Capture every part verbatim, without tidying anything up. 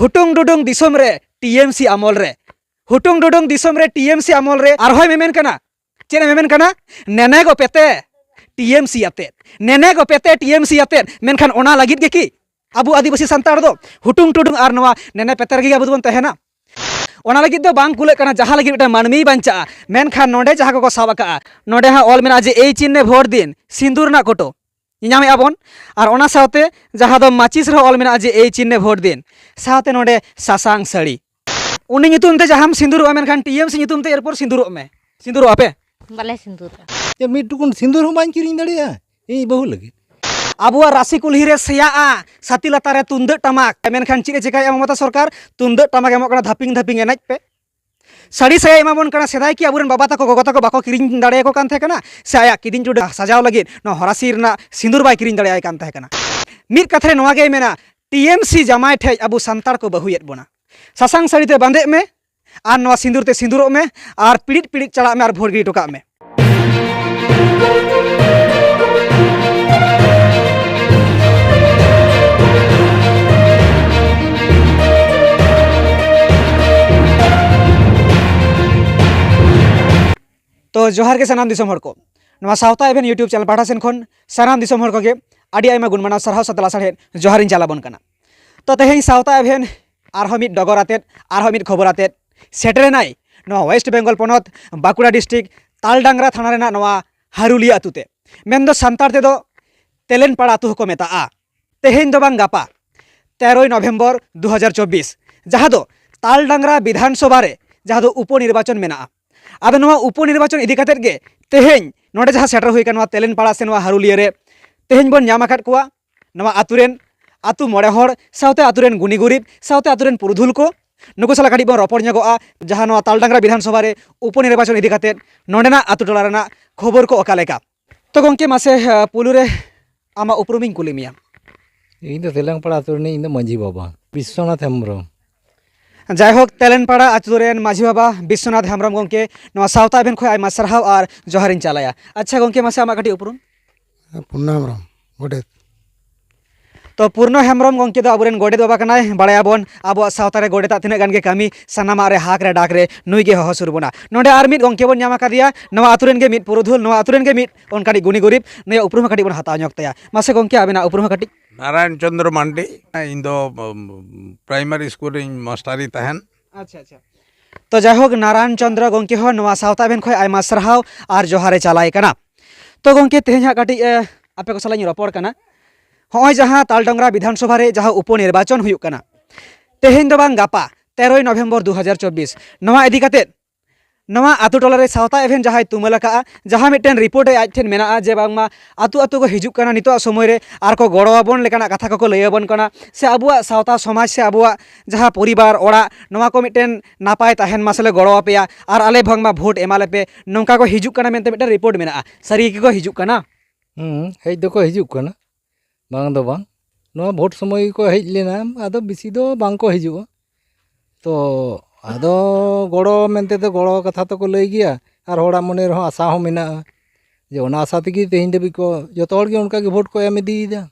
ᱦᱩᱴᱩᱝ ᱰᱩᱰᱩᱝ ᱫᱤᱥᱚᱢ ᱨᱮ T M ᱥᱤ ᱟᱢᱚᱞ ᱨᱮ, ᱦᱩᱴᱩᱝ ᱰᱩᱰᱩᱝ ᱫᱤᱥᱚᱢ ᱨᱮ ᱴᱤ ᱮᱢ ᱥᱤ ᱟᱢᱚᱞ ᱨᱮ ᱟᱨᱦᱚᱸᱭ ᱢᱮᱢᱮᱱ ᱠᱟᱱᱟ᱾ ᱪᱮᱫ ᱮ ᱢᱮᱢᱮᱱ ᱠᱟᱱᱟ? ᱱᱮᱱᱮ ᱜᱚ ᱯᱮᱛᱮ ᱴᱤ ᱮᱢ ᱥᱤ ᱟᱛᱮᱫ, ᱱᱮᱱᱮ ᱜᱚ ᱯᱮᱛᱮ ᱴᱤ ᱮᱢ ᱥᱤ ᱟᱛᱮᱫ᱾ ᱢᱮᱱᱠᱷᱟᱱ ᱚᱱᱟ ᱞᱟᱹᱜᱤᱫ ᱜᱮ ᱠᱤ ᱟᱵᱚ ᱟᱹᱫᱤᱵᱟᱹᱥᱤ ᱥᱟᱱᱛᱟᱲ ᱫᱚ ᱦᱩᱴᱩᱝ ᱴᱩᱰᱩᱝ ᱟᱨ ᱱᱚᱣᱟ ᱱᱮᱱᱮ ᱯᱮᱛᱮ ᱨᱮᱜᱮ ᱟᱵᱚ ᱫᱚᱵᱚᱱ ᱛᱟᱦᱮᱱᱟ? ᱚᱱᱟ ᱞᱟᱹᱜᱤᱫ ᱫᱚ ᱵᱟᱝ ᱠᱩᱞᱟᱹᱜ ᱠᱟᱱᱟ, ᱡᱟᱦᱟᱸ ᱞᱟᱹᱜᱤᱫ ᱢᱤᱫᱴᱟᱝ ᱢᱟᱹᱱᱢᱤᱭ ᱵᱟᱧᱪᱟᱜᱼᱟ᱾ ᱢᱮᱱᱠᱷᱟᱱ ᱱᱚᱰᱮ ᱡᱟᱦᱟᱸ ᱠᱚᱠᱚ ᱥᱟᱵ ᱟᱠᱟᱜᱼᱟ, ᱱᱚᱰᱮ ᱦᱟᱸᱜ ᱚᱞ ᱢᱮᱱᱟᱜᱼᱟ ᱡᱮ ᱮᱭ ᱪᱤᱱᱦᱮ ᱵᱷᱳᱴ ᱫᱤᱱ, ᱥᱤᱸᱫᱩᱨ ᱨᱮᱱᱟᱜ ᱠᱳᱴᱳ ᱧᱮᱧᱟᱢᱮᱫᱼᱟ ᱵᱚᱱ᱾ ᱟᱨ ᱚᱱᱟ ᱥᱟᱶᱛᱮ ᱡᱟᱦᱟᱸ ᱫᱚ ᱢᱟᱪᱤᱥ ᱨᱮᱦᱚᱸ ᱚᱞ ᱢᱮᱱᱟᱜᱼᱟ ᱡᱮ ᱮᱭ ᱪᱤᱱᱦᱮ ᱵᱷᱳᱴ ᱫᱤᱱ, ᱥᱟᱶᱛᱮ ᱱᱚᱰᱮ ᱥᱟᱥᱟᱝ ᱥᱟᱹᱲᱤ᱾ ᱩᱱᱤ ᱧᱩᱛᱩᱢ ᱛᱮ ᱡᱟᱦᱟᱸᱢ ᱥᱤᱸᱫᱩᱨᱚᱜᱼᱟ, ᱢᱮᱱᱠᱷᱟᱱ ᱴᱤ ᱮᱢ ᱥᱤ ᱧᱩᱛᱩᱢ ᱛᱮ ᱮᱨᱯᱚᱨ ᱥᱤᱸᱫᱩᱨᱚᱜ ᱢᱮ᱾ ᱥᱤᱸᱫᱩᱨᱚᱜ ᱟᱯᱮ? ᱵᱟᱞᱮ ᱥᱤᱸᱫᱩᱨᱚᱜᱼᱟ᱾ ᱪᱮᱫ, ᱢᱤᱫ ᱴᱩᱠᱩᱱ ᱥᱤᱸᱫᱩᱨ ᱦᱚᱸ ᱵᱟᱹᱧ ᱠᱤᱨᱤᱧ ᱫᱟᱲᱮᱭᱟᱜᱼᱟ ᱤᱧ ᱵᱟᱹᱦᱩ ᱞᱟᱹᱜᱤᱫ? ᱟᱵᱚᱣᱟᱜ ᱨᱟᱥᱤ ᱠᱩᱞᱦᱤ ᱨᱮ ᱥᱮᱭᱟᱜᱼᱟ ᱥᱟᱛᱤ ᱞᱟᱛᱟᱨ ᱨᱮ ᱛᱩᱢᱫᱟᱹᱜ ᱴᱟᱢᱟᱠ, ᱢᱮᱱᱠᱷᱟᱱ ᱪᱮᱫ ᱮ ᱪᱮᱠᱟᱭᱮᱫᱼᱟ ᱢᱚᱢᱚᱛᱟ ᱥᱚᱨᱠᱟᱨ? ᱛᱩᱢᱫᱟᱹᱜ ᱴᱟᱢᱟᱠ ᱮᱢᱚᱜ ᱠᱟᱱᱟ, ᱫᱷᱟᱯᱤᱝ ᱫᱷᱟᱯᱤᱝ ᱮᱱᱮᱡ ᱯᱮ᱾ ᱥᱟᱹᱲᱤ ᱥᱟᱭᱟ ᱮᱢᱟᱵᱚᱱ ᱠᱟᱱᱟ᱾ ᱥᱮᱫᱟᱭ ᱠᱤ ᱟᱵᱚᱨᱮᱱ ᱵᱟᱵᱟ ᱛᱟᱠᱚ, ᱜᱚᱜᱚ ᱛᱟᱠᱚ ᱵᱟᱠᱚ ᱠᱤᱨᱤᱧ ᱫᱟᱲᱮᱭᱟᱠᱚ ᱠᱟᱱ ᱛᱟᱦᱮᱸ ᱠᱟᱱᱟ? ᱥᱮ ᱟᱭᱟᱜ ᱠᱤᱫᱤᱧ ᱪᱩᱰᱟᱹ ᱥᱟᱡᱟᱣ ᱞᱟᱹᱜᱤᱫ ᱱᱚᱣᱟ ᱦᱚᱨᱟᱥᱤ ᱨᱮᱱᱟᱜ ᱥᱤᱸᱫᱩᱨ ᱵᱟᱭ ᱠᱤᱨᱤᱧ ᱫᱟᱲᱮᱭᱟᱭ ᱠᱟᱱ ᱛᱟᱦᱮᱸ ᱠᱟᱱᱟ? ᱢᱤᱫ ᱠᱟᱛᱷᱟ ᱨᱮ ᱱᱚᱣᱟ ᱜᱮᱭ ᱢᱮᱱᱟ, ᱴᱤ ᱮᱢ ᱥᱤ ᱡᱟᱢᱟᱭ ᱴᱷᱮᱡ ᱟᱵᱚ ᱥᱟᱱᱛᱟᱲ ᱠᱚ ᱵᱟᱹᱦᱩᱭᱮᱫ ᱵᱚᱱᱟ᱾ ᱥᱟᱥᱟᱝ ᱥᱟᱹᱲᱤ ᱛᱮ ᱵᱟᱸᱫᱮᱜ ᱢᱮ ᱟᱨ ᱱᱚᱣᱟ ᱥᱤᱸᱫᱩᱨ ᱛᱮ ᱥᱤᱸᱫᱩᱨᱚᱜ ᱢᱮ ᱟᱨ ᱯᱤᱲᱤᱫ ᱯᱤᱲᱤᱫ ᱪᱟᱞᱟᱜ ᱢᱮ ᱟᱨ ᱵᱷᱳᱴ ᱜᱤᱰᱤ ᱦᱚᱴᱚ ᱠᱟᱜ ᱢᱮ᱾ ᱛᱚ ᱡᱚᱦᱟᱨ ᱜᱮ ᱥᱟᱱᱟᱢ ᱫᱤᱥᱚᱢ ᱦᱚᱲ ᱠᱚ, ᱱᱚᱣᱟ ᱥᱟᱶᱛᱟ ᱮᱵᱷᱮᱱ YouTube channel ᱯᱟᱦᱴᱟ ᱥᱮᱱ ᱠᱷᱚᱱ ᱥᱟᱱᱟᱢ ᱫᱤᱥᱚᱢ ᱦᱚᱲ ᱠᱚᱜᱮ ᱟᱹᱰᱤ ᱟᱭᱢᱟ ᱜᱩᱱ ᱢᱟᱱᱟᱣ ᱥᱟᱨᱦᱟᱣ ᱥᱟᱛᱮ ᱞᱟᱥᱟᱲᱦᱮᱫ ᱡᱚᱦᱟᱨᱤᱧ ᱪᱟᱞ ᱟᱵᱚᱱ ᱠᱟᱱᱟ᱾ ᱛᱚ ᱛᱮᱦᱮᱧ ᱥᱟᱶᱛᱟ ᱮᱵᱷᱮᱱ ᱟᱨᱦᱚᱸ ᱢᱤᱫ ᱰᱚᱜᱚᱨ ᱟᱛᱮᱫ, ᱟᱨᱦᱚᱸ ᱢᱤᱫ ᱠᱷᱚᱵᱚᱨ ᱟᱛᱮᱫ ᱥᱮᱴᱮᱨᱮᱱᱟᱭ ᱱᱚᱣᱟ West Bengal ᱯᱚᱱᱚᱛ ᱵᱟᱸᱠᱩᱲᱟ district ᱛᱟᱞᱰᱟᱝᱨᱟ ᱛᱷᱟᱱᱟ ᱨᱮᱱᱟᱜ ᱱᱚᱣᱟ ᱦᱟᱨᱩᱞᱤᱭᱟᱹ ᱟᱹᱛᱩ ᱛᱮ᱾ ᱢᱮᱱᱫᱚ ᱥᱟᱱᱛᱟᱲ ᱛᱮᱫᱚ ᱛᱮᱞᱮᱱᱯᱟᱲᱟ ᱟᱹᱛᱩ ᱦᱚᱸᱠᱚ ᱢᱮᱛᱟᱜᱼᱟ᱾ ᱛᱮᱦᱮᱧ ᱫᱚ ᱵᱟᱝ, ᱜᱟᱯᱟ ᱛᱮᱨᱚᱭ ᱱᱚᱵᱷᱮᱢᱵᱚᱨ ᱫᱩ ᱦᱟᱡᱟᱨ ᱪᱚᱵᱵᱤᱥ, ᱡᱟᱦᱟᱸ ᱫᱚ ᱛᱟᱞᱰᱟᱝᱨᱟ ᱵᱤᱫᱷᱟᱱ ᱥᱚᱵᱷᱟ ᱨᱮ ᱡᱟᱦᱟᱸ ᱫᱚ ᱩᱯᱚ ᱱᱤᱨᱵᱟᱪᱚᱱ ᱢᱮᱱᱟᱜᱼᱟ᱾ ᱟᱫᱚ ᱱᱚᱣᱟ ᱩᱯᱚ ᱱᱤᱨᱵᱟᱪᱚᱱ ᱤᱫᱤ ᱠᱟᱛᱮᱫ ᱜᱮ ᱛᱮᱦᱮᱧ ᱱᱚᱰᱮ ᱡᱟᱦᱟᱸ ᱥᱮᱴᱮᱨ ᱦᱩᱭ ᱟᱠᱟᱱᱟ ᱱᱚᱣᱟ ᱛᱮᱞᱮᱱᱯᱟᱲᱟ ᱥᱮ ᱱᱚᱣᱟ ᱦᱟᱨᱩᱞᱤᱭᱟᱹ ᱨᱮ, ᱛᱮᱦᱮᱧ ᱵᱚᱱ ᱧᱟᱢ ᱟᱠᱟᱫ ᱠᱚᱣᱟ ᱱᱚᱣᱟ ᱟᱛᱳ ᱨᱮᱱ, ᱟᱛᱳ ᱢᱚᱬᱮ ᱦᱚᱲ, ᱥᱟᱶᱛᱮ ᱟᱛᱳ ᱨᱮᱱ ᱜᱩᱱᱤ ᱜᱩᱨᱤᱵ, ᱥᱟᱶᱛᱮ ᱟᱛᱳ ᱨᱮᱱ ᱯᱩᱨᱩᱫᱷᱩᱞ ᱠᱚ᱾ ᱱᱩᱠᱩ ᱥᱟᱞᱟᱜ ᱠᱟᱹᱴᱤᱡ ᱵᱚᱱ ᱨᱚᱯᱚᱲ ᱧᱚᱜᱚᱜᱼᱟ, ᱡᱟᱦᱟᱸ ᱱᱚᱣᱟ ᱛᱟᱞᱰᱟᱝᱨᱟ ᱵᱤᱫᱷᱟᱱ ᱥᱚᱵᱷᱟ ᱨᱮ ᱩᱯᱚ ᱱᱤᱨᱵᱟᱪᱚᱱ ᱤᱫᱤ ᱠᱟᱛᱮᱫ ᱱᱚᱰᱮᱱᱟᱜ ᱟᱛᱳ ᱴᱚᱞᱟ ᱨᱮᱱᱟᱜ ᱠᱷᱚᱵᱚᱨ ᱠᱚ ᱚᱠᱟ ᱞᱮᱠᱟ᱾ ᱛᱚ ᱜᱚᱢᱠᱮ, ᱢᱟᱥᱮ, ᱟᱸ, ᱯᱩᱭᱞᱩ ᱨᱮ ᱟᱢᱟᱜ ᱩᱯᱨᱩᱢᱤᱧ ᱠᱩᱞᱤ ᱢᱮᱭᱟ᱾ ᱤᱧ ᱫᱚ ᱛᱮᱞᱮᱝᱯᱟᱲᱟ ᱟᱹᱛᱩ ᱨᱤᱱᱤᱡ, ᱤᱧ ᱫᱚ ᱢᱟᱹᱡᱷᱤ ᱵᱟᱵᱟ ᱵᱤᱥᱥᱚᱱᱟᱛᱷ ᱦᱮᱢᱵᱨᱚᱢ᱾ ᱡᱟᱭᱦᱳᱠ, ᱛᱮᱞᱮᱱᱯᱟᱲᱟ ᱟᱹᱛᱩ ᱨᱮᱱ ᱢᱟᱹᱡᱷᱤ ᱵᱟᱵᱟ ᱵᱤᱥᱥᱚᱱᱟᱛᱷ ᱦᱮᱢᱵᱨᱚᱢ ᱜᱚᱢᱠᱮ ᱱᱚᱣᱟ ᱥᱟᱶᱛᱟ ᱮᱵᱷᱮᱱ ᱠᱷᱚᱱ ᱟᱭᱢᱟ ᱥᱟᱨᱦᱟᱣ ᱟᱨ ᱡᱚᱦᱟᱨᱤᱧ ᱪᱟᱞᱟᱭᱟ᱾ ᱟᱪᱪᱷᱟ ᱜᱚᱢᱠᱮ, ᱢᱟᱥᱮ ᱟᱢᱟᱜ ᱠᱟᱹᱴᱤᱡ ᱩᱯᱨᱩᱢ? ᱯᱩᱱᱱᱟ ᱦᱮᱢᱵᱨᱚᱢ, ᱜᱚᱰᱮᱛ᱾ ᱛᱚ, ᱯᱩᱨᱱᱚ ᱦᱮᱢᱵᱨᱚᱢ ᱜᱚᱢᱠᱮ ᱫᱚ ᱟᱵᱚᱨᱮᱱ ᱜᱚᱰᱮᱛ ᱵᱟᱵᱟ ᱠᱟᱱᱟᱭ, ᱵᱟᱲᱟᱭᱟᱵᱚᱱ ᱟᱵᱚᱣᱟᱜ ᱥᱟᱶᱛᱟ ᱨᱮ ᱜᱚᱰᱮᱛᱟᱜ ᱛᱤᱱᱟᱹᱜ ᱜᱟᱱ ᱜᱮ ᱠᱟᱹᱢᱤ, ᱥᱟᱱᱟᱢᱟᱜ ᱨᱮ ᱦᱟᱠ ᱨᱮ ᱰᱟᱠ ᱨᱮ ᱱᱩᱭ ᱜᱮ ᱦᱚᱦᱚ ᱥᱩᱨ ᱵᱚᱱᱟ᱾ ᱱᱚᱰᱮ ᱟᱨ ᱢᱤᱫ ᱜᱚᱢᱠᱮ ᱵᱚᱱ ᱧᱟᱢ ᱟᱠᱟᱫᱮᱭᱟ, ᱱᱚᱣᱟ ᱟᱛᱳ ᱨᱮᱱ ᱜᱮ ᱢᱤᱫ ᱯᱩᱨᱩᱫᱷᱩᱞ, ᱱᱚᱣᱟ ᱟᱛᱳ ᱨᱮᱱ ᱜᱮ ᱢᱤᱫ ᱚᱱᱠᱟᱱᱤᱡ ᱜᱩᱱᱤ ᱜᱩᱨᱤᱵ, ᱱᱩᱭᱟᱜ ᱩᱯᱨᱩᱢ ᱦᱚᱸ ᱠᱟᱹᱴᱤᱡ ᱵᱚᱱ ᱦᱟᱛᱟᱣ ᱧᱚᱜ ᱛᱟᱭᱟ᱾ ᱢᱟᱥᱮ ᱜᱚᱢᱠᱮ, ᱟᱵᱮᱱᱟᱜ ᱩᱯᱨᱩᱢ ᱦᱚᱸ ᱠᱟᱹᱴᱤᱡ᱾ ᱱᱟᱨᱟᱭᱚᱱ ᱪᱚᱸᱫᱽᱨᱚ ᱢᱟᱱᱰᱤ, ᱤᱧ ᱫᱚ, ᱩᱢ, ᱯᱨᱟᱭᱢᱟᱨᱤ ᱥᱠᱩᱞ ᱨᱤᱧ ᱢᱟᱥᱴᱟᱨᱤᱧ ᱛᱟᱦᱮᱱ᱾ ᱟᱪᱪᱷᱟ, ᱟᱪᱪᱷᱟ᱾ ᱛᱚ, ᱡᱟᱭᱦᱳᱠ, ᱱᱟᱨᱟᱭᱚᱱ ᱪᱚᱸᱫᱽᱨᱚ ᱜᱚᱢᱠᱮ ᱦᱚᱸ ᱱᱚᱣᱟ ᱥᱟᱶᱛᱟ ᱮᱵᱷᱮᱱ ᱠᱷᱚᱱ ᱟᱭᱢᱟ ᱥᱟᱨᱦᱟᱣ ᱟᱨ ᱡᱚᱦᱟᱨ ᱮ ᱪᱟᱞᱟᱭ ᱠᱟᱱᱟ᱾ ᱛᱚ ᱜᱚᱢᱠᱮ, ᱛᱮᱦᱮᱧ ᱦᱟᱸᱜ ᱠᱟᱹᱴᱤᱡ, ᱮ, ᱟᱯᱮ ᱠᱚ ᱥᱟᱞᱟᱜ ᱤᱧ ᱨᱚᱯᱚᱲ ᱠᱟᱱᱟ᱾ ᱦᱚᱸᱜᱼᱚᱭ ᱡᱟᱦᱟᱸ ᱛᱟᱞᱰᱚᱝᱨᱟ ᱵᱤᱫᱷᱟᱱ ᱥᱚᱵᱷᱟ ᱨᱮ ᱡᱟᱦᱟᱸ ᱩᱯᱚ ᱱᱤᱨᱵᱟᱪᱚᱱ ᱦᱩᱭᱩᱜ ᱠᱟᱱᱟ, ᱛᱮᱦᱮᱧ ᱫᱚ ᱵᱟᱝ, ᱜᱟᱯᱟ, ᱛᱮᱨᱚᱭ ᱱᱚᱵᱷᱮᱢᱵᱚᱨ ᱫᱩ ᱦᱟᱡᱟᱨ ᱪᱚᱵᱵᱤᱥ, ᱱᱚᱣᱟ ᱤᱫᱤ ᱠᱟᱛᱮᱫ ᱱᱚᱣᱟ ᱟᱛᱳ ᱴᱚᱞᱟ ᱨᱮ ᱥᱟᱶᱛᱟ ᱮᱵᱷᱮᱱ ᱡᱟᱦᱟᱸᱭ ᱛᱩᱢᱟᱹᱞ ᱟᱠᱟᱫᱼᱟ, ᱡᱟᱦᱟᱸ ᱢᱤᱫᱴᱮᱱ ᱨᱤᱯᱳᱨᱴ ᱮ ᱟᱡ ᱴᱷᱮᱱ ᱢᱮᱱᱟᱜᱼᱟ ᱡᱮ ᱵᱟᱝᱢᱟ ᱟᱛᱳ ᱟᱛᱳ ᱠᱚ ᱦᱤᱡᱩᱜ ᱠᱟᱱᱟ ᱱᱤᱛᱚᱜ ᱥᱚᱢᱚᱭ ᱨᱮ ᱟᱨ ᱠᱚ ᱜᱚᱲᱚ ᱟᱵᱚᱱ ᱞᱮᱠᱟᱱᱟᱜ ᱠᱟᱛᱷᱟ ᱠᱚᱠᱚ ᱞᱟᱹᱭ ᱟᱵᱚᱱ ᱠᱟᱱᱟ, ᱥᱮ ᱟᱵᱚᱣᱟᱜ ᱥᱟᱶᱛᱟ ᱥᱚᱢᱟᱡᱽ ᱥᱮ ᱟᱵᱚᱣᱟᱜ ᱡᱟᱦᱟᱸ ᱯᱚᱨᱤᱵᱟᱨ ᱚᱲᱟᱜ, ᱱᱚᱣᱟ ᱠᱚ ᱢᱤᱫᱴᱮᱱ ᱱᱟᱯᱟᱭ ᱛᱟᱦᱮᱱ ᱢᱟ ᱥᱮᱞᱮ ᱜᱚᱲᱚ ᱟᱯᱮᱭᱟ, ᱟᱨ ᱟᱞᱮ ᱵᱟᱝᱢᱟ ᱵᱷᱳᱴ ᱮᱢᱟ ᱞᱮᱯᱮ, ᱱᱚᱝᱠᱟ ᱠᱚ ᱦᱤᱡᱩᱜ ᱠᱟᱱᱟ ᱢᱮᱱᱛᱮ ᱢᱤᱫᱴᱮᱱ ᱨᱤᱯᱳᱨᱴ ᱢᱮᱱᱟᱜᱼᱟ᱾ ᱥᱟᱹᱨᱤ ᱜᱮᱠᱚ ᱦᱤᱡᱩᱜ ᱠᱟᱱᱟ? ᱦᱩᱸ, ᱦᱮᱡ ᱫᱚᱠᱚ ᱦᱤᱡᱩᱜ ᱠᱟᱱᱟ, ᱵᱟᱝ ᱫᱚ ᱵᱟᱝ᱾ ᱱᱚᱣᱟ ᱵᱷᱳᱴ ᱥᱚᱢᱚᱭ ᱜᱮᱠᱚ ᱦᱮᱡ ᱞᱮᱱᱟ, ᱟᱫᱚ ᱵᱮᱥᱤ ᱫᱚ ᱵᱟᱝ ᱠᱚ ᱦᱤᱡᱩᱜᱼᱟ᱾ ᱛᱚ ᱟᱫᱚ ᱜᱚᱲᱚ ᱢᱮᱱᱛᱮ ᱫᱚ ᱜᱚᱲᱚ ᱠᱟᱛᱷᱟ ᱛᱚᱠᱚ ᱞᱟᱹᱭ ᱜᱮᱭᱟ, ᱟᱨ ᱦᱚᱲᱟᱜ ᱢᱚᱱᱮ ᱨᱮᱦᱚᱸ ᱟᱥᱟ ᱦᱚᱸ ᱢᱮᱱᱟᱜᱼᱟ, ᱡᱮ ᱚᱱᱟ ᱟᱥᱟ ᱛᱮᱜᱮ ᱛᱮᱦᱮᱧ ᱫᱷᱟᱹᱵᱤᱡ ᱠᱚ, ᱡᱚᱛᱚ ᱦᱚᱲ ᱜᱮ ᱚᱱᱠᱟ ᱜᱮ ᱵᱷᱳᱴ ᱠᱚ ᱮᱢ ᱤᱫᱤᱭᱮᱫᱟ᱾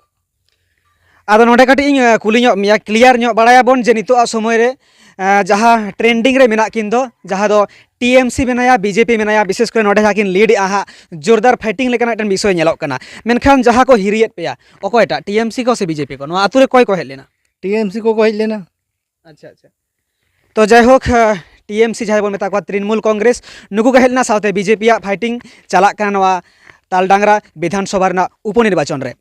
ᱟᱫᱚ ᱱᱚᱰᱮ ᱠᱟᱹᱴᱤᱡ ᱤᱧ, ᱮ, ᱠᱩᱞᱤ ᱧᱚᱜ ᱢᱮᱭᱟ, ᱠᱞᱤᱭᱟᱨ ᱧᱚᱜ ᱵᱟᱲᱟᱭᱟᱵᱚᱱ ᱡᱮ ᱱᱤᱛᱚᱜᱟᱜ ᱥᱚᱢᱚᱭ ᱨᱮ, ᱮ, ᱡᱟᱦᱟᱸ ᱴᱨᱮᱱᱰᱤᱝ ᱨᱮ ᱢᱮᱱᱟᱜ ᱠᱤᱱ ᱫᱚ, ᱡᱟᱦᱟᱸ ᱫᱚ ᱴᱤ ᱮᱢ ᱥᱤ ᱢᱮᱱᱟᱭᱟ, ᱵᱤ ᱡᱮ ᱯᱤ ᱢᱮᱱᱟᱭᱟ, ᱵᱤᱥᱮᱥ ᱠᱚᱨᱮ ᱱᱚᱰᱮ ᱡᱟᱦᱟᱸ ᱠᱤᱱ ᱞᱤᱰ ᱮᱫᱼᱟ ᱦᱟᱸᱜ, ᱡᱳᱨᱫᱟᱨ ᱯᱷᱟᱭᱴᱤᱝ ᱞᱮᱠᱟᱱᱟᱜ ᱢᱤᱫᱴᱮᱱ ᱵᱤᱥᱚᱭ ᱧᱮᱞᱚᱜ ᱠᱟᱱᱟ᱾ ᱢᱮᱱᱠᱷᱟᱱ ᱡᱟᱦᱟᱸ ᱠᱚ ᱦᱤᱨᱤᱭᱮᱫ ᱯᱮᱭᱟ, ᱚᱠᱚᱭᱴᱟᱜ, ᱴᱤ ᱮᱢ ᱥᱤ ᱠᱚ ᱥᱮ ᱵᱤ ᱡᱮ ᱯᱤ ᱠᱚ? ᱱᱚᱣᱟ ᱟᱛᱳ ᱨᱮ ᱚᱠᱚᱭ ᱠᱚ ᱦᱮᱡ ᱞᱮᱱᱟ? ᱴᱤ ᱮᱢ ᱥᱤ ᱠᱚᱠᱚ ᱦᱮᱡ ᱞᱮᱱᱟ᱾ ᱟᱪᱪᱷᱟ, ᱟᱪᱪᱷᱟ᱾ ᱛᱚ ᱡᱟᱭᱦᱳᱠ, ᱮ, ᱴᱤ ᱮᱢ ᱥᱤ ᱡᱟᱦᱟᱸᱭ ᱵᱚᱱ ᱢᱮᱛᱟ ᱠᱚᱣᱟ, ᱛᱨᱤᱱᱢᱩᱞ ᱠᱚᱝᱜᱨᱮᱥ, ᱱᱩᱠᱩ ᱠᱚ ᱦᱮᱡ ᱞᱮᱱᱟ, ᱥᱟᱶᱛᱮ ᱵᱤ ᱡᱮ ᱯᱤ ᱟᱜ ᱯᱷᱟᱭᱴᱤᱝ ᱪᱟᱞᱟᱜ ᱠᱟᱱᱟ ᱱᱚᱣᱟ ᱛᱟᱞᱰᱟᱝᱨᱟ ᱵᱤᱫᱷᱟᱱ ᱥᱚᱵᱷᱟ ᱨᱮᱱᱟᱜ ᱩᱯᱚᱱᱤᱨᱵᱟᱪᱚᱱ ᱨᱮ᱾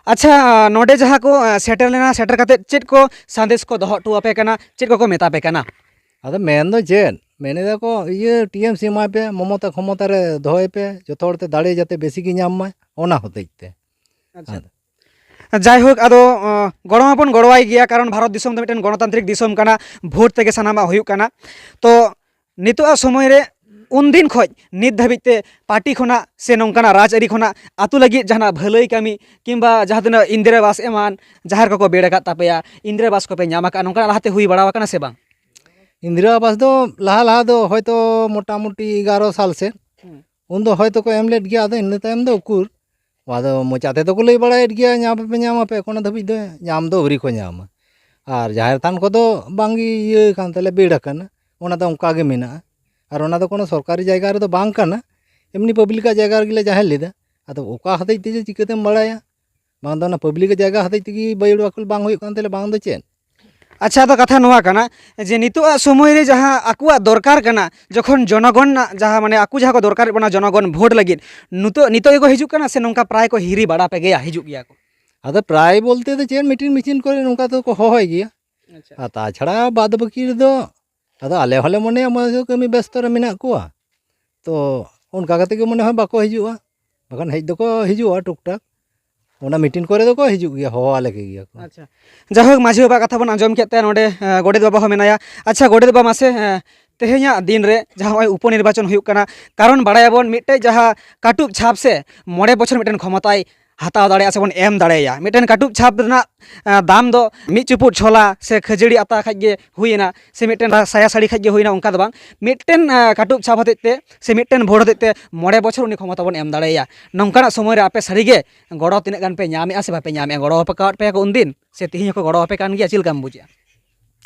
ᱟᱪᱪᱷᱟ, ᱱᱚᱰᱮ ᱡᱟᱦᱟᱸ ᱠᱚ, ᱮ, ᱥᱮᱴᱮᱨ ᱞᱮᱱᱟ, ᱥᱮᱴᱮᱨ ᱠᱟᱛᱮ ᱪᱮᱫ ᱠᱚ ᱥᱟᱸᱫᱮᱥ ᱠᱚ ᱫᱚᱦᱚ ᱦᱚᱴᱚ ᱟᱯᱮ ᱠᱟᱱᱟ, ᱪᱮᱫ ᱠᱚᱠᱚ ᱢᱮᱛᱟ ᱯᱮ ᱠᱟᱱᱟ? ᱟᱫᱚ ᱢᱮᱱ ᱫᱚ ᱪᱮᱫ? ᱢᱮᱱ ᱮᱫᱟ ᱠᱚ, ᱤᱭᱟᱹ, ᱴᱤ ᱮᱢ ᱥᱤ ᱮᱢᱟᱭ ᱯᱮ, ᱢᱚᱢᱚᱛᱟ ᱠᱷᱚᱢᱚᱛᱟ ᱨᱮ ᱫᱚᱦᱚᱭ ᱯᱮ, ᱡᱚᱛᱚ ᱦᱚᱲ ᱛᱮ ᱫᱟᱲᱮ ᱡᱟᱛᱮ ᱵᱮᱥᱤ ᱜᱮ ᱧᱟᱢ ᱢᱟᱭ, ᱚᱱᱟ ᱦᱚᱛᱮᱡ ᱛᱮ᱾ ᱟᱪᱪᱷᱟ᱾ ᱟᱫᱚ ᱡᱟᱭᱦᱳᱠ, ᱟᱫᱚ, ᱚ, ᱜᱚᱲᱚ ᱢᱟᱵᱚᱱ ᱜᱚᱲᱚᱣᱟᱭ ᱜᱮᱭᱟ, ᱠᱟᱨᱚᱱ ᱵᱷᱟᱨᱚᱛ ᱫᱤᱥᱚᱢ ᱫᱚ ᱢᱤᱫᱴᱮᱱ ᱜᱚᱱᱚᱛᱟᱱᱛᱨᱤᱠ ᱫᱤᱥᱚᱢ ᱠᱟᱱᱟ, ᱵᱷᱳᱴ ᱛᱮᱜᱮ ᱥᱟᱱᱟᱢᱟᱜ ᱦᱩᱭᱩᱜ ᱠᱟᱱᱟ᱾ ᱛᱚ ᱱᱤᱛᱚᱜᱟᱜ ᱥᱚᱢᱚᱭ ᱨᱮ, ᱩᱱᱫᱤᱱ ᱠᱷᱚᱱ ᱱᱤᱛ ᱫᱷᱟᱹᱵᱤᱡ ᱛᱮ ᱯᱟᱨᱴᱤ ᱠᱷᱚᱱᱟᱜ ᱥᱮ ᱱᱚᱝᱠᱟᱱᱟᱜ ᱨᱟᱡᱽᱟᱹᱨᱤ ᱠᱷᱚᱱᱟᱜ ᱟᱹᱛᱩ ᱞᱟᱹᱜᱤᱫ ᱡᱟᱦᱟᱱᱟᱜ ᱵᱷᱟᱹᱞᱟᱹᱭ ᱠᱟᱹᱢᱤ ᱠᱤᱝᱵᱟ ᱡᱟᱦᱟᱸ ᱛᱤᱱᱟᱹᱜ ᱤᱱᱫᱤᱨᱟ ᱟᱵᱟᱥ ᱮᱢᱟᱱ ᱡᱟᱦᱟᱸ ᱠᱚᱠᱚ ᱵᱮᱲ ᱟᱠᱟᱫ ᱛᱟᱯᱮᱭᱟ, ᱤᱱᱫᱤᱨᱟ ᱟᱵᱟᱥ ᱠᱚᱯᱮ ᱧᱟᱢ ᱟᱠᱟᱫᱼᱟ, ᱱᱚᱝᱠᱟᱱᱟᱜ ᱞᱟᱦᱟᱛᱮ ᱦᱩᱭ ᱵᱟᱲᱟ ᱟᱠᱟᱱᱟ ᱥᱮ ᱵᱟᱝ? ᱤᱱᱫᱤᱨᱟ ᱟᱵᱟᱥ ᱫᱚ ᱞᱟᱦᱟ ᱞᱟᱦᱟ ᱫᱚ ᱦᱚᱭᱛᱳ ᱢᱚᱴᱟᱢᱩᱴᱤ ᱮᱜᱟᱨᱚ ᱥᱟᱞ ᱥᱮᱫ, ᱦᱩᱸ᱾ ᱩᱱᱫᱚ ᱦᱚᱭᱛᱳ ᱠᱚ ᱮᱢ ᱞᱮᱫ ᱜᱮᱭᱟ, ᱟᱫᱚ ᱤᱱᱟᱹ ᱛᱟᱭᱚᱢ ᱫᱚ ᱩᱠᱩᱨ, ᱟᱫᱚ ᱢᱚᱪᱟ ᱛᱮᱫᱚ ᱠᱚ ᱞᱟᱹᱭ ᱵᱟᱲᱟᱭᱮᱫ ᱜᱮᱭᱟ, ᱧᱟᱢ ᱟᱯᱮ, ᱧᱟᱢ ᱟᱯᱮ, ᱮᱠᱷᱚᱱ ᱫᱷᱟᱹᱵᱤᱡ ᱫᱚ ᱧᱟᱢ ᱫᱚ ᱟᱹᱣᱨᱤ ᱠᱚ ᱧᱟᱢᱟ᱾ ᱟᱨ ᱡᱟᱦᱮᱨ ᱛᱷᱟᱱ ᱠᱚᱫᱚ ᱵᱟᱝᱜᱮ ᱤᱭᱟᱹ ᱠᱟᱱ ᱛᱟᱞᱮ, ᱵᱮᱲ ᱟᱠᱟᱱᱟ, ᱚᱱᱟ ᱫᱚ ᱚᱱᱠᱟ ᱜᱮ ᱢᱮᱱᱟᱜᱼᱟ᱾ ᱟᱨ ᱚᱱᱟ ᱫᱚ ᱠᱳᱱᱳ ᱥᱚᱨᱠᱟᱨᱤ ᱡᱟᱭᱜᱟ ᱨᱮᱫᱚ ᱵᱟᱝ ᱠᱟᱱᱟ, ᱮᱢᱱᱤ ᱯᱟᱵᱽᱞᱤᱠᱟᱜ ᱡᱟᱭᱜᱟ ᱨᱮᱜᱮ ᱞᱮ ᱡᱟᱦᱮᱨ ᱞᱮᱫᱟ᱾ ᱟᱫᱚ ᱚᱠᱟ ᱦᱚᱛᱮᱡ ᱛᱮ ᱡᱮ ᱪᱤᱠᱟᱹᱛᱮᱢ ᱵᱟᱲᱟᱭᱟ? ᱵᱟᱝ ᱫᱚ ᱚᱱᱟ ᱯᱟᱵᱽᱞᱤᱠ ᱡᱟᱭᱜᱟ ᱦᱚᱛᱮᱡ ᱛᱮᱜᱮ ᱵᱟᱹᱭᱩᱲ ᱵᱟᱹᱠᱩᱞ ᱵᱟᱝ ᱦᱩᱭᱩᱜ ᱠᱟᱱ ᱛᱟᱞᱮ, ᱵᱟᱝ ᱫᱚ ᱪᱮᱫ᱾ ᱟᱪᱪᱷᱟ, ᱟᱫᱚ ᱠᱟᱛᱷᱟ ᱱᱚᱣᱟ ᱠᱟᱱᱟ ᱡᱮ ᱱᱤᱛᱚᱜᱟᱜ ᱥᱚᱢᱚᱭ ᱨᱮ ᱡᱟᱦᱟᱸ ᱟᱠᱚᱣᱟᱜ ᱫᱚᱨᱠᱟᱨ ᱠᱟᱱᱟ, ᱡᱚᱠᱷᱚᱱ ᱡᱚᱱᱚᱜᱚᱱ ᱨᱮᱱᱟᱜ ᱡᱟᱦᱟᱸ, ᱢᱟᱱᱮ, ᱟᱠᱚ ᱡᱟᱦᱟᱸ ᱠᱚ ᱫᱚᱨᱠᱟᱨᱮᱫ ᱵᱚᱱᱟ ᱡᱚᱱᱚᱜᱚᱱ ᱵᱷᱳᱴ ᱞᱟᱹᱜᱤᱫ, ᱱᱤᱛᱚᱜ, ᱱᱤᱛᱚᱜ ᱜᱮᱠᱚ ᱦᱤᱡᱩᱜ ᱠᱟᱱᱟ ᱥᱮ ᱱᱚᱝᱠᱟ ᱯᱨᱟᱭ ᱠᱚ ᱦᱤᱨᱤ ᱵᱟᱲᱟ ᱯᱮ ᱜᱮᱭᱟ, ᱦᱤᱡᱩᱜ ᱜᱮᱭᱟ ᱠᱚ? ᱟᱫᱚ ᱯᱨᱟᱭ ᱵᱚᱞᱛᱮ ᱫᱚ ᱪᱮᱫ, ᱢᱤᱴᱤᱝ ᱢᱤᱪᱷᱤᱞ ᱠᱚᱨᱮ ᱱᱚᱝᱠᱟ ᱫᱚᱠᱚ ᱦᱚᱦᱚᱭ ᱜᱮᱭᱟ᱾ ᱟᱪᱪᱷᱟ᱾ ᱟᱨ ᱛᱟᱪᱷᱟᱲᱟ ᱵᱟᱫ ᱵᱟᱹᱠᱤ ᱨᱮᱫᱚ ᱟᱫᱚ ᱟᱞᱮ ᱦᱚᱸᱞᱮ ᱢᱚᱱᱮᱭᱟ ᱢᱚᱱᱮ ᱫᱚ ᱠᱟᱹᱢᱤ ᱵᱮᱥᱛᱚ ᱨᱮ ᱢᱮᱱᱟᱜ ᱠᱚᱣᱟ, ᱛᱚ ᱚᱱᱠᱟ ᱠᱟᱛᱮ ᱜᱮ ᱢᱚᱱᱮ ᱦᱚᱭ ᱵᱟᱠᱚ ᱦᱤᱡᱩᱜᱼᱟ, ᱵᱟᱠᱷᱟᱱ ᱦᱮᱡ ᱫᱚᱠᱚ ᱦᱤᱡᱩᱜᱼᱟ ᱴᱩᱠ ᱴᱟᱠ᱾ ᱚᱱᱟ ᱢᱤᱴᱤᱝ ᱠᱚᱨᱮ ᱫᱚᱠᱚ ᱦᱤᱡᱩᱜ ᱜᱮᱭᱟ, ᱦᱚᱦᱚ ᱟᱞᱮ ᱠᱚ ᱜᱮᱭᱟ ᱠᱚ᱾ ᱟᱪᱪᱷᱟ, ᱡᱟᱭᱦᱳᱠ, ᱢᱟᱹᱡᱷᱤ ᱵᱟᱵᱟ ᱠᱟᱛᱷᱟ ᱵᱚᱱ ᱟᱸᱡᱚᱢ ᱠᱮᱫ ᱛᱟᱭᱟ, ᱱᱚᱰᱮ ᱮ, ᱜᱚᱰᱮᱛ ᱵᱟᱵᱟ ᱦᱚᱸ ᱢᱮᱱᱟᱭᱟ᱾ ᱟᱪᱪᱷᱟ ᱜᱚᱰᱮᱛ ᱵᱟᱵᱟ, ᱢᱟᱥᱮ ᱮ, ᱛᱮᱦᱮᱧᱟᱜ ᱫᱤᱱ ᱨᱮ ᱡᱟᱦᱟᱸ ᱱᱚᱜᱼᱚᱭ ᱩᱯᱚᱱᱤᱨᱵᱟᱪᱚᱱ ᱦᱩᱭᱩᱜ ᱠᱟᱱᱟ, ᱠᱟᱨᱚᱱ ᱵᱟᱲᱟᱭᱟᱵᱚᱱ ᱢᱤᱫᱴᱮᱡ ᱡᱟᱦᱟᱸ ᱠᱟᱹᱴᱩᱵ ᱪᱷᱟᱯ ᱥᱮ ᱢᱚᱬᱮ ᱵᱚᱪᱷᱚᱨ ᱢᱤᱫᱴᱮᱱ ᱠᱷᱚᱢᱚᱛᱟᱭ ᱦᱟᱛᱟᱣ ᱫᱟᱲᱮᱭᱟᱜᱼᱟ ᱥᱮ ᱵᱚᱱ ᱮᱢ ᱫᱟᱲᱮᱭᱟᱭᱟ᱾ ᱢᱤᱫᱴᱮᱱ ᱠᱟᱹᱴᱩᱵ ᱪᱷᱟᱯ ᱨᱮᱱᱟᱜ ᱮ, ᱫᱟᱢ ᱫᱚ ᱢᱤᱫ ᱪᱩᱯᱩᱫ ᱪᱷᱚᱞᱟ ᱥᱮ ᱠᱷᱟᱹᱡᱟᱹᱲᱤ ᱟᱛᱟ ᱠᱷᱟᱡ ᱜᱮ ᱦᱩᱭᱮᱱᱟ, ᱥᱮ ᱢᱤᱫᱴᱮᱱ ᱥᱟᱭᱟ ᱥᱟᱹᱲᱤ ᱠᱷᱟᱡ ᱜᱮ ᱦᱩᱭᱮᱱᱟ, ᱚᱱᱠᱟ ᱫᱚ ᱵᱟᱝ᱾ ᱢᱤᱫᱴᱮᱱ ᱮ, ᱠᱟᱹᱴᱩᱵ ᱪᱷᱟᱯ ᱦᱚᱛᱮᱡ ᱛᱮ ᱥᱮ ᱢᱤᱫᱴᱮᱱ ᱵᱷᱳᱴ ᱦᱚᱛᱮᱡ ᱛᱮ ᱢᱚᱬᱮ ᱵᱚᱪᱷᱚᱨ ᱩᱱᱤ ᱠᱷᱚᱢᱚᱛᱟ ᱵᱚᱱ ᱮᱢ ᱫᱟᱲᱮᱭᱟᱭᱟ᱾ ᱱᱚᱝᱠᱟᱱᱟᱜ ᱥᱚᱢᱚᱭ ᱨᱮ ᱟᱯᱮ ᱥᱟᱹᱨᱤᱜᱮ ᱜᱚᱲᱚ ᱛᱤᱱᱟᱹᱜ ᱜᱟᱱ ᱯᱮ ᱧᱟᱢᱮᱜᱼᱟ ᱥᱮ ᱵᱟᱯᱮ ᱧᱟᱢᱮᱜᱼᱟ? ᱜᱚᱲᱚ ᱟᱠᱟᱫ ᱯᱮᱭᱟ ᱠᱚ ᱩᱱᱫᱤᱱ, ᱥᱮ ᱛᱤᱦᱤᱧ ᱦᱚᱸᱠᱚ ᱜᱚᱲᱚ ᱟᱯᱮ ᱠᱟᱱ ᱜᱮᱭᱟ? ᱪᱮᱫ ᱞᱮᱠᱟᱢ ᱵᱩᱡᱮᱜᱼᱟ?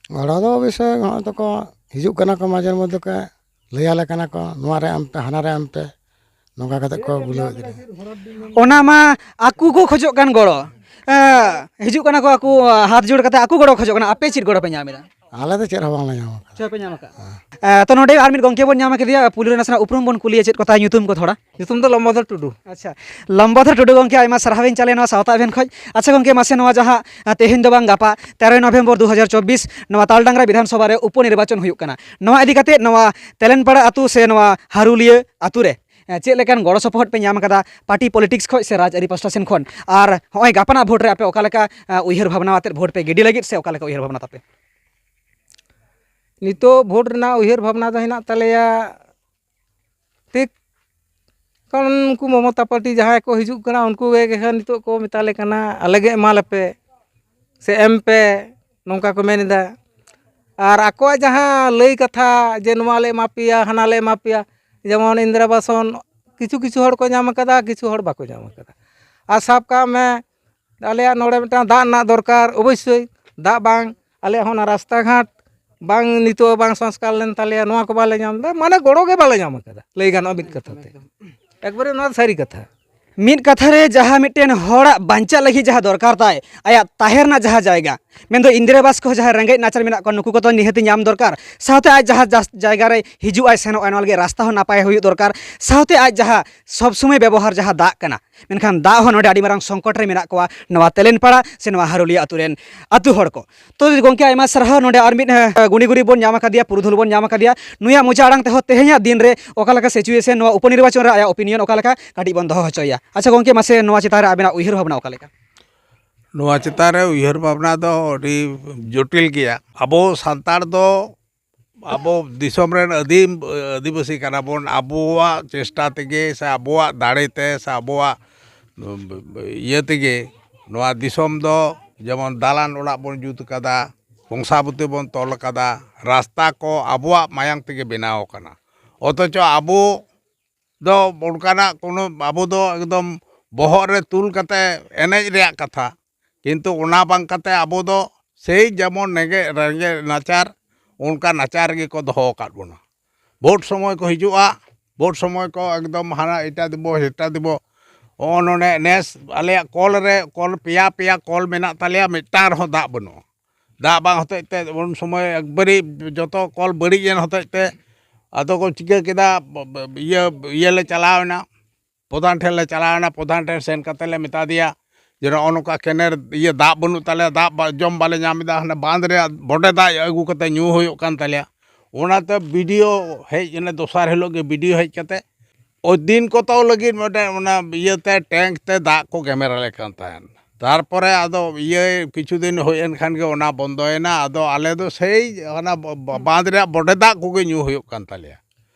ᱜᱚᱲᱚ ᱫᱚ ᱚᱵᱚᱥᱥᱳᱭ ᱱᱚᱜᱼᱚᱭ ᱛᱚᱠᱚ ᱦᱤᱡᱩᱜ ᱠᱟᱱᱟ ᱠᱚ, ᱢᱟᱡᱷᱮᱨ ᱢᱚᱫᱽᱫᱷᱮ ᱠᱚ ᱞᱟᱹᱭᱟᱞᱮ ᱠᱟᱱᱟ ᱠᱚ, "ᱱᱚᱣᱟ ᱨᱮ ᱮᱢ ᱯᱮ, ᱦᱟᱱᱟ ᱨᱮ ᱮᱢ ᱯᱮ", ᱱᱚᱝᱠᱟ ᱠᱟᱛᱮ ᱠᱚ ᱵᱩᱞᱟᱹᱣᱮᱫ ᱠᱟᱱᱟ᱾ ᱚᱱᱟ ᱢᱟ ᱟᱠᱚ ᱠᱚ ᱠᱷᱚᱡᱚᱜ ᱠᱟᱱ ᱜᱚᱲᱚ᱾ ᱮ, ᱦᱤᱡᱩᱜ ᱠᱟᱱᱟ ᱠᱚ ᱟᱠᱚ, ᱦᱟᱛ ᱡᱳᱲ ᱠᱟᱛᱮ ᱟᱠᱚ ᱜᱚᱲᱚ ᱠᱷᱚᱡᱚᱜ ᱠᱟᱱᱟ᱾ ᱟᱯᱮ ᱪᱮᱫ ᱜᱚᱲᱚ ᱯᱮ ᱧᱟᱢ ᱮᱫᱟ? ᱟᱞᱮ ᱫᱚ ᱪᱮᱫ ᱦᱚᱸ ᱵᱟᱝᱞᱮ ᱧᱟᱢ ᱟᱠᱟᱫᱟ᱾ ᱪᱮᱫ ᱯᱮ ᱧᱟᱢ ᱟᱠᱟᱫᱟ? ᱦᱮᱸ᱾ ᱮ, ᱛᱚ ᱱᱚᱰᱮ ᱟᱨ ᱢᱤᱫ ᱜᱚᱢᱠᱮ ᱵᱚᱱ ᱧᱟᱢ ᱠᱮᱫᱮᱭᱟ, ᱯᱩᱭᱞᱩ ᱨᱮ ᱱᱟᱥᱮᱱᱟᱜ ᱩᱯᱨᱩᱢ ᱵᱚᱱ ᱠᱩᱞᱤᱭᱟ, ᱪᱮᱫ ᱠᱚ ᱛᱟᱭ ᱧᱩᱛᱩᱢ ᱠᱚ ᱛᱷᱚᱲᱟ? ᱧᱩᱛᱩᱢ ᱫᱚ ᱞᱚᱢᱵᱚᱫᱷᱚᱨ ᱴᱩᱰᱩ᱾ ᱟᱪᱪᱷᱟ, ᱞᱚᱢᱵᱚᱫᱷᱚᱨ ᱴᱩᱰᱩ ᱜᱚᱢᱠᱮ, ᱟᱭᱢᱟ ᱥᱟᱨᱦᱟᱣ ᱤᱧ ᱪᱟᱞᱮ ᱱᱚᱣᱟ ᱥᱟᱶᱛᱟ ᱮᱵᱷᱮᱱ ᱠᱷᱚᱡ᱾ ᱟᱪᱪᱷᱟ ᱜᱚᱢᱠᱮ, ᱢᱟᱥᱮ ᱱᱚᱣᱟ ᱡᱟᱦᱟᱸ, ᱟ, ᱛᱮᱦᱮᱧ ᱫᱚ ᱵᱟᱝ ᱜᱟᱯᱟ, ᱛᱮᱨᱚᱭ ᱱᱚᱵᱷᱮᱢᱵᱚᱨ ᱫᱩ ᱦᱟᱡᱟᱨ ᱪᱚᱵᱵᱤᱥ, ᱱᱚᱣᱟ ᱛᱟᱞᱰᱟᱝᱨᱟ ᱵᱤᱫᱷᱟᱱ ᱥᱚᱵᱷᱟ ᱨᱮ ᱩᱯᱚ ᱱᱤᱨᱵᱟᱪᱚᱱ ᱦᱩᱭᱩᱜ ᱠᱟᱱᱟ᱾ ᱱᱚᱣᱟ ᱤᱫᱤ ᱠᱟᱛᱮ ᱱᱚᱣᱟ ᱛᱮᱞᱮᱱᱯᱟᱲᱟ ᱟᱹᱛᱩ ᱥᱮ ᱱᱚᱣᱟ ᱦᱟᱨᱩᱞᱤᱭᱟᱹ ᱟᱹᱛᱩ ᱨᱮ, ᱮ, ᱪᱮᱫ ᱞᱮᱠᱟᱱ ᱜᱚᱲᱚ ᱥᱚᱯᱚᱦᱚᱫ ᱯᱮ ᱧᱟᱢ ᱠᱟᱫᱟ ᱯᱟᱨᱴᱤ ᱯᱚᱞᱤᱴᱤᱠᱥ ᱠᱷᱚᱡ ᱥᱮ ᱨᱟᱡᱽᱟᱹᱨᱤ ᱯᱟᱥᱴᱟ ᱥᱮᱱ ᱠᱷᱚᱱ? ᱟᱨ ᱦᱚᱸᱜᱼᱚᱭ ᱜᱟᱯᱟᱱᱟᱜ ᱵᱷᱳᱴ ᱨᱮ ᱟᱯᱮ ᱚᱠᱟ ᱞᱮᱠᱟ, ᱮ, ᱩᱭᱦᱟᱹᱨ ᱵᱷᱟᱵᱽᱱᱟ ᱟᱛᱮᱫ ᱵᱷᱳᱴ ᱯᱮ ᱜᱤᱰᱤ ᱞᱟᱹᱜᱤᱫ ᱥᱮ ᱚᱠᱟ ᱞᱮᱠᱟ ᱩᱭᱦᱟᱹᱨ ᱵᱷᱟᱵᱽᱱᱟ ᱛᱟᱯᱮ? ᱱᱤᱛᱚᱜ ᱵᱷᱳᱴ ᱨᱮᱱᱟᱜ ᱩᱭᱦᱟᱹᱨ ᱵᱷᱟᱵᱽᱱᱟ ᱫᱚ ᱦᱮᱱᱟᱜ ᱛᱟᱞᱮᱭᱟ ᱴᱷᱤᱠ, ᱠᱟᱨᱚᱱ ᱩᱱᱠᱩ ᱢᱚᱢᱚᱛᱟ ᱯᱟᱨᱴᱤ ᱡᱟᱦᱟᱸᱭ ᱠᱚ ᱦᱤᱡᱩᱜ ᱠᱟᱱᱟ, ᱩᱱᱠᱩ ᱜᱮ ᱱᱤᱛᱚᱜ ᱠᱚ ᱢᱮᱛᱟ ᱞᱮ ᱠᱟᱱᱟ, "ᱟᱞᱮ ᱜᱮ ᱮᱢᱟ ᱞᱮᱯᱮ ᱥᱮ ᱮᱢ ᱯᱮ", ᱱᱚᱝᱠᱟ ᱠᱚ ᱢᱮᱱ ᱮᱫᱟ᱾ ᱟᱨ ᱟᱠᱚᱣᱟᱜ ᱡᱟᱦᱟᱸ ᱞᱟᱹᱭ ᱠᱟᱛᱷᱟ ᱡᱮ, "ᱱᱚᱣᱟ ᱞᱮ ᱮᱢᱟ ᱯᱮᱭᱟ, ᱦᱟᱱᱟ ᱞᱮ ᱮᱢᱟ ᱯᱮᱭᱟ", ᱡᱮᱢᱚᱱ ᱤᱱᱫᱨᱟ ᱟᱵᱟᱥᱚᱱ ᱠᱤᱪᱷᱩ ᱠᱤᱪᱷᱩ ᱦᱚᱲ ᱠᱚ ᱧᱟᱢ ᱟᱠᱟᱫᱟ, ᱠᱤᱪᱷᱩ ᱦᱚᱲ ᱵᱟᱠᱚ ᱧᱟᱢ ᱟᱠᱟᱫᱟ᱾ ᱟᱨ ᱥᱟᱵ ᱠᱟᱜ ᱢᱮ, ᱟᱞᱮᱭᱟᱜ ᱱᱚᱰᱮ ᱢᱤᱫᱴᱟᱝ ᱫᱟᱜ ᱨᱮᱱᱟᱜ ᱫᱚᱨᱠᱟᱨ, ᱚᱵᱚᱥᱥᱳᱭ ᱫᱟᱜ ᱵᱟᱝ, ᱟᱞᱮᱭᱟᱜ ᱦᱚᱸ ᱚᱱᱟ ᱨᱟᱥᱛᱟ ᱜᱷᱟᱴ ᱵᱟᱝ, ᱱᱤᱛᱚᱜ ᱵᱟᱝ ᱥᱚᱝᱥᱠᱟᱨ ᱞᱮᱱ ᱛᱟᱞᱮᱭᱟ, ᱱᱚᱣᱟ ᱠᱚ ᱵᱟᱞᱮ ᱧᱟᱢ ᱮᱫᱟ, ᱢᱟᱱᱮ ᱜᱚᱲᱚ ᱜᱮ ᱵᱟᱞᱮ ᱧᱟᱢ ᱟᱠᱟᱫᱟ, ᱞᱟᱹᱭ ᱜᱟᱱᱚᱜᱼᱟ ᱢᱤᱫ ᱠᱟᱛᱷᱟ ᱛᱮ᱾ ᱮᱠᱵᱟᱨᱮ ᱱᱚᱣᱟ ᱫᱚ ᱥᱟᱹᱨᱤ ᱠᱟᱛᱷᱟ᱾ ᱢᱤᱫ ᱠᱟᱛᱷᱟ ᱨᱮ, ᱡᱟᱦᱟᱸ ᱢᱤᱫᱴᱮᱱ ᱦᱚᱲᱟᱜ ᱵᱟᱧᱪᱟᱜ ᱞᱟᱹᱜᱤᱫ ᱡᱟᱦᱟᱸ ᱫᱚᱨᱠᱟᱨ ᱛᱟᱭ, ᱟᱭᱟᱜ ᱛᱟᱦᱮᱸ ᱨᱮᱱᱟᱜ ᱡᱟᱦᱟᱸ ᱡᱟᱭᱜᱟ, ᱢᱮᱱᱫᱚ ᱤᱱᱫᱤᱨᱟ ᱟᱵᱟᱥ ᱠᱚ ᱡᱟᱦᱟᱸ ᱨᱮᱸᱜᱮᱡ ᱱᱟᱪᱟᱨ ᱢᱮᱱᱟᱜ ᱠᱚᱣᱟ, ᱱᱩᱠᱩ ᱠᱚᱫᱚ ᱱᱤᱦᱟᱹᱛᱤ ᱧᱟᱢ ᱫᱚᱨᱠᱟᱨ᱾ ᱥᱟᱶᱛᱮ ᱟᱡ ᱡᱟᱦᱟᱸ ᱡᱟᱥ-, ᱡᱟᱭᱜᱟ ᱨᱮ ᱦᱤᱡᱩᱜ ᱟᱭ ᱥᱮᱱᱚᱜ ᱟᱭ, ᱱᱚᱣᱟ ᱞᱟᱹᱜᱤᱫ ᱨᱟᱥᱛᱟ ᱦᱚᱸ ᱱᱟᱯᱟᱭ ᱦᱩᱭᱩᱜ ᱫᱚᱨᱠᱟᱨ᱾ ᱥᱟᱶᱛᱮ ᱟᱡ ᱡᱟᱦᱟᱸ ᱥᱚᱵᱽ ᱥᱚᱢᱚᱭ ᱵᱮᱵᱚᱦᱟᱨ ᱡᱟᱦᱟᱸ ᱫᱟᱜ ᱠᱟᱱᱟ, ᱢᱮᱱᱠᱷᱟᱱ ᱫᱟᱜ ᱦᱚᱸ ᱱᱚᱰᱮ ᱟᱹᱰᱤ ᱢᱟᱨᱟᱝ ᱥᱚᱝᱠᱚᱴ ᱨᱮ ᱢᱮᱱᱟᱜ ᱠᱚᱣᱟ ᱱᱚᱣᱟ ᱛᱮᱞᱮᱱᱯᱟᱲᱟ ᱥᱮ ᱱᱚᱣᱟ ᱦᱟᱨᱩᱞᱤᱭᱟ ᱟᱹᱛᱩ ᱨᱮᱱ ᱟᱹᱛᱩ ᱦᱚᱲ ᱠᱚ᱾ ᱛᱚ ᱜᱚᱢᱠᱮ, ᱟᱭᱢᱟ ᱥᱟᱨᱦᱟᱣ᱾ ᱱᱚᱰᱮ ᱟᱨ ᱢᱤᱫ, ᱮ, ᱜᱩᱱᱤ ᱜᱩᱨᱤᱵ ᱵᱚᱱ ᱧᱟᱢ ᱟᱠᱟᱫᱮᱭᱟ, ᱯᱩᱨᱩᱫᱷᱩᱞ ᱵᱚᱱ ᱧᱟᱢ ᱟᱠᱟᱫᱮᱭᱟ᱾ ᱱᱩᱭᱟᱜ ᱢᱚᱪᱟ ᱟᱲᱟᱝ ᱛᱮᱦᱚᱸ ᱛᱮᱦᱮᱧᱟᱜ ᱫᱤᱱ ᱨᱮ ᱚᱠᱟ ᱞᱮᱠᱟ situation, ᱱᱚᱣᱟ ᱩᱯᱚᱱᱤᱨᱵᱟᱪᱚᱱ ᱨᱮ ᱟᱭᱟᱜ opinion ᱚᱠᱟ ᱞᱮᱠᱟ, ᱠᱟᱹᱴᱤᱡ ᱵᱚᱱ ᱫᱚᱦᱚ ᱦᱚᱪᱚᱭᱟ᱾ ᱟᱪᱪᱷᱟ ᱜᱚᱢᱠᱮ, ᱢᱟᱥᱮ ᱱᱚᱣᱟ ᱪᱮᱛᱟᱱ ᱨᱮ ᱟᱵᱮᱱᱟᱜ ᱩᱭᱦᱟᱹᱨ ᱵᱷᱟᱵᱽᱱᱟ ᱚᱠᱟ ᱞᱮᱠᱟ? ᱱᱚᱣᱟ ᱪᱮᱛᱟᱱ ᱨᱮ ᱩᱭᱦᱟᱹᱨ ᱵᱷᱟᱵᱽᱱᱟ ᱫᱚ ᱟᱹᱰᱤ ᱡᱚᱴᱤᱞ ᱜᱮᱭᱟ᱾ ᱟᱵᱚ ᱥᱟᱱᱛᱟᱲ ᱫᱚ ᱟᱵᱚ ᱫᱤᱥᱚᱢ ᱨᱮᱱ ᱟᱹᱫᱤᱢ, ᱟᱹᱫᱤᱵᱟᱹᱥᱤ ᱠᱟᱱᱟ ᱵᱚᱱ᱾ ᱟᱵᱚᱣᱟᱜ ᱪᱮᱥᱴᱟ ᱛᱮᱜᱮ ᱥᱮ ᱟᱵᱚᱣᱟᱜ ᱫᱟᱲᱮ ᱛᱮ ᱥᱮ ᱟᱵᱚᱣᱟᱜ ᱤᱭᱟᱹ ᱛᱮᱜᱮ ᱱᱚᱣᱟ ᱫᱤᱥᱚᱢ ᱫᱚ ᱡᱮᱢᱚᱱ ᱫᱟᱞᱟᱱ ᱚᱲᱟᱜ ᱵᱚᱱ ᱡᱩᱛ ᱠᱟᱫᱟ, ᱠᱚᱝᱥᱟᱵᱚᱛᱤ ᱵᱚᱱ ᱛᱚᱞ ᱠᱟᱫᱟ, ᱨᱟᱥᱛᱟ ᱠᱚ ᱟᱵᱚᱣᱟᱜ ᱢᱟᱭᱟᱝ ᱛᱮᱜᱮ ᱵᱮᱱᱟᱣ ᱠᱟᱱᱟ᱾ ᱚᱛᱷᱚᱪᱚ ᱟᱵᱚ ᱫᱚ ᱚᱱᱠᱟᱱᱟᱜ ᱠᱳᱱᱳ, ᱟᱵᱚ ᱫᱚ ᱮᱠᱫᱚᱢ ᱵᱚᱦᱚᱜ ᱨᱮ ᱛᱩᱞ ᱠᱟᱛᱮ ᱮᱱᱮᱡ ᱨᱮᱭᱟᱜ ᱠᱟᱛᱷᱟ, ᱠᱤᱱᱛᱩ ᱚᱱᱟ ᱵᱟᱝ ᱠᱟᱛᱮ ᱟᱵᱚ ᱫᱚ ᱥᱮᱭ ᱡᱮᱢᱚᱱ ᱨᱮᱸᱜᱮᱡ, ᱨᱮᱸᱜᱮᱡ ᱱᱟᱪᱟᱨ, ᱚᱱᱠᱟ ᱱᱟᱪᱟᱨ ᱨᱮᱜᱮ ᱠᱚ ᱫᱚᱦᱚ ᱟᱠᱟᱫ ᱵᱚᱱᱟ᱾ ᱵᱷᱳᱴ ᱥᱚᱢᱚᱭ ᱠᱚ ᱦᱤᱡᱩᱜᱼᱟ, ᱵᱷᱳᱴ ᱥᱚᱢᱚᱭ ᱠᱚ ᱮᱠᱫᱚᱢ ᱦᱟᱱᱟ ᱮᱴᱟ ᱫᱤᱵᱚ, ᱦᱮᱴᱟ ᱫᱤᱵᱚ᱾ ᱦᱚᱸᱜᱼᱚ ᱱᱚᱰᱮ ᱱᱮᱥ ᱟᱞᱮᱭᱟᱜ ᱠᱚᱞ ᱨᱮ, ᱠᱚᱞ, ᱯᱮᱭᱟ, ᱯᱮᱭᱟ ᱠᱚᱞ ᱢᱮᱱᱟᱜ ᱛᱟᱞᱮᱭᱟ, ᱢᱤᱫᱴᱟᱝ ᱨᱮᱦᱚᱸ ᱫᱟᱜ ᱵᱟᱹᱱᱩᱜᱼᱟ᱾ ᱫᱟᱜ ᱵᱟᱝ ᱦᱚᱛᱮᱡ ᱛᱮ ᱩᱱ ᱥᱚᱢᱚᱭ ᱮᱠᱵᱟᱨᱮ ᱡᱚᱛᱚ ᱠᱚᱞ ᱵᱟᱹᱲᱤᱡ ᱮᱱ ᱦᱚᱛᱮᱡ ᱛᱮ ᱟᱫᱚ ᱠᱚ ᱪᱤᱠᱟᱹ ᱠᱮᱫᱟ, ᱵ-, ᱵ-, ᱤᱭᱟᱹ, ᱤᱭᱟᱹ ᱞᱮ ᱪᱟᱞᱟᱣ ᱮᱱᱟ, ᱯᱨᱚᱫᱷᱟᱱ ᱴᱷᱮᱱ ᱞᱮ ᱪᱟᱞᱟᱣ ᱮᱱᱟ᱾ ᱯᱨᱚᱫᱷᱟᱱ ᱴᱷᱮᱱ ᱥᱮᱱ ᱠᱟᱛᱮ ᱞᱮ ᱢᱮᱛᱟ ᱫᱮᱭᱟ ᱡᱮ, "ᱱᱚᱜᱼᱚ ᱱᱚᱝᱠᱟ ᱠᱮᱱᱮᱞ ᱤᱭᱟᱹ ᱫᱟᱜ ᱵᱟᱹᱱᱩᱜ ᱛᱟᱞᱮᱭᱟ, ᱫᱟᱜ ᱵᱟ-, ᱡᱚᱢ ᱵᱟᱞᱮ ᱧᱟᱢ ᱮᱫᱟ, ᱦᱟᱱᱮ ᱵᱟᱸᱫᱷ ᱨᱮᱭᱟᱜ ᱵᱚᱰᱮ ᱫᱟᱜ ᱟᱹᱜᱩ ᱠᱟᱛᱮ ᱧᱩ ᱦᱩᱭᱩᱜ ᱠᱟᱱ ᱛᱟᱞᱮᱭᱟ᱾" ᱚᱱᱟᱛᱮ ᱵᱤ ᱰᱤ ᱳ ᱦᱮᱡ ᱮᱱᱟ, ᱫᱚᱥᱟᱨ ᱦᱤᱞᱳᱜ ᱜᱮ ᱵᱤ ᱰᱤ ᱳ ᱦᱮᱡ ᱠᱟᱛᱮ ᱳᱭ ᱫᱤᱱ ᱠᱚᱛᱚ ᱞᱟᱹᱜᱤᱫ ᱢᱤᱫᱴᱮᱱ ᱚᱱᱟ ᱤᱭᱟᱹᱛᱮ ᱴᱮᱝᱠ ᱛᱮ ᱫᱟᱜ ᱠᱚ ᱜᱮᱢᱮᱨ ᱟᱞᱮ ᱠᱟᱱ ᱛᱟᱦᱮᱸᱱ᱾ ᱛᱟᱨᱯᱚᱨᱮ ᱟᱫᱚ ᱤᱭᱟᱹ ᱠᱤᱪᱷᱩ ᱫᱤᱱ ᱦᱩᱭ ᱮᱱ ᱠᱷᱟᱱ ᱜᱮ ᱚᱱᱟ ᱵᱚᱱᱫᱚᱭᱮᱱᱟ᱾ ᱟᱫᱚ ᱟᱞᱮ ᱫᱚ ᱥᱮᱭ ᱚᱱᱟ ᱵ-, ᱵ-, ᱵᱟᱸᱫᱽ ᱨᱮᱭᱟᱜ ᱵᱚᱰᱮ ᱫᱟᱜ ᱠᱚᱜᱮ ᱧᱩ ᱦᱩᱭᱩᱜ ᱠᱟᱱ ᱛᱟᱞᱮᱭᱟ᱾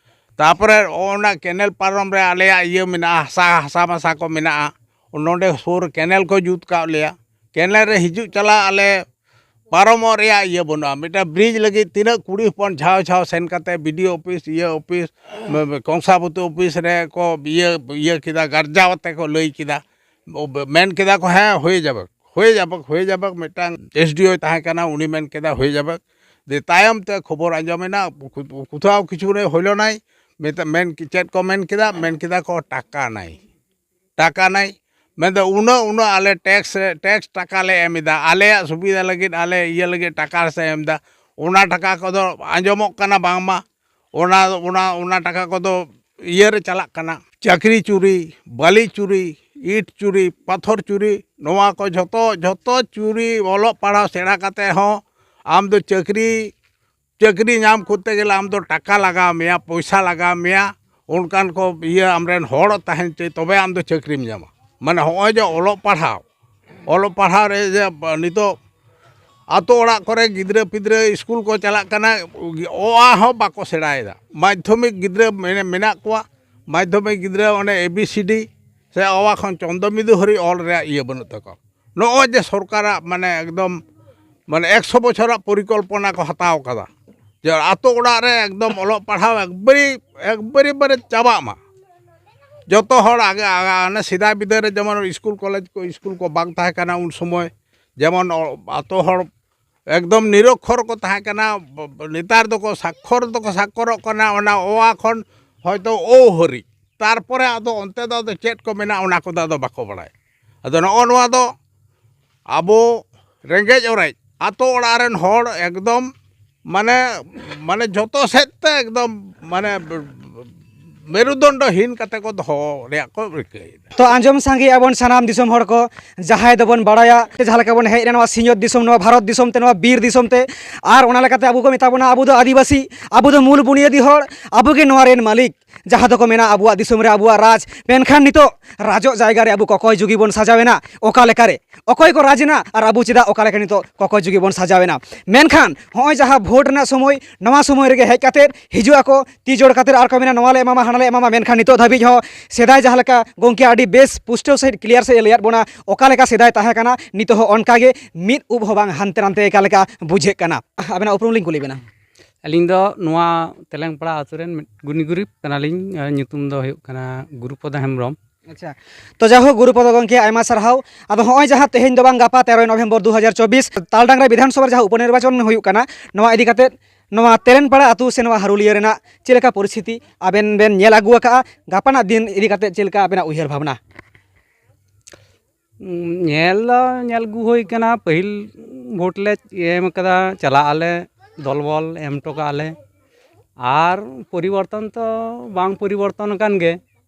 ᱛᱟᱨᱯᱚᱨᱮ ᱚᱱᱟ ᱠᱮᱱᱮᱞ ᱯᱟᱨᱚᱢ ᱨᱮ ᱟᱞᱮᱭᱟᱜ ᱤᱭᱟᱹ ᱢᱮᱱᱟᱜᱼᱟ, ᱦᱟᱥᱟ, ᱦᱟᱥᱟ ᱢᱟᱥᱟ ᱠᱚ ᱢᱮᱱᱟᱜᱼᱟ᱾ ᱱᱚᱰᱮ ᱥᱩᱨ ᱠᱮᱱᱮᱞ ᱠᱚ ᱡᱩᱛ ᱠᱟᱜ ᱞᱮᱭᱟ᱾ ᱠᱮᱱᱮᱞ ᱨᱮ ᱦᱤᱡᱩᱜ ᱪᱟᱞᱟᱜ ᱟᱞᱮ ᱯᱟᱨᱚᱢᱚᱜ ᱨᱮᱭᱟᱜ ᱤᱭᱟᱹ ᱵᱟᱹᱱᱩᱜᱼᱟ᱾ ᱢᱤᱫᱴᱟᱝ ᱵᱨᱤᱡᱽ ᱞᱟᱹᱜᱤᱫ ᱛᱤᱱᱟᱹᱜ ᱠᱩᱲᱤ ᱦᱚᱯᱚᱱ ᱡᱷᱟᱣ ᱡᱷᱟᱣ ᱥᱮᱱ ᱠᱟᱛᱮ ᱵᱤ ᱰᱤ ᱳ ᱚᱯᱷᱤᱥ, ᱤᱭᱟᱹ ᱚᱯᱷᱤᱥ, ᱠᱚᱝᱥᱟᱵᱚᱛᱤ ᱚᱯᱷᱤᱥ ᱨᱮ ᱠᱚ ᱤᱭᱟᱹ, ᱤᱭᱟᱹ ᱠᱮᱫᱟ, ᱜᱟᱨᱡᱟᱣ ᱟᱛᱮ ᱠᱚ ᱞᱟᱹᱭ ᱠᱮᱫᱟ᱾ ᱢᱮᱱ ᱠᱮᱫᱟ ᱠᱚ, "ᱦᱮᱸ, ᱦᱩᱭ ᱡᱟᱵᱮᱠ, ᱦᱩᱭ ᱡᱟᱵᱮᱠ, ᱦᱩᱭ ᱡᱟᱵᱮᱠ", ᱢᱤᱫᱴᱟᱝ ᱮᱥ ᱰᱤ ᱳᱭ ᱛᱟᱦᱮᱸ ᱠᱟᱱᱟ, ᱩᱱᱤ ᱢᱮᱱ ᱠᱮᱫᱟ, "ᱦᱩᱭ ᱡᱟᱵᱮᱠ"᱾ ᱫᱤᱭᱮ ᱛᱟᱭᱚᱢ ᱛᱮ ᱠᱷᱚᱵᱚᱨ ᱟᱸᱡᱚᱢᱮᱱᱟ, ᱠᱩ-, ᱠᱩᱛᱷᱟᱣ ᱠᱤᱪᱷᱩ ᱨᱮ ᱦᱩᱭ ᱞᱮᱱᱟᱭ, ᱢᱮᱛᱟ-, ᱢᱮᱱ, ᱪᱮᱫ ᱠᱚ ᱢᱮᱱ ᱠᱮᱫᱟ? ᱢᱮᱱ ᱠᱮᱫᱟ ᱠᱚ, "ᱴᱟᱠᱟ ᱱᱟᱭ, ᱴᱟᱠᱟ ᱱᱟᱭ", ᱢᱮᱱᱫᱟ, "ᱩᱱᱟᱹᱜ, ᱩᱱᱟᱹᱜ ᱟᱞᱮ ᱴᱮᱠᱥ ᱨᱮ, ᱴᱮᱠᱥ ᱴᱟᱠᱟ ᱞᱮ ᱮᱢ ᱮᱫᱟ, ᱟᱞᱮᱭᱟᱜ ᱥᱩᱵᱤᱫᱷᱟ ᱞᱟᱹᱜᱤᱫ, ᱟᱞᱮ ᱤᱭᱟᱹ ᱞᱟᱹᱜᱤᱫ ᱴᱟᱠᱟ ᱥᱮ ᱮᱢ ᱮᱫᱟ", ᱚᱱᱟ ᱴᱟᱠᱟ ᱠᱚᱫᱚ ᱟᱸᱡᱚᱢᱚᱜ ᱠᱟᱱᱟ ᱵᱟᱝᱢᱟ ᱚᱱᱟ, ᱚᱱᱟ, ᱚᱱᱟ ᱴᱟᱠᱟ ᱠᱚᱫᱚ ᱤᱭᱟᱹ ᱨᱮ ᱪᱟᱞᱟᱜ ᱠᱟᱱᱟ, ᱪᱟᱹᱠᱨᱤ ᱪᱩᱨᱤ, ᱵᱟᱹᱞᱤ ᱪᱩᱨᱤ, ᱤᱴ ᱪᱩᱨᱤ, ᱯᱟᱛᱷᱚᱨ ᱪᱩᱨᱤ, ᱱᱚᱣᱟ ᱠᱚ ᱡᱷᱚᱛᱚ, ᱡᱷᱚᱛᱚ ᱪᱩᱨᱤ᱾ ᱚᱞᱚᱜ ᱯᱟᱲᱦᱟᱣ ᱥᱮᱬᱟ ᱠᱟᱛᱮ ᱦᱚᱸ ᱟᱢ ᱫᱚ ᱪᱟᱹᱠᱨᱤ, ᱪᱟᱹᱠᱨᱤ ᱧᱟᱢ ᱠᱚᱨᱛᱮ ᱜᱮᱞᱮ ᱟᱢ ᱫᱚ ᱴᱟᱠᱟ ᱞᱟᱜᱟᱣ ᱢᱮᱭᱟ, ᱯᱚᱭᱥᱟ ᱞᱟᱜᱟᱣ ᱢᱮᱭᱟ, ᱚᱱᱠᱟᱱ ᱠᱚ ᱤᱭᱟᱹ ᱟᱢᱨᱮᱱ ᱦᱚᱲ ᱛᱟᱦᱮᱱ ᱪᱟᱹᱭ, ᱛᱚᱵᱮ ᱟᱢ ᱫᱚ ᱪᱟᱹᱠᱨᱤᱢ ᱧᱟᱢᱟ᱾ ᱢᱟᱱᱮ ᱦᱚᱸᱜᱼᱚᱭ ᱡᱮ ᱚᱞᱚᱜ ᱯᱟᱲᱦᱟᱣ, ᱚᱞᱚᱜ ᱯᱟᱲᱦᱟᱣ ᱨᱮ ᱡᱮ ᱱᱤᱛᱚᱜ ᱟᱛᱳ ᱚᱲᱟᱜ ᱠᱚᱨᱮ ᱜᱤᱫᱽᱨᱟᱹ ᱯᱤᱫᱽᱨᱟᱹ ᱥᱠᱩᱞ ᱠᱚ ᱪᱟᱞᱟᱜ ᱠᱟᱱᱟ, ᱚ ᱟ ᱦᱚᱸ ᱵᱟᱠᱚ ᱥᱮᱬᱟᱭᱮᱫᱟ᱾ ᱢᱟᱫᱽᱫᱷᱚᱢᱤᱠ ᱜᱤᱫᱽᱨᱟᱹ ᱢᱮᱱ-, ᱢᱮᱱᱟᱜ ᱠᱚᱣᱟ, ᱢᱟᱫᱽᱫᱷᱚᱢᱤᱠ ᱜᱤᱫᱽᱨᱟᱹ ᱚᱱᱮ ᱮ ᱵᱤ ᱥᱤ ᱰᱤ ᱥᱮ ᱚ ᱟ ᱠᱷᱚᱱ ᱪᱚᱱᱫᱚ ᱵᱤᱫᱩ ᱦᱟᱹᱨᱤᱡ ᱚᱞ ᱨᱮᱭᱟᱜ ᱤᱭᱟᱹ ᱵᱟᱹᱱᱩᱜ ᱛᱟᱠᱚᱣᱟ᱾ ᱱᱚᱜᱼᱚᱭ ᱡᱮ ᱥᱚᱨᱠᱟᱨᱟᱜ ᱢᱟᱱᱮ ᱮᱠᱫᱚᱢ ᱢᱟᱱᱮ ᱮᱠᱥᱚ ᱵᱚᱪᱷᱚᱨᱟᱜ ᱯᱚᱨᱤᱠᱚᱞᱯᱚᱱᱟ ᱠᱚ ᱦᱟᱛᱟᱣ ᱠᱟᱫᱟ, ᱡᱮ ᱟᱛᱳ ᱚᱲᱟᱜ ᱨᱮ ᱮᱠᱫᱚᱢ ᱚᱞᱚᱜ ᱯᱟᱲᱦᱟᱣ ᱮᱠᱵᱟᱨᱮ, ᱮᱠᱵᱟᱨᱮ ᱵᱟᱨᱮ ᱪᱟᱵᱟᱜ ᱢᱟ᱾ ᱡᱚᱛᱚ ᱦᱚᱲ ᱟᱜᱮ, ᱟᱜᱮ, ᱚᱱᱮ ᱥᱮᱫᱟᱭ ᱵᱤᱫᱟᱹᱞ ᱨᱮ ᱡᱮᱢᱚᱱ ᱥᱠᱩᱞ ᱠᱚᱞᱮᱡᱽ ᱠᱚ, ᱥᱠᱩᱞ ᱠᱚ ᱵᱟᱝ ᱛᱟᱦᱮᱸ ᱠᱟᱱᱟ ᱩᱱ ᱥᱚᱢᱚᱭ, ᱡᱮᱢᱚᱱ ᱚ-, ᱟᱛᱳ ᱦᱚᱲ ᱮᱠᱫᱚᱢ ᱱᱤᱨᱚᱠᱠᱷᱚᱨ ᱠᱚ ᱛᱟᱦᱮᱸ ᱠᱟᱱᱟ, ᱵ-, ᱵ-, ᱱᱮᱛᱟᱨ ᱫᱚᱠᱚ ᱥᱟᱠᱠᱷᱚᱨ ᱫᱚᱠᱚ ᱥᱟᱠᱠᱷᱚᱨᱚᱜ ᱠᱟᱱᱟ, ᱚᱱᱟ ᱚ ᱟ ᱠᱷᱚᱱ ᱦᱚᱭᱛᱳ ᱳ ᱦᱟᱹᱨᱤᱡ, ᱛᱟᱨᱯᱚᱨᱮ ᱟᱫᱚ ᱚᱱᱛᱮ ᱫᱚ ᱟᱫᱚ ᱪᱮᱫ ᱠᱚ ᱢᱮᱱᱟᱜᱼᱟ ᱚᱱᱟ ᱠᱚᱫᱚ ᱟᱫᱚ ᱵᱟᱠᱚ ᱵᱟᱲᱟᱭᱟ᱾ ᱟᱫᱚ ᱱᱚᱜᱼᱚ ᱱᱚᱣᱟ ᱫᱚ ᱟᱵᱚ ᱨᱮᱸᱜᱮᱡ ᱚᱨᱮᱡ ᱟᱛᱳ ᱚᱲᱟᱜ ᱨᱮᱱ ᱦᱚᱲ ᱮᱠᱫᱚᱢ ᱢᱟᱱᱮ, ᱢᱟᱱᱮ ᱡᱷᱚᱛᱚ ᱥᱮᱫ ᱛᱮ ᱮᱠᱫᱚᱢ ᱢᱟᱱᱮ ᱢᱮᱨᱩᱫᱚᱱᱰᱚᱦᱤᱱ ᱠᱟᱛᱮ ᱠᱚ ᱫᱚᱦᱚ ᱨᱮᱭᱟᱜ ᱠᱚ ᱨᱤᱠᱟᱹᱭᱮᱫᱟ᱾ ᱛᱚ ᱟᱸᱡᱚᱢ ᱥᱟᱸᱜᱮ ᱟᱵᱚᱱ ᱥᱟᱱᱟᱢ ᱫᱤᱥᱚᱢ ᱦᱚᱲ ᱠᱚ, ᱡᱟᱦᱟᱸᱭ ᱫᱚᱵᱚᱱ ᱵᱟᱲᱟᱭᱟ ᱡᱟᱦᱟᱸ ᱞᱮᱠᱟ ᱵᱚᱱ ᱦᱮᱡ ᱮᱱᱟ ᱱᱚᱣᱟ ᱥᱤᱧᱚᱛ ᱫᱤᱥᱚᱢ, ᱱᱚᱣᱟ ᱵᱷᱟᱨᱚᱛ ᱫᱤᱥᱚᱢ ᱛᱮ, ᱱᱚᱣᱟ ᱵᱤᱨ ᱫᱤᱥᱚᱢ ᱛᱮ, ᱟᱨ ᱚᱱᱟ ᱞᱮᱠᱟᱛᱮ ᱟᱵᱚ ᱠᱚ ᱢᱮᱛᱟ ᱵᱚᱱᱟ ᱟᱵᱚ ᱫᱚ ᱟᱹᱫᱤᱵᱟᱹᱥᱤ, ᱟᱵᱚ ᱫᱚ ᱢᱩᱞ ᱵᱩᱱᱤᱭᱟᱹᱫᱤ ᱦᱚᱲ, ᱟᱵᱚ ᱜᱮ ᱱᱚᱣᱟ ᱨᱮᱱ ᱢᱟᱹᱞᱤᱠ᱾ ᱡᱟᱦᱟᱸ ᱫᱚᱠᱚ ᱢᱮᱱᱟ ᱟᱵᱚᱣᱟᱜ ᱫᱤᱥᱚᱢ ᱨᱮ ᱟᱵᱚᱣᱟᱜ ᱨᱟᱡᱽ, ᱢᱮᱱᱠᱷᱟᱱ ᱱᱤᱛᱚᱜ ᱨᱟᱡᱚᱜ ᱡᱟᱭᱜᱟ ᱨᱮ ᱟᱵᱚ ᱠᱚᱠᱚᱭ ᱡᱩᱜᱤ ᱵᱚᱱ ᱥᱟᱡᱟᱣ ᱮᱱᱟ᱾ ᱚᱠᱟ ᱞᱮᱠᱟᱨᱮ? ᱚᱠᱚᱭ ᱠᱚ ᱨᱟᱡᱽ ᱮᱱᱟ ᱟᱨ ᱟᱵᱚ ᱪᱮᱫᱟᱜ ᱚᱠᱟ ᱞᱮᱠᱟ ᱱᱤᱛᱚᱜ ᱠᱚᱠᱚᱭ ᱡᱩᱜᱤ ᱵᱚᱱ ᱥᱟᱡᱟᱣ ᱮᱱᱟ? ᱢᱮᱱᱠᱷᱟᱱ ᱦᱚᱸᱜᱼᱚᱭ ᱡᱟᱦᱟᱸ ᱵᱷᱳᱴ ᱨᱮᱱᱟᱜ ᱥᱚᱢᱚᱭ, ᱱᱚᱣᱟ ᱥᱚᱢᱚᱭ ᱨᱮᱜᱮ ᱦᱮᱡ ᱠᱟᱛᱮ ᱦᱤᱡᱩᱜ ᱟᱠᱚ ᱛᱤ ᱡᱳᱲ ᱠᱟᱛᱮ ᱟᱨ ᱠᱚ ᱢᱮᱱᱟ, "ᱱᱚᱣᱟ ᱞᱮ ᱮᱢᱟᱢᱟ, ᱦᱟᱱᱟ ᱞᱮ ᱮᱢᱟᱢᱟ", ᱢᱮᱱᱠᱷᱟᱱ ᱱᱤᱛᱚᱜ ᱫᱷᱟᱹᱵᱤᱡ ᱦᱚᱸ ᱥᱮᱫᱟᱭ ᱡᱟᱦᱟᱸ ᱞᱮᱠᱟ ᱜᱚᱢᱠᱮ ᱟᱹᱰᱤ ᱵᱮᱥ ᱯᱩᱥᱴᱟᱹᱣ ᱥᱟᱺᱦᱤᱡ ᱠᱞᱤᱭᱟᱨ ᱥᱟᱺᱦᱤᱡ ᱮ ᱞᱟᱹᱭᱟᱫ ᱵᱚᱱᱟ, ᱚᱠᱟ ᱞᱮᱠᱟ ᱥᱮᱫᱟᱭ ᱛᱟᱦᱮᱸ ᱠᱟᱱᱟ, ᱱᱤᱛᱚᱜ ᱦᱚᱸ ᱚᱱᱠᱟ ᱜᱮ ᱢᱤᱫ ᱩᱵ ᱦᱚᱸ ᱵᱟᱝ ᱦᱟᱱᱛᱮ ᱱᱟᱛᱮ ᱮᱠᱟ ᱞᱮᱠᱟ ᱵᱩᱡᱷᱟᱹᱜ ᱠᱟᱱᱟ᱾ ᱟᱵᱮᱱᱟᱜ ᱩᱯᱨᱩᱢ ᱞᱤᱧ ᱠᱩᱞᱤ ᱵᱮᱱᱟ᱾ ᱟᱹᱞᱤᱧ ᱫᱚ ᱱᱚᱣᱟ ᱛᱮᱞᱮᱝᱯᱟᱲᱟ ᱟᱹᱛᱩ ᱨᱮᱱ ᱢᱤᱫ ᱜᱩᱱᱤ ᱜᱩᱨᱤᱵ ᱠᱟᱱᱟᱞᱤᱧ᱾ ᱟᱨ ᱧᱩᱛᱩᱢ ᱫᱚ ᱦᱩᱭᱩᱜ ᱠᱟᱱᱟ ᱜᱩᱨᱩᱯᱚᱫᱚ ᱦᱮᱢᱵᱨᱚᱢ᱾ ᱟᱪᱪᱷᱟ, ᱛᱚ ᱡᱟᱭᱦᱳᱠ, ᱜᱩᱨᱩᱯᱚᱫᱚ ᱜᱚᱢᱠᱮ, ᱟᱭᱢᱟ ᱥᱟᱨᱦᱟᱣ᱾ ᱟᱫᱚ ᱦᱚᱸᱜᱼᱚᱭ ᱡᱟᱦᱟᱸ ᱛᱮᱦᱮᱧ ᱫᱚ ᱵᱟᱝ, ᱜᱟᱯᱟ, ᱛᱮᱨᱚᱭ ᱱᱚᱵᱷᱮᱢᱵᱚᱨ ᱫᱩ ᱦᱟᱡᱟᱨ ᱪᱚᱵᱵᱤᱥ, ᱛᱟᱞᱰᱟᱝᱨᱟ ᱵᱤᱫᱷᱟᱱ ᱥᱚᱵᱷᱟ ᱨᱮ ᱡᱟᱦᱟᱸ ᱩᱯᱚᱱᱤᱨᱵᱟᱪᱚᱱ ᱦᱩᱭᱩᱜ ᱠᱟᱱᱟ, ᱱᱚᱣᱟ ᱤᱫᱤ ᱠᱟᱛᱮᱫ, ᱱᱚᱣᱟ ᱛᱮᱨᱮᱱᱯᱟᱲᱟ ᱟᱹᱛᱩ ᱥᱮ ᱱᱚᱣᱟ ᱦᱟᱨᱩᱞᱤᱭᱟᱹ ᱨᱮᱱᱟᱜ ᱪᱮᱫ ᱞᱮᱠᱟ ᱯᱚᱨᱤᱥᱛᱷᱤᱛᱤ ᱟᱵᱮᱱ ᱵᱮᱱ ᱧᱮᱞ ᱟᱹᱜᱩ ᱟᱠᱟᱫᱼᱟ? ᱜᱟᱯᱟᱱᱟᱜ ᱫᱤᱱ ᱤᱫᱤ ᱠᱟᱛᱮᱫ ᱪᱮᱫ ᱞᱮᱠᱟ ᱟᱵᱮᱱᱟᱜ ᱩᱭᱦᱟᱹᱨ ᱵᱷᱟᱵᱽᱱᱟ? ᱧᱮᱞ ᱫᱚ ᱧᱮᱞ ᱟᱹᱜᱩ ᱦᱩᱭ ᱠᱟᱱᱟ, ᱯᱟᱹᱦᱤᱞ ᱵᱷᱳᱴ ᱞᱮ ᱮᱢ ᱠᱟᱫᱟ, ᱪᱟᱞᱟᱜ ᱟᱞᱮ, ᱫᱚᱞᱵᱚᱞ ᱮᱢ ᱦᱚᱴᱚ ᱠᱟᱜᱼᱟ ᱞᱮ, ᱟᱨ ᱯᱚᱨᱤᱵᱚᱨᱛᱚᱱ ᱛᱚ ᱵᱟᱝ ᱯᱚᱨᱤᱵᱚᱨᱛᱚᱱ ᱟᱠᱟᱱ ᱜᱮ᱾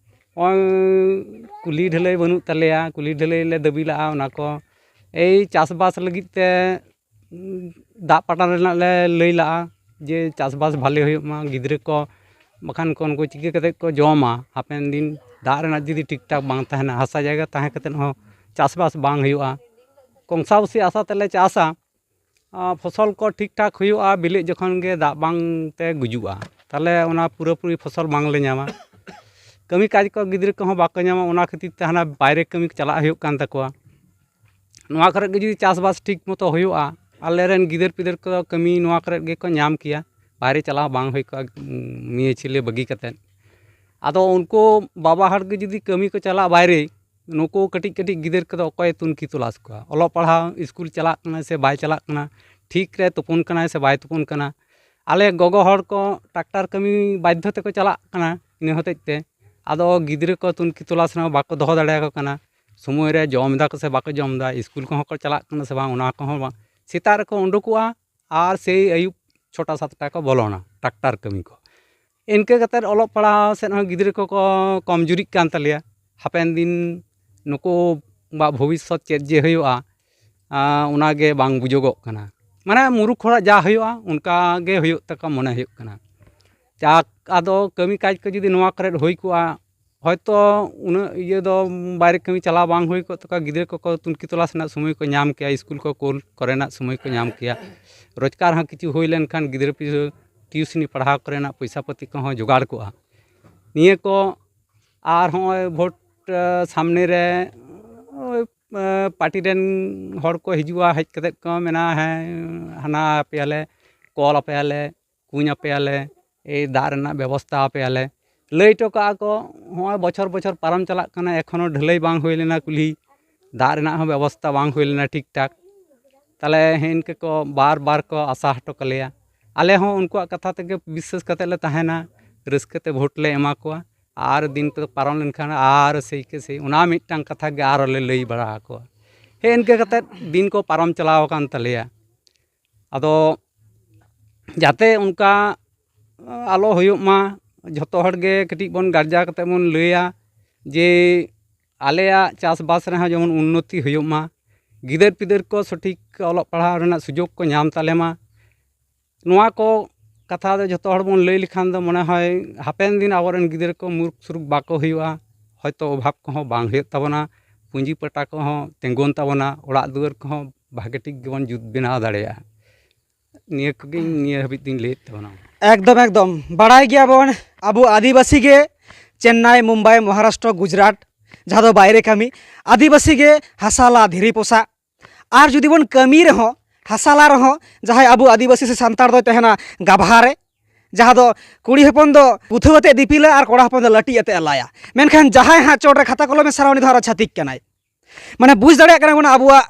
ᱱᱚᱜᱼᱚᱭ ᱠᱩᱞᱦᱤ ᱰᱷᱟᱹᱞᱟᱹᱭ ᱵᱟᱹᱱᱩᱜ ᱛᱟᱞᱮᱭᱟ, ᱠᱩᱞᱦᱤ ᱰᱷᱟᱹᱞᱟᱹᱭ ᱞᱮ ᱫᱟᱹᱵᱤ ᱞᱟᱜᱼᱟ, ᱚᱱᱟ ᱠᱚ ᱮᱭ ᱪᱟᱥᱵᱟᱥ ᱞᱟᱹᱜᱤᱫ ᱛᱮ ᱫᱟᱜ ᱯᱟᱴᱟᱱ ᱨᱮᱱᱟᱜ ᱞᱮ ᱞᱟᱹᱭ ᱞᱟᱜᱼᱟ, ᱡᱮ ᱪᱟᱥᱵᱟᱥ ᱵᱷᱟᱞᱮ ᱦᱩᱭᱩᱜ ᱢᱟ, ᱜᱤᱫᱽᱨᱟᱹ ᱠᱚ ᱵᱟᱠᱷᱟᱱ ᱠᱚ ᱩᱱᱠᱩ ᱪᱤᱠᱟᱹ ᱠᱟᱛᱮ ᱠᱚ ᱡᱚᱢᱟ ᱦᱟᱯᱮᱱ ᱫᱤᱱ, ᱫᱟᱜ ᱨᱮᱱᱟᱜ ᱡᱩᱫᱤ ᱴᱷᱤᱠ ᱴᱷᱟᱠ ᱵᱟᱝ ᱛᱟᱦᱮᱱᱟ, ᱦᱟᱥᱟ ᱡᱟᱭᱜᱟ ᱛᱟᱦᱮᱸ ᱠᱟᱛᱮ ᱦᱚᱸ ᱪᱟᱥᱵᱟᱥ ᱵᱟᱝ ᱦᱩᱭᱩᱜᱼᱟ᱾ ᱠᱚᱝᱥᱟᱵᱚᱥᱤ ᱟᱥᱟ ᱛᱮᱞᱮ ᱪᱟᱥᱟ, ᱟᱨ ᱯᱷᱚᱥᱚᱞ ᱠᱚ ᱴᱷᱤᱠ ᱴᱷᱟᱠ ᱦᱩᱭᱩᱜᱼᱟ, ᱵᱤᱞᱤᱜ ᱡᱚᱠᱷᱚᱱ ᱜᱮ ᱫᱟᱜ ᱵᱟᱝ ᱛᱮ ᱜᱩᱡᱩᱜᱼᱟ, ᱛᱟᱦᱚᱞᱮ ᱚᱱᱟ ᱯᱩᱨᱟᱹᱯᱩᱨᱤ ᱯᱷᱚᱥᱚᱞ ᱵᱟᱝᱞᱮ ᱧᱟᱢᱟ᱾ ᱠᱟᱹᱢᱤ ᱠᱟᱡᱽ ᱠᱚ ᱜᱤᱫᱽᱨᱟᱹ ᱠᱚᱦᱚᱸ ᱵᱟᱠᱚ ᱧᱟᱢᱟ, ᱚᱱᱟ ᱠᱷᱟᱹᱛᱤᱨ ᱛᱮ ᱦᱟᱱᱟ ᱵᱟᱭᱨᱮ ᱠᱟᱹᱢᱤ ᱠᱚ ᱪᱟᱞᱟᱜ ᱦᱩᱭᱩᱜ ᱠᱟᱱ ᱛᱟᱠᱚᱣᱟ᱾ ᱱᱚᱣᱟ ᱠᱚᱨᱮ ᱜᱮ ᱡᱩᱫᱤ ᱪᱟᱥᱵᱟᱥ ᱴᱷᱤᱠ ᱢᱚᱛᱚ ᱦᱩᱭᱩᱜᱼᱟ, ᱟᱞᱮᱨᱮᱱ ᱜᱤᱫᱟᱹᱨ ᱯᱤᱫᱟᱹᱨ ᱠᱚᱫᱚ ᱠᱟᱹᱢᱤ ᱱᱚᱣᱟ ᱠᱚᱨᱮ ᱜᱮᱠᱚ ᱧᱟᱢ ᱠᱮᱭᱟ, ᱵᱟᱭᱨᱮ ᱪᱟᱞᱟᱣ ᱵᱟᱝ ᱦᱩᱭ ᱠᱚᱜᱼᱟ, ᱩᱸ, ᱢᱤᱭᱟᱹ ᱪᱷᱤᱞᱟᱹ ᱵᱟᱹᱜᱤ ᱠᱟᱛᱮᱫ᱾ ᱟᱫᱚ ᱩᱱᱠᱩ ᱵᱟᱵᱟ ᱦᱚᱲ ᱜᱮ ᱡᱩᱫᱤ ᱠᱟᱹᱢᱤ ᱠᱚ ᱪᱟᱞᱟᱜ ᱵᱟᱭᱨᱮ, ᱱᱩᱠᱩ ᱠᱟᱹᱴᱤᱡ ᱠᱟᱹᱴᱤᱡ ᱜᱤᱫᱟᱹᱨ ᱠᱚᱫᱚ ᱚᱠᱚᱭ ᱛᱩᱱᱠᱷᱤ ᱛᱚᱞᱟᱥ ᱠᱚᱣᱟ? ᱚᱞᱚᱜ ᱯᱟᱲᱦᱟᱣ, ᱤᱥᱠᱩᱞ ᱪᱟᱞᱟᱜ ᱠᱟᱱᱟ ᱥᱮ ᱵᱟᱭ ᱪᱟᱞᱟᱜ ᱠᱟᱱᱟ, ᱴᱷᱤᱠ ᱨᱮ ᱛᱩᱯᱩᱱ ᱠᱟᱱᱟᱭ ᱥᱮ ᱵᱟᱭ ᱛᱩᱯᱩᱱ ᱠᱟᱱᱟ? ᱟᱞᱮ ᱜᱚᱜᱚ ᱦᱚᱲ ᱠᱚ ᱴᱨᱟᱠᱴᱟᱨ ᱠᱟᱹᱢᱤ ᱵᱟᱫᱽᱫᱷᱚ ᱛᱮᱠᱚ ᱪᱟᱞᱟᱜ ᱠᱟᱱᱟ, ᱤᱱᱟᱹ ᱦᱚᱛᱮᱡ ᱛᱮ ᱟᱫᱚ ᱜᱤᱫᱽᱨᱟᱹ ᱠᱚ ᱛᱩᱱᱠᱷᱤ ᱛᱚᱞᱟᱥ ᱨᱮᱦᱚᱸ ᱵᱟᱠᱚ ᱫᱚᱦᱚ ᱫᱟᱲᱮᱭᱟᱠᱚ ᱠᱟᱱᱟ, ᱥᱚᱢᱚᱭ ᱨᱮ ᱡᱚᱢ ᱮᱫᱟ ᱠᱚ ᱥᱮ ᱵᱟᱠᱚ ᱡᱚᱢ ᱮᱫᱟ, ᱤᱥᱠᱩᱞ ᱠᱚᱦᱚᱸ ᱠᱚ ᱪᱟᱞᱟᱜ ᱠᱟᱱᱟ ᱥᱮ ᱵᱟᱝ, ᱚᱱᱟ ᱠᱚᱦᱚᱸ ᱵᱟᱝ᱾ ᱥᱮᱛᱟᱜ ᱨᱮᱠᱚ ᱩᱰᱩᱠᱚᱜᱼᱟ ᱟᱨ ᱥᱮᱭ ᱟᱹᱭᱩᱵ ᱪᱷᱚᱴᱟ ᱥᱟᱛᱴᱟ ᱠᱚ ᱵᱚᱞᱚᱱᱟ ᱴᱨᱟᱠᱴᱟᱨ ᱠᱟᱹᱢᱤ ᱠᱚ᱾ ᱤᱱᱠᱟᱹ ᱠᱟᱛᱮᱫ ᱚᱞᱚᱜ ᱯᱟᱲᱦᱟᱣ ᱥᱮᱫ ᱦᱚᱸ ᱜᱤᱫᱽᱨᱟᱹ ᱠᱚᱠᱚ ᱠᱚᱢᱡᱩᱨᱤᱜ ᱠᱟᱱ ᱛᱟᱞᱮᱭᱟ᱾ ᱦᱟᱯᱮᱱ ᱫᱤᱱ ᱱᱩᱠᱩᱣᱟᱜ ᱵᱷᱚᱵᱤᱥᱥᱚᱛ ᱪᱮᱫ ᱡᱮ ᱦᱩᱭᱩᱜᱼᱟ, ᱟᱸ, ᱚᱱᱟᱜᱮ ᱵᱟᱝ ᱵᱩᱡᱩᱜᱚᱜ ᱠᱟᱱᱟ᱾ ᱢᱟᱱᱮ ᱢᱩᱨᱩᱠᱷ ᱦᱚᱲᱟᱜ ᱡᱟ ᱦᱩᱭᱩᱜᱼᱟ, ᱚᱱᱠᱟ ᱜᱮ ᱦᱩᱭᱩᱜ ᱛᱟᱠᱚ ᱢᱚᱱᱮ ᱦᱩᱭᱩᱜ ᱠᱟᱱᱟ᱾ ᱡᱟᱠ, ᱟᱫᱚ ᱠᱟᱹᱢᱤ ᱠᱟᱡᱽ ᱠᱚ ᱡᱩᱫᱤ ᱱᱚᱣᱟ ᱠᱚᱨᱮᱫ ᱦᱩᱭ ᱠᱚᱜᱼᱟ, ᱦᱚᱭᱛᱚ ᱩᱱᱟᱹᱜ ᱤᱭᱟᱹ ᱫᱚ ᱵᱟᱭᱨᱮ ᱠᱟᱹᱢᱤ ᱪᱟᱞᱟᱣ ᱵᱟᱝ ᱦᱩᱭ ᱠᱚᱜ ᱛᱟᱠᱚᱣᱟ, ᱜᱤᱫᱽᱨᱟᱹ ᱠᱚᱠᱚ ᱛᱩᱱᱠᱷᱤ ᱛᱚᱞᱟᱥ ᱨᱮᱱᱟᱜ ᱥᱚᱢᱚᱭ ᱠᱚ ᱧᱟᱢ ᱠᱮᱭᱟ, ᱤᱥᱠᱩᱞ ᱠᱚ ᱠᱳᱞ ᱠᱚᱨᱮᱱᱟᱜ ᱥᱚᱢᱚᱭ ᱠᱚ ᱧᱟᱢ ᱠᱮᱭᱟ, ᱨᱳᱡᱽᱜᱟᱨ ᱦᱚᱸ ᱠᱤᱪᱷᱩ ᱦᱩᱭ ᱞᱮᱱᱠᱷᱟᱱ ᱜᱤᱫᱽᱨᱟᱹ ᱯᱤᱫᱽᱨᱟᱹ ᱴᱤᱭᱩᱥᱤᱱᱤ ᱯᱟᱲᱦᱟᱣ ᱠᱚᱨᱮᱱᱟᱜ ᱯᱚᱭᱥᱟ ᱯᱟᱹᱛᱤ ᱠᱚᱦᱚᱸ ᱡᱚᱜᱟᱲ ᱠᱚᱜᱼᱟ᱾ ᱱᱤᱭᱟᱹ ᱠᱚ ᱟᱨ ᱦᱚᱸᱜᱼᱚᱭ ᱵᱷᱳᱴ, ᱮ, ᱥᱟᱢᱱᱮ ᱨᱮ, ᱳᱭ, ᱮ, ᱯᱟᱨᱴᱤ ᱨᱮᱱ ᱦᱚᱲ ᱠᱚ ᱦᱤᱡᱩᱜᱼᱟ, ᱦᱮᱡ ᱠᱟᱛᱮᱫ ᱠᱚ ᱢᱮᱱᱟ, "ᱦᱮᱸ, ᱦᱟᱱᱟ ᱟᱯᱮᱭᱟᱞᱮ, ᱠᱚᱞ ᱟᱯᱮᱭᱟᱞᱮ, ᱠᱩᱧ ᱟᱯᱮᱭᱟᱞᱮ, ᱮᱭ ᱫᱟᱜ ᱨᱮᱱᱟᱜ ᱵᱮᱵᱚᱥᱛᱷᱟ ᱟᱯᱮᱭᱟᱞᱮ, ᱞᱟᱹᱭ ᱦᱚᱴᱚ ᱠᱟᱜᱼᱟ ᱠᱚ, ᱦᱚᱸᱜᱼᱚᱭ ᱵᱚᱪᱷᱚᱨ ᱵᱚᱪᱷᱚᱨ ᱯᱟᱨᱚᱢ ᱪᱟᱞᱟᱜ ᱠᱟᱱᱟ, ᱮᱠᱷᱚᱱᱳ ᱰᱷᱟᱹᱞᱟᱹᱭ ᱵᱟᱝ ᱦᱩᱭ ᱞᱮᱱᱟ ᱠᱩᱞᱦᱤ, ᱫᱟᱜ ᱨᱮᱱᱟᱜ ᱦᱚᱸ ᱵᱮᱵᱚᱥᱛᱷᱟ ᱵᱟᱝ ᱦᱩᱭ ᱞᱮᱱᱟ ᱴᱷᱤᱠ ᱴᱷᱟᱠ᱾ ᱛᱟᱦᱞᱮ ᱦᱮᱸ, ᱤᱱᱠᱟᱹ ᱠᱚ ᱵᱟᱨ ᱵᱟᱨ ᱠᱚ ᱟᱥᱟ ᱦᱚᱴᱚ ᱠᱟᱞᱮᱭᱟ᱾ ᱟᱞᱮ ᱦᱚᱸ ᱩᱱᱠᱩᱣᱟᱜ ᱠᱟᱛᱷᱟ ᱛᱮᱜᱮ ᱵᱤᱥᱥᱟᱹᱥ ᱠᱟᱛᱮ ᱞᱮ ᱛᱟᱦᱮᱱᱟ, ᱨᱟᱹᱥᱠᱟᱹ ᱛᱮ ᱵᱷᱳᱴ ᱞᱮ ᱮᱢᱟ ᱠᱚᱣᱟ᱾ ᱟᱨ ᱫᱤᱱ ᱠᱚ ᱯᱟᱨᱚᱢ ᱞᱮᱱᱠᱷᱟᱱ ᱟᱨ ᱥᱮᱭ ᱠᱮ ᱥᱮᱭ ᱚᱱᱟ ᱢᱤᱫᱴᱟᱝ ᱠᱟᱛᱷᱟ ᱜᱮ ᱟᱨᱚ ᱞᱮ ᱞᱟᱹᱭ ᱵᱟᱲᱟ ᱟᱠᱚᱣᱟ᱾ ᱦᱮᱸ, ᱤᱱᱠᱟᱹ ᱠᱟᱛᱮ ᱫᱤᱱ ᱠᱚ ᱯᱟᱨᱚᱢ ᱪᱟᱞᱟᱣ ᱟᱠᱟᱱ ᱛᱟᱞᱮᱭᱟ᱾ ᱟᱫᱚ ᱡᱟᱛᱮ ᱚᱱᱠᱟ ᱟᱞᱚ ᱦᱩᱭᱩᱜ ᱢᱟ, ᱡᱷᱚᱛᱚ ᱦᱚᱲ ᱜᱮ ᱠᱟᱹᱴᱤᱡ ᱵᱚᱱ ᱜᱟᱨᱡᱟ ᱠᱟᱛᱮ ᱵᱚᱱ ᱞᱟᱹᱭᱟ ᱡᱮ ᱟᱞᱮᱭᱟᱜ ᱪᱟᱥᱵᱟᱥ ᱨᱮᱦᱚᱸ ᱡᱮᱢᱚᱱ ᱩᱱᱱᱚᱛᱤ ᱦᱩᱭᱩᱜ ᱢᱟ, ᱜᱤᱫᱟᱹᱨ ᱯᱤᱫᱟᱹᱨ ᱠᱚ ᱥᱚᱴᱷᱤᱠ ᱚᱞᱚᱜ ᱯᱟᱲᱦᱟᱣ ᱨᱮᱱᱟᱜ ᱥᱩᱡᱳᱜᱽ ᱠᱚ ᱧᱟᱢ ᱛᱟᱞᱮ ᱢᱟ᱾ ᱱᱚᱣᱟ ᱠᱚ ᱠᱟᱛᱷᱟ ᱫᱚ ᱡᱷᱚᱛᱚ ᱦᱚᱲ ᱵᱚᱱ ᱞᱟᱹᱭ ᱞᱮᱠᱷᱟᱱ ᱫᱚ ᱢᱚᱱᱮ ᱦᱚᱭ ᱦᱟᱯᱮᱱ ᱫᱤᱱ ᱟᱵᱚᱨᱮᱱ ᱜᱤᱫᱽᱨᱟᱹ ᱠᱚ ᱢᱩᱨᱩᱠ ᱥᱩᱨᱩᱠ ᱵᱟᱠᱚ ᱦᱩᱭᱩᱜᱼᱟ, ᱦᱚᱭᱛᱳ ᱚᱵᱷᱟᱵᱽ ᱠᱚᱦᱚᱸ ᱵᱟᱝ ᱦᱩᱭᱩᱜ ᱛᱟᱵᱚᱱᱟ, ᱯᱩᱸᱡᱤ ᱯᱟᱴᱟ ᱠᱚᱦᱚᱸ ᱛᱤᱸᱜᱩᱱ ᱛᱟᱵᱚᱱᱟ, ᱚᱲᱟᱜ ᱫᱩᱣᱟᱹᱨ ᱠᱚᱦᱚᱸ ᱵᱷᱟᱜᱮ ᱴᱷᱤᱠ ᱜᱮᱵᱚᱱ ᱡᱩᱛ ᱵᱮᱱᱟᱣ ᱫᱟᱲᱮᱭᱟᱜᱼᱟ᱾ ᱱᱤᱭᱟᱹ ᱠᱚᱜᱮ ᱱᱤᱭᱟᱹ ᱦᱟᱹᱵᱤᱡ ᱫᱚᱧ ᱞᱟᱹᱭᱮᱫ ᱛᱟᱵᱚᱱᱟ᱾ ᱮᱠᱫᱚᱢ, ᱮᱠᱫᱚᱢ᱾ ᱵᱟᱲᱟᱭ ᱜᱮᱭᱟᱵᱚᱱ, ᱟᱵᱚ ᱟᱹᱫᱤᱵᱟᱹᱥᱤ ᱜᱮ ᱪᱮᱱᱱᱟᱭ, ᱢᱩᱢᱵᱟᱭ, ᱢᱚᱦᱟᱨᱟᱥᱴᱨᱚ, ᱜᱩᱡᱽᱨᱟᱴ, ᱡᱟᱦᱟᱸ ᱫᱚ ᱵᱟᱭᱨᱮ ᱠᱟᱹᱢᱤ, ᱟᱹᱫᱤᱵᱟᱹᱥᱤ ᱜᱮ ᱦᱟᱥᱟ ᱞᱟ ᱫᱷᱤᱨᱤ ᱯᱚᱥᱟᱜ᱾ ᱟᱨ ᱡᱩᱫᱤ ᱵᱚᱱ ᱠᱟᱹᱢᱤ ᱨᱮᱦᱚᱸ, ᱦᱟᱥᱟ ᱞᱟ ᱨᱮᱦᱚᱸ, ᱡᱟᱦᱟᱸᱭ ᱟᱵᱚ ᱟᱹᱫᱤᱵᱟᱹᱥᱤ ᱥᱮ ᱥᱟᱱᱛᱟᱲ ᱫᱚᱭ ᱛᱟᱦᱮᱱᱟ ᱜᱟᱵᱷᱟ ᱨᱮ, ᱡᱟᱦᱟᱸ ᱫᱚ ᱠᱩᱲᱤ ᱦᱚᱯᱚᱱ ᱫᱚ ᱜᱩᱛᱷᱟᱹᱣ ᱟᱛᱮ ᱫᱤᱯᱤᱞᱟ ᱟᱨ ᱠᱚᱲᱟ ᱦᱚᱯᱚᱱ ᱫᱚ ᱞᱟᱹᱴᱤᱡ ᱟᱛᱮ ᱞᱟᱭᱟ᱾ ᱢᱮᱱᱠᱷᱟᱱ ᱡᱟᱦᱟᱸᱭ ᱦᱟᱸᱜ ᱪᱚᱴ ᱨᱮ ᱠᱷᱟᱛᱟ ᱠᱚᱞᱚᱢᱮ ᱥᱟᱨᱟᱣᱟ, ᱩᱱᱤ ᱫᱚ ᱟᱨᱚ ᱪᱷᱟᱹᱛᱤᱠ ᱠᱟᱱᱟᱭ᱾ ᱢᱟᱱᱮ, ᱵᱩᱡᱽ ᱫᱟᱲᱮᱭᱟᱜ ᱠᱟᱱᱟ ᱵᱚᱱ, ᱟᱵᱚᱣᱟᱜ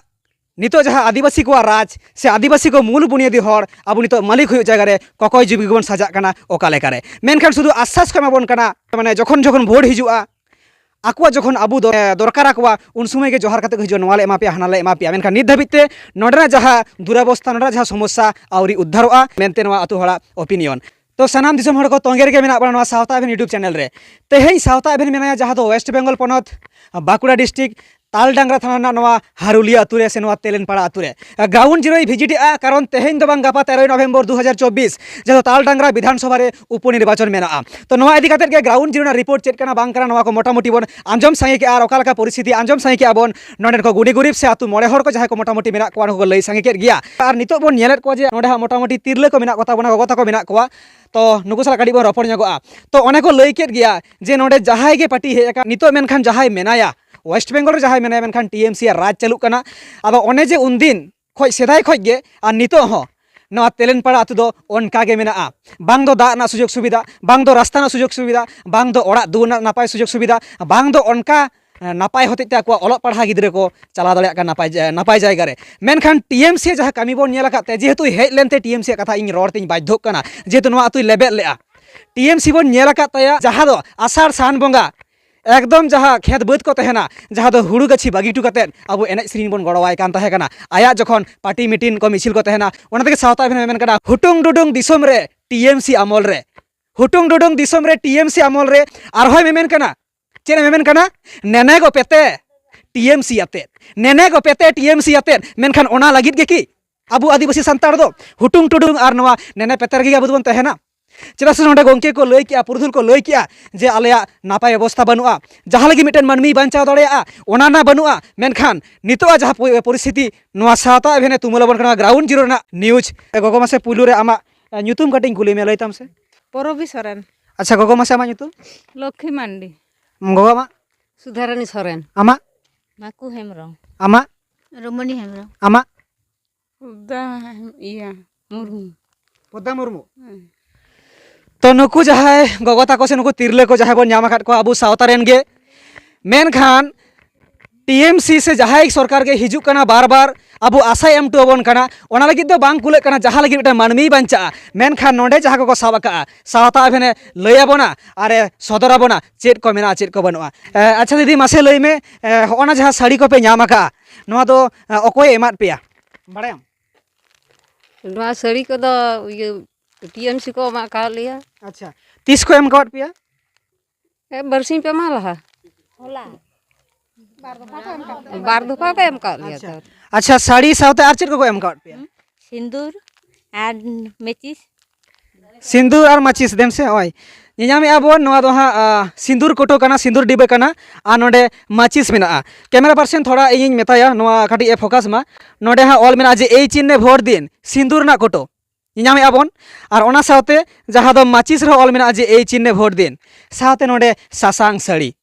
ᱱᱤᱛᱚᱜ ᱡᱟᱦᱟᱸ ᱟᱹᱫᱤᱵᱟᱹᱥᱤ ᱠᱚᱣᱟᱜ ᱨᱟᱡᱽ ᱥᱮ ᱟᱹᱫᱤᱵᱟᱹᱥᱤ ᱠᱚ ᱢᱩᱞ ᱵᱩᱱᱤᱭᱟᱹᱫᱤ ᱦᱚᱲ, ᱟᱵᱚ ᱱᱤᱛᱚᱜ ᱢᱟᱹᱞᱤᱠ ᱦᱩᱭᱩᱜ ᱡᱟᱭᱜᱟ ᱨᱮ ᱠᱚᱠᱚᱭ ᱡᱩᱜᱤ ᱜᱮᱵᱚᱱ ᱥᱟᱡᱟᱜ ᱠᱟᱱᱟ ᱚᱠᱟ ᱞᱮᱠᱟᱨᱮ᱾ ᱢᱮᱱᱠᱷᱟᱱ ᱥᱩᱫᱷᱩ ᱟᱥᱥᱟᱥ ᱠᱚ ᱮᱢᱟ ᱵᱚᱱ ᱠᱟᱱᱟ, ᱢᱟᱱᱮ, ᱡᱚᱠᱷᱚᱱ ᱡᱚᱠᱷᱚᱱ ᱵᱷᱳᱴ ᱦᱤᱡᱩᱜᱼᱟ, ᱟᱠᱚᱣᱟᱜ ᱡᱚᱠᱷᱚᱱ ᱟᱵᱚ ᱫᱚ, ᱮ, ᱫᱚᱨᱠᱟᱨ ᱟᱠᱚᱣᱟ, ᱩᱱ ᱥᱚᱢᱚᱭ ᱜᱮ ᱡᱚᱦᱟᱨ ᱠᱟᱛᱮ ᱠᱚ ᱦᱤᱡᱩᱜᱼᱟ, "ᱱᱚᱣᱟ ᱞᱮ ᱮᱢᱟ ᱯᱮᱭᱟ, ᱦᱟᱱᱟ ᱞᱮ ᱮᱢᱟ ᱯᱮᱭᱟ", ᱢᱮᱱᱠᱷᱟᱱ ᱱᱤᱛ ᱫᱷᱟᱹᱵᱤᱡ ᱛᱮ ᱱᱚᱰᱮᱱᱟᱜ ᱡᱟᱦᱟᱸ ᱫᱩᱨᱟᱵᱚᱥᱛᱷᱟ, ᱱᱚᱰᱮᱱᱟᱜ ᱡᱟᱦᱟᱸ ᱥᱚᱢᱚᱥᱥᱟ ᱟᱹᱣᱨᱤ ᱩᱫᱽᱫᱷᱟᱨᱚᱜᱼᱟ ᱢᱮᱱᱛᱮ ᱱᱚᱣᱟ ᱟᱹᱛᱩ ᱦᱚᱲᱟᱜ opinion᱾ ᱛᱚ ᱥᱟᱱᱟᱢ ᱫᱤᱥᱚᱢ ᱦᱚᱲ ᱠᱚ ᱛᱚᱸᱜᱮ ᱨᱮᱜᱮ ᱢᱮᱱᱟᱜ ᱵᱚᱱᱟ ᱱᱚᱣᱟ ᱥᱟᱶᱛᱟ ᱮᱵᱷᱮᱱ YouTube channel ᱨᱮ᱾ ᱛᱮᱦᱮᱧ ᱥᱟᱶᱛᱟ ᱮᱵᱷᱮᱱ ᱢᱮᱱᱟᱭᱟ ᱡᱟᱦᱟᱸ ᱫᱚ West Bengal ᱯᱚᱱᱚᱛ, ᱵᱟᱸᱠᱩᱲᱟ district, ᱛᱟᱞᱰᱟᱝᱨᱟ ᱛᱷᱟᱱᱟ ᱨᱮᱱᱟᱜ ᱱᱚᱣᱟ ᱦᱟᱨᱩᱞᱤᱭᱟ ᱟᱹᱛᱩ ᱨᱮ ᱥᱮ ᱱᱚᱣᱟ ᱛᱮᱞᱮᱱᱯᱟᱲᱟ ᱟᱹᱛᱩ ᱨᱮ᱾ Ground zero ᱨᱮ visit ᱮᱜᱼᱟ, ᱠᱟᱨᱚᱱ ᱛᱮᱦᱮᱧ ᱫᱚ ᱵᱟᱝ, ᱜᱟᱯᱟ ᱛᱮᱨᱚᱭ ᱱᱚᱵᱷᱮᱢᱵᱚᱨ ᱫᱩ ᱦᱟᱡᱟᱨ ᱪᱚᱵᱵᱤᱥ, ᱡᱟᱦᱟᱸ ᱫᱚ ᱛᱟᱞᱰᱟᱝᱨᱟ ᱵᱤᱫᱷᱟᱱ ᱥᱚᱵᱷᱟ ᱨᱮ ᱩᱯᱚ ᱱᱤᱨᱵᱟᱪᱚᱱ ᱢᱮᱱᱟᱜᱼᱟ᱾ ᱛᱚ ᱱᱚᱣᱟ ᱤᱫᱤ ᱠᱟᱛᱮ ᱜᱮ ground zero ᱨᱮᱱᱟᱜ report ᱪᱮᱫ ᱠᱟᱱᱟ ᱵᱟᱝ ᱠᱟᱱᱟ, ᱱᱚᱣᱟ ᱠᱚ ᱢᱚᱴᱟᱢᱩᱴᱤ ᱵᱚᱱ ᱟᱸᱡᱚᱢ ᱥᱟᱸᱜᱮ ᱠᱮᱜᱼᱟ ᱟᱨ ᱚᱠᱟ ᱞᱮᱠᱟ ᱯᱚᱨᱤᱥᱛᱷᱤᱛᱤ ᱟᱸᱡᱚᱢ ᱥᱟᱸᱜᱮ ᱠᱮᱜᱼᱟ ᱵᱚᱱ ᱱᱚᱰᱮᱱ ᱠᱚ ᱜᱩᱱᱤ ᱜᱩᱨᱤᱵ ᱥᱮ ᱟᱹᱛᱩ ᱢᱚᱬᱮ ᱦᱚᱲ ᱠᱚ ᱡᱟᱦᱟᱸᱭ ᱠᱚ ᱢᱚᱴᱟᱢᱩᱴᱤ ᱢᱮᱱᱟᱜ ᱠᱚᱣᱟ, ᱩᱱᱠᱩ ᱠᱚ ᱞᱟᱹᱭ ᱥᱟᱸᱜᱮ ᱠᱮᱫ ᱜᱮᱭᱟ᱾ ᱟᱨ ᱱᱤᱛᱚᱜ ᱵᱚᱱ ᱧᱮᱞᱮᱫ ᱠᱚᱣᱟ ᱡᱮ ᱱᱚᱰᱮ ᱦᱟᱸᱜ ᱢᱚᱴᱟᱢᱩᱴᱤ ᱛᱤᱨᱞᱟᱹ ᱠᱚ ᱢᱮᱱᱟᱜ ᱠᱚ ᱛᱟᱵᱚᱱᱟ, ᱜᱚᱜᱚ ᱛᱟᱠᱚ ᱢᱮᱱᱟᱜ ᱠᱚᱣᱟ᱾ ᱛᱚ ᱱᱩᱠᱩ ᱥᱟᱞᱟᱜ ᱠᱟᱹᱴᱤᱡ ᱵᱚᱱ ᱨᱚᱯᱚᱲ ᱧᱚᱜᱚᱜᱼᱟ᱾ ᱛᱚ ᱚᱱᱮ ᱠᱚ ᱞᱟᱹᱭ ᱠᱮᱫ ᱜᱮᱭᱟ ᱡᱮ ᱱᱚᱰᱮ ᱡᱟᱦᱟᱸᱭ ᱜᱮ party ᱦᱮᱡ ᱟᱠᱟᱱ, ᱱᱤᱛᱚᱜ ᱢᱮᱱᱠᱷᱟᱱ ᱡᱟᱦᱟᱸᱭ ᱢᱮᱱᱟᱭᱟ, West Bengal ᱨᱮ ᱡᱟᱦᱟᱸᱭ ᱢᱮᱱᱟᱭᱟ, ᱢᱮᱱᱠᱷᱟᱱ T M C ᱟᱜ ᱨᱟᱡᱽ ᱪᱟᱹᱞᱩᱜ ᱠᱟᱱᱟ᱾ ᱟᱫᱚ ᱚᱱᱮ ᱡᱮ ᱩᱱᱫᱤᱱ ᱠᱷᱚᱡ, ᱥᱮᱫᱟᱭ ᱠᱷᱚᱡ ᱜᱮ ᱟᱨ ᱱᱤᱛᱚᱜ ᱦᱚᱸ ᱱᱚᱣᱟ ᱛᱮᱞᱮᱱᱯᱟᱲᱟ ᱟᱹᱛᱩ ᱫᱚ ᱚᱱᱠᱟ ᱜᱮ ᱢᱮᱱᱟᱜᱼᱟ᱾ ᱵᱟᱝ ᱫᱚ ᱫᱟᱜ ᱨᱮᱱᱟᱜ ᱥᱩᱡᱳᱜᱽ ᱥᱩᱵᱤᱫᱷᱟ, ᱵᱟᱝ ᱫᱚ ᱨᱟᱥᱛᱟ ᱨᱮᱱᱟᱜ ᱥᱩᱡᱳᱜᱽ ᱥᱩᱵᱤᱫᱷᱟ, ᱵᱟᱝ ᱫᱚ ᱚᱲᱟᱜ ᱫᱩᱣᱟᱹᱨ ᱨᱮᱱᱟᱜ ᱱᱟᱯᱟᱭ ᱥᱩᱡᱳᱜᱽ ᱥᱩᱵᱤᱫᱷᱟ, ᱵᱟᱝ ᱫᱚ ᱚᱱᱠᱟ, ᱮ, ᱱᱟᱯᱟᱭ ᱦᱚᱛᱮᱡ ᱛᱮ ᱟᱠᱚᱣᱟᱜ ᱚᱞᱚᱜ ᱯᱟᱲᱦᱟᱣ ᱜᱤᱫᱽᱨᱟᱹ ᱠᱚ ᱪᱟᱞᱟᱣ ᱫᱟᱲᱮᱭᱟᱜ ᱠᱟᱱᱟ ᱱᱟᱯᱟᱭ ᱡᱟ-, ᱱᱟᱯᱟᱭ ᱡᱟᱭᱜᱟ ᱨᱮ᱾ ᱢᱮᱱᱠᱷᱟᱱ ᱴᱤ ᱮᱢ ᱥᱤ ᱡᱟᱦᱟᱸ ᱠᱟᱹᱢᱤ ᱵᱚᱱ ᱧᱮᱞ ᱟᱠᱟᱫ ᱛᱟᱭᱟ, ᱡᱮᱦᱮᱛᱩ ᱦᱮᱡ ᱞᱮᱱᱛᱮ ᱴᱤ ᱮᱢ ᱥᱤ ᱠᱟᱛᱷᱟ ᱤᱧ ᱨᱚᱲ ᱛᱮᱧ ᱵᱟᱫᱽᱫᱷᱚᱜ ᱠᱟᱱᱟ, ᱡᱮᱦᱮᱛᱩ ᱱᱚᱣᱟ ᱟᱹᱛᱩᱭ ᱞᱮᱵᱮᱫ ᱞᱮᱫᱼᱟ᱾ ᱴᱤ ᱮᱢ ᱥᱤ ᱵᱚᱱ ᱧᱮᱞ ᱟᱠᱟᱫ ᱛᱟᱭᱟ, ᱡᱟᱦᱟᱸ ᱫᱚ ᱟᱥᱟᱲ ᱥᱟᱱ ᱵᱚᱸᱜᱟ ᱮᱠᱫᱚᱢ ᱡᱟᱦᱟᱸ ᱠᱷᱮᱛ ᱵᱟᱹᱫᱽ ᱠᱚ ᱛᱟᱦᱮᱱᱟ, ᱡᱟᱦᱟᱸ ᱫᱚ ᱦᱩᱲᱩ ᱜᱟᱹᱪᱷᱤ ᱵᱟᱹᱜᱤ ᱦᱚᱴᱚ ᱠᱟᱛᱮᱫ ᱟᱵᱚ ᱮᱱᱮᱡ ᱥᱮᱨᱮᱧ ᱵᱚᱱ ᱜᱚᱲᱚᱣᱟᱭ ᱠᱟᱱ ᱛᱟᱦᱮᱸ ᱠᱟᱱᱟ᱾ ᱟᱭᱟᱜ ᱡᱚᱠᱷᱚᱱ ᱯᱟᱨᱴᱤ ᱢᱤᱴᱤᱝ ᱠᱚ, ᱢᱤᱪᱷᱤᱞ ᱠᱚ ᱛᱟᱦᱮᱱᱟ, ᱚᱱᱟ ᱛᱮᱜᱮ ᱥᱟᱶᱛᱟ ᱟᱵᱷᱮᱱ ᱢᱮᱢᱮᱱ ᱠᱟᱱᱟ, "ᱦᱩᱴᱩᱝ ᱰᱩᱰᱩᱝ ᱫᱤᱥᱚᱢ ᱨᱮ ᱴᱤ ᱮᱢ ᱥᱤ ᱟᱢᱚᱞ ᱨᱮ, ᱦᱩᱴᱩᱝ ᱰᱩᱰᱩᱝ ᱫᱤᱥᱚᱢ ᱨᱮ ᱴᱤ ᱮᱢ ᱥᱤ ᱟᱢᱚᱞ ᱨᱮ", ᱟᱨᱦᱚᱸᱭ ᱢᱮᱢᱮᱱ ᱠᱟᱱᱟ, ᱪᱮᱫ ᱮ ᱢᱮᱢᱮᱱ ᱠᱟᱱᱟ? "ᱱᱮᱱᱮ ᱜᱚᱯᱮᱛᱮ ᱴᱤ ᱮᱢ ᱥᱤ ᱟᱛᱮᱫ, ᱱᱮᱱᱮ ᱜᱚᱯᱮᱛᱮ ᱴᱤ ᱮᱢ ᱥᱤ ᱟᱛᱮᱫ", ᱢᱮᱱᱠᱷᱟᱱ ᱚᱱᱟ ᱞᱟᱹᱜᱤᱫ ᱜᱮ ᱠᱤ ᱟᱵᱚ ᱟᱹᱫᱤᱵᱟᱹᱥᱤ ᱥᱟᱱᱛᱟᱲ ᱫᱚ ᱦᱩᱴᱩᱝ ᱴᱩᱰᱩᱝ ᱟᱨ ᱱᱚᱣᱟ ᱱᱮᱱᱮ ᱯᱮᱛᱮ ᱨᱮᱜᱮ ᱟᱵᱚ ᱫᱚᱵᱚᱱ ᱛᱟᱦᱮᱱᱟ? ᱪᱮᱫᱟᱜ ᱥᱮ ᱱᱚᱰᱮ ᱜᱚᱢᱠᱮ ᱠᱚ ᱞᱟᱹᱭ ᱠᱮᱜᱼᱟ, ᱯᱩᱨᱩᱫᱷᱩᱞ ᱠᱚ ᱞᱟᱹᱭ ᱠᱮᱜᱼᱟ ᱡᱮ ᱟᱞᱮᱭᱟᱜ ᱱᱟᱯᱟᱭ ᱚᱵᱚᱥᱛᱷᱟ ᱵᱟᱹᱱᱩᱜᱼᱟ, ᱡᱟᱦᱟᱸ ᱞᱟᱹᱜᱤᱫ ᱢᱤᱫᱴᱮᱱ ᱢᱟᱹᱱᱢᱤᱭ ᱵᱟᱧᱪᱟᱣ ᱫᱟᱲᱮᱭᱟᱜᱼᱟ, ᱚᱱᱟ ᱨᱮᱱᱟᱜ ᱵᱟᱹᱱᱩᱜᱼᱟ᱾ ᱢᱮᱱᱠᱷᱟᱱ ᱱᱤᱛᱚᱜ ᱟᱜ ᱡᱟᱦᱟᱸ ᱯᱚ-, ᱯᱚᱨᱤᱥᱛᱷᱤᱛᱤ, ᱱᱚᱣᱟ ᱥᱟᱶᱛᱟ ᱟᱵᱷᱮᱱᱮ ᱛᱩᱢᱟᱹᱞ ᱟᱵᱚᱱ ᱠᱟᱱᱟ, ᱜᱨᱟᱣᱩᱱᱰ ᱡᱤᱨᱳ ᱨᱮᱱᱟᱜ ᱱᱤᱭᱩᱡᱽ᱾ ᱮ, ᱜᱚᱜᱚ, ᱢᱟᱥᱮ ᱯᱩᱭᱞᱩ ᱨᱮ ᱟᱢᱟᱜ, ᱮ, ᱧᱩᱛᱩᱢ ᱠᱟᱹᱴᱤᱡ ᱤᱧ ᱠᱩᱞᱤ ᱢᱮᱭᱟ, ᱞᱟᱹᱭ ᱛᱟᱢ ᱥᱮ᱾ ᱯᱚᱨᱚᱵᱤ ᱥᱚᱨᱮᱱ᱾ ᱟᱪᱪᱷᱟ ᱜᱚᱜᱚ, ᱢᱟᱥᱮ ᱟᱢᱟᱜ ᱧᱩᱛᱩᱢ? ᱞᱚᱠᱠᱷᱤ ᱢᱟᱱᱰᱤ᱾ ᱜᱚᱜᱚ, ᱟᱢᱟᱜ? ᱥᱩᱫᱷᱟᱨᱟᱱᱤ ᱥᱚᱨᱮᱱ᱾ ᱟᱢᱟᱜ? ᱢᱟᱠᱩ ᱦᱮᱢᱵᱨᱚᱢ᱾ ᱟᱢᱟᱜ? ᱨᱚᱢᱚᱱᱤ ᱦᱮᱢᱵᱨᱚᱢ᱾ ᱟᱢᱟᱜ? ᱯᱚᱫᱽᱫᱟ, ᱤᱭᱟᱹ, ᱢᱩᱨᱢᱩ᱾ ᱯᱚᱫᱽᱫᱟ ᱢᱩᱨᱢᱩ᱾ ᱦᱮᱸ᱾ ᱛᱚ ᱱᱩᱠᱩ ᱡᱟᱦᱟᱸᱭ ᱜᱚᱜᱚ ᱛᱟᱠᱚ ᱥᱮ ᱱᱩᱠᱩ ᱛᱤᱨᱞᱟᱹ ᱠᱚ ᱡᱟᱦᱟᱸᱭ ᱵᱚᱱ ᱧᱟᱢ ᱟᱠᱟᱫ ᱠᱚᱣᱟ ᱟᱵᱚ ᱥᱟᱶᱛᱟ ᱨᱮᱱ ᱜᱮ, ᱢᱮᱱᱠᱷᱟᱱ ᱴᱤ ᱮᱢ ᱥᱤ ᱥᱮ ᱡᱟᱦᱟᱸᱭ ᱥᱚᱨᱠᱟᱨ ᱜᱮ ᱦᱤᱡᱩᱜ ᱠᱟᱱᱟ, ᱵᱟᱨ ᱵᱟᱨ ᱟᱵᱚ ᱟᱥᱟᱭ ᱮᱢ ᱦᱚᱴᱚ ᱟᱵᱚᱱ ᱠᱟᱱᱟ, ᱚᱱᱟ ᱞᱟᱹᱜᱤᱫ ᱫᱚ ᱵᱟᱝ ᱠᱩᱞᱟᱹᱜ ᱠᱟᱱᱟ, ᱡᱟᱦᱟᱸ ᱞᱟᱹᱜᱤᱫ ᱢᱤᱫᱴᱟᱝ ᱢᱟᱹᱱᱢᱤᱭ ᱵᱟᱧᱪᱟᱜᱼᱟ᱾ ᱢᱮᱱᱠᱷᱟᱱ ᱱᱚᱰᱮ ᱡᱟᱦᱟᱸ ᱠᱚᱠᱚ ᱥᱟᱵ ᱟᱠᱟᱜᱼᱟ, ᱥᱟᱶᱛᱟ ᱟᱵᱷᱮᱱᱮ ᱞᱟᱹᱭ ᱟᱵᱚᱱᱟ ᱟᱨᱮ ᱥᱚᱫᱚᱨ ᱟᱵᱚᱱᱟ ᱪᱮᱫ ᱠᱚ ᱢᱮᱱᱟᱜᱼᱟ, ᱪᱮᱫ ᱠᱚ ᱵᱟᱹᱱᱩᱜᱼᱟ᱾ ᱮ, ᱟᱪᱪᱷᱟ ᱫᱤᱫᱤ, ᱢᱟᱥᱮ ᱞᱟᱹᱭ ᱢᱮ, ᱮ, ᱦᱚᱸᱜᱼᱚ ᱱᱟ ᱡᱟᱦᱟᱸ ᱥᱟᱹᱲᱤ ᱠᱚᱯᱮ ᱧᱟᱢ ᱟᱠᱟᱜᱼᱟ, ᱱᱚᱣᱟ ᱫᱚ, ᱮ, ᱚᱠᱚᱭᱮ ᱮᱢᱟᱫ ᱯᱮᱭᱟ, ᱵᱟᱲᱟᱭᱟᱢ? ᱱᱚᱣᱟ ᱥᱟᱹᱲᱤ ᱠᱚᱫᱚ ᱤᱭᱟᱹ ᱴᱤ ᱮᱢ ᱥᱤ ᱠᱚ ᱮᱢᱟ ᱟᱠᱟᱫ ᱞᱮᱭᱟ᱾ ᱟᱪᱪᱷᱟ, ᱛᱤᱥ ᱠᱚ ᱮᱢ ᱟᱠᱟᱫ ᱯᱮᱭᱟ? ᱮ, ᱵᱟᱨᱥᱤᱧ ᱯᱮ ᱢᱟᱦᱟ ᱞᱟᱦᱟ᱾ ᱦᱚᱞᱟ᱾ ᱵᱟᱨ ᱫᱚᱯᱷᱟ ᱠᱚ ᱮᱢ ᱟᱠᱟᱫ ᱞᱮᱭᱟ᱾ ᱟᱪᱪᱷᱟ᱾ ᱛᱚ᱾ ᱟᱪᱪᱷᱟ, ᱥᱟᱹᱲᱤ ᱥᱟᱶᱛᱮ ᱟᱨ ᱪᱮᱫ ᱠᱚᱠᱚ ᱮᱢ ᱟᱠᱟᱫ ᱯᱮᱭᱟ? ᱥᱤᱸᱫᱩᱨ ᱟᱨ ᱢᱮᱪᱤᱥ᱾ ᱥᱤᱸᱫᱩᱨ ᱟᱨ ᱢᱟᱹᱪᱤᱥ, ᱫᱮᱱ ᱥᱮ, ᱦᱳᱭ᱾ ᱧᱮᱧᱟᱢᱮᱫᱼᱟ ᱵᱚᱱ, ᱱᱚᱣᱟ ᱫᱚ ᱦᱟᱸᱜ, ᱟ, ᱥᱤᱸᱫᱩᱨ ᱠᱚᱴᱳ ᱠᱟᱱᱟ, ᱥᱤᱸᱫᱩᱨ ᱰᱤᱵᱟᱹ ᱠᱟᱱᱟ, ᱟᱨ ᱱᱚᱰᱮ ᱢᱟᱹᱪᱤᱥ ᱢᱮᱱᱟᱜᱼᱟ᱾ ᱠᱮᱢᱮᱨᱟ ᱯᱟᱨᱥᱮᱱ ᱛᱷᱚᱲᱟ ᱤᱧᱤᱧ ᱢᱮᱛᱟᱭᱟ, ᱱᱚᱣᱟ ᱠᱟᱹᱴᱤᱡ ᱮ ᱯᱷᱳᱠᱟᱥ ᱢᱟ᱾ ᱱᱚᱰᱮ ᱦᱟᱸᱜ ᱚᱞ ᱢᱮᱱᱟᱜᱼᱟ ᱡᱮ, "ᱮᱭ ᱪᱤᱱᱦᱮ ᱵᱷᱳᱴ ᱫᱤᱱ", ᱥᱤᱸᱫᱩᱨ ᱨᱮᱱᱟᱜ ᱠᱚᱴᱳ᱾ ᱧᱮᱧᱟᱢᱮᱫᱼᱟ ᱵᱚᱱ᱾ ᱟᱨ ᱚᱱᱟ ᱥᱟᱶᱛᱮ ᱡᱟᱦᱟᱸ ᱫᱚ ᱢᱟᱹᱪᱤᱥ ᱨᱮᱦᱚᱸ ᱚᱞ ᱢᱮᱱᱟᱜᱼᱟ ᱡᱮ, "ᱮᱭ ᱪᱤᱱᱦᱮ ᱵᱷᱳᱴ ᱫᱤᱱ", ᱥᱟᱶᱛᱮ ᱱᱚᱰᱮ ᱥᱟᱥᱟᱝ ᱥᱟᱹᱲᱤ᱾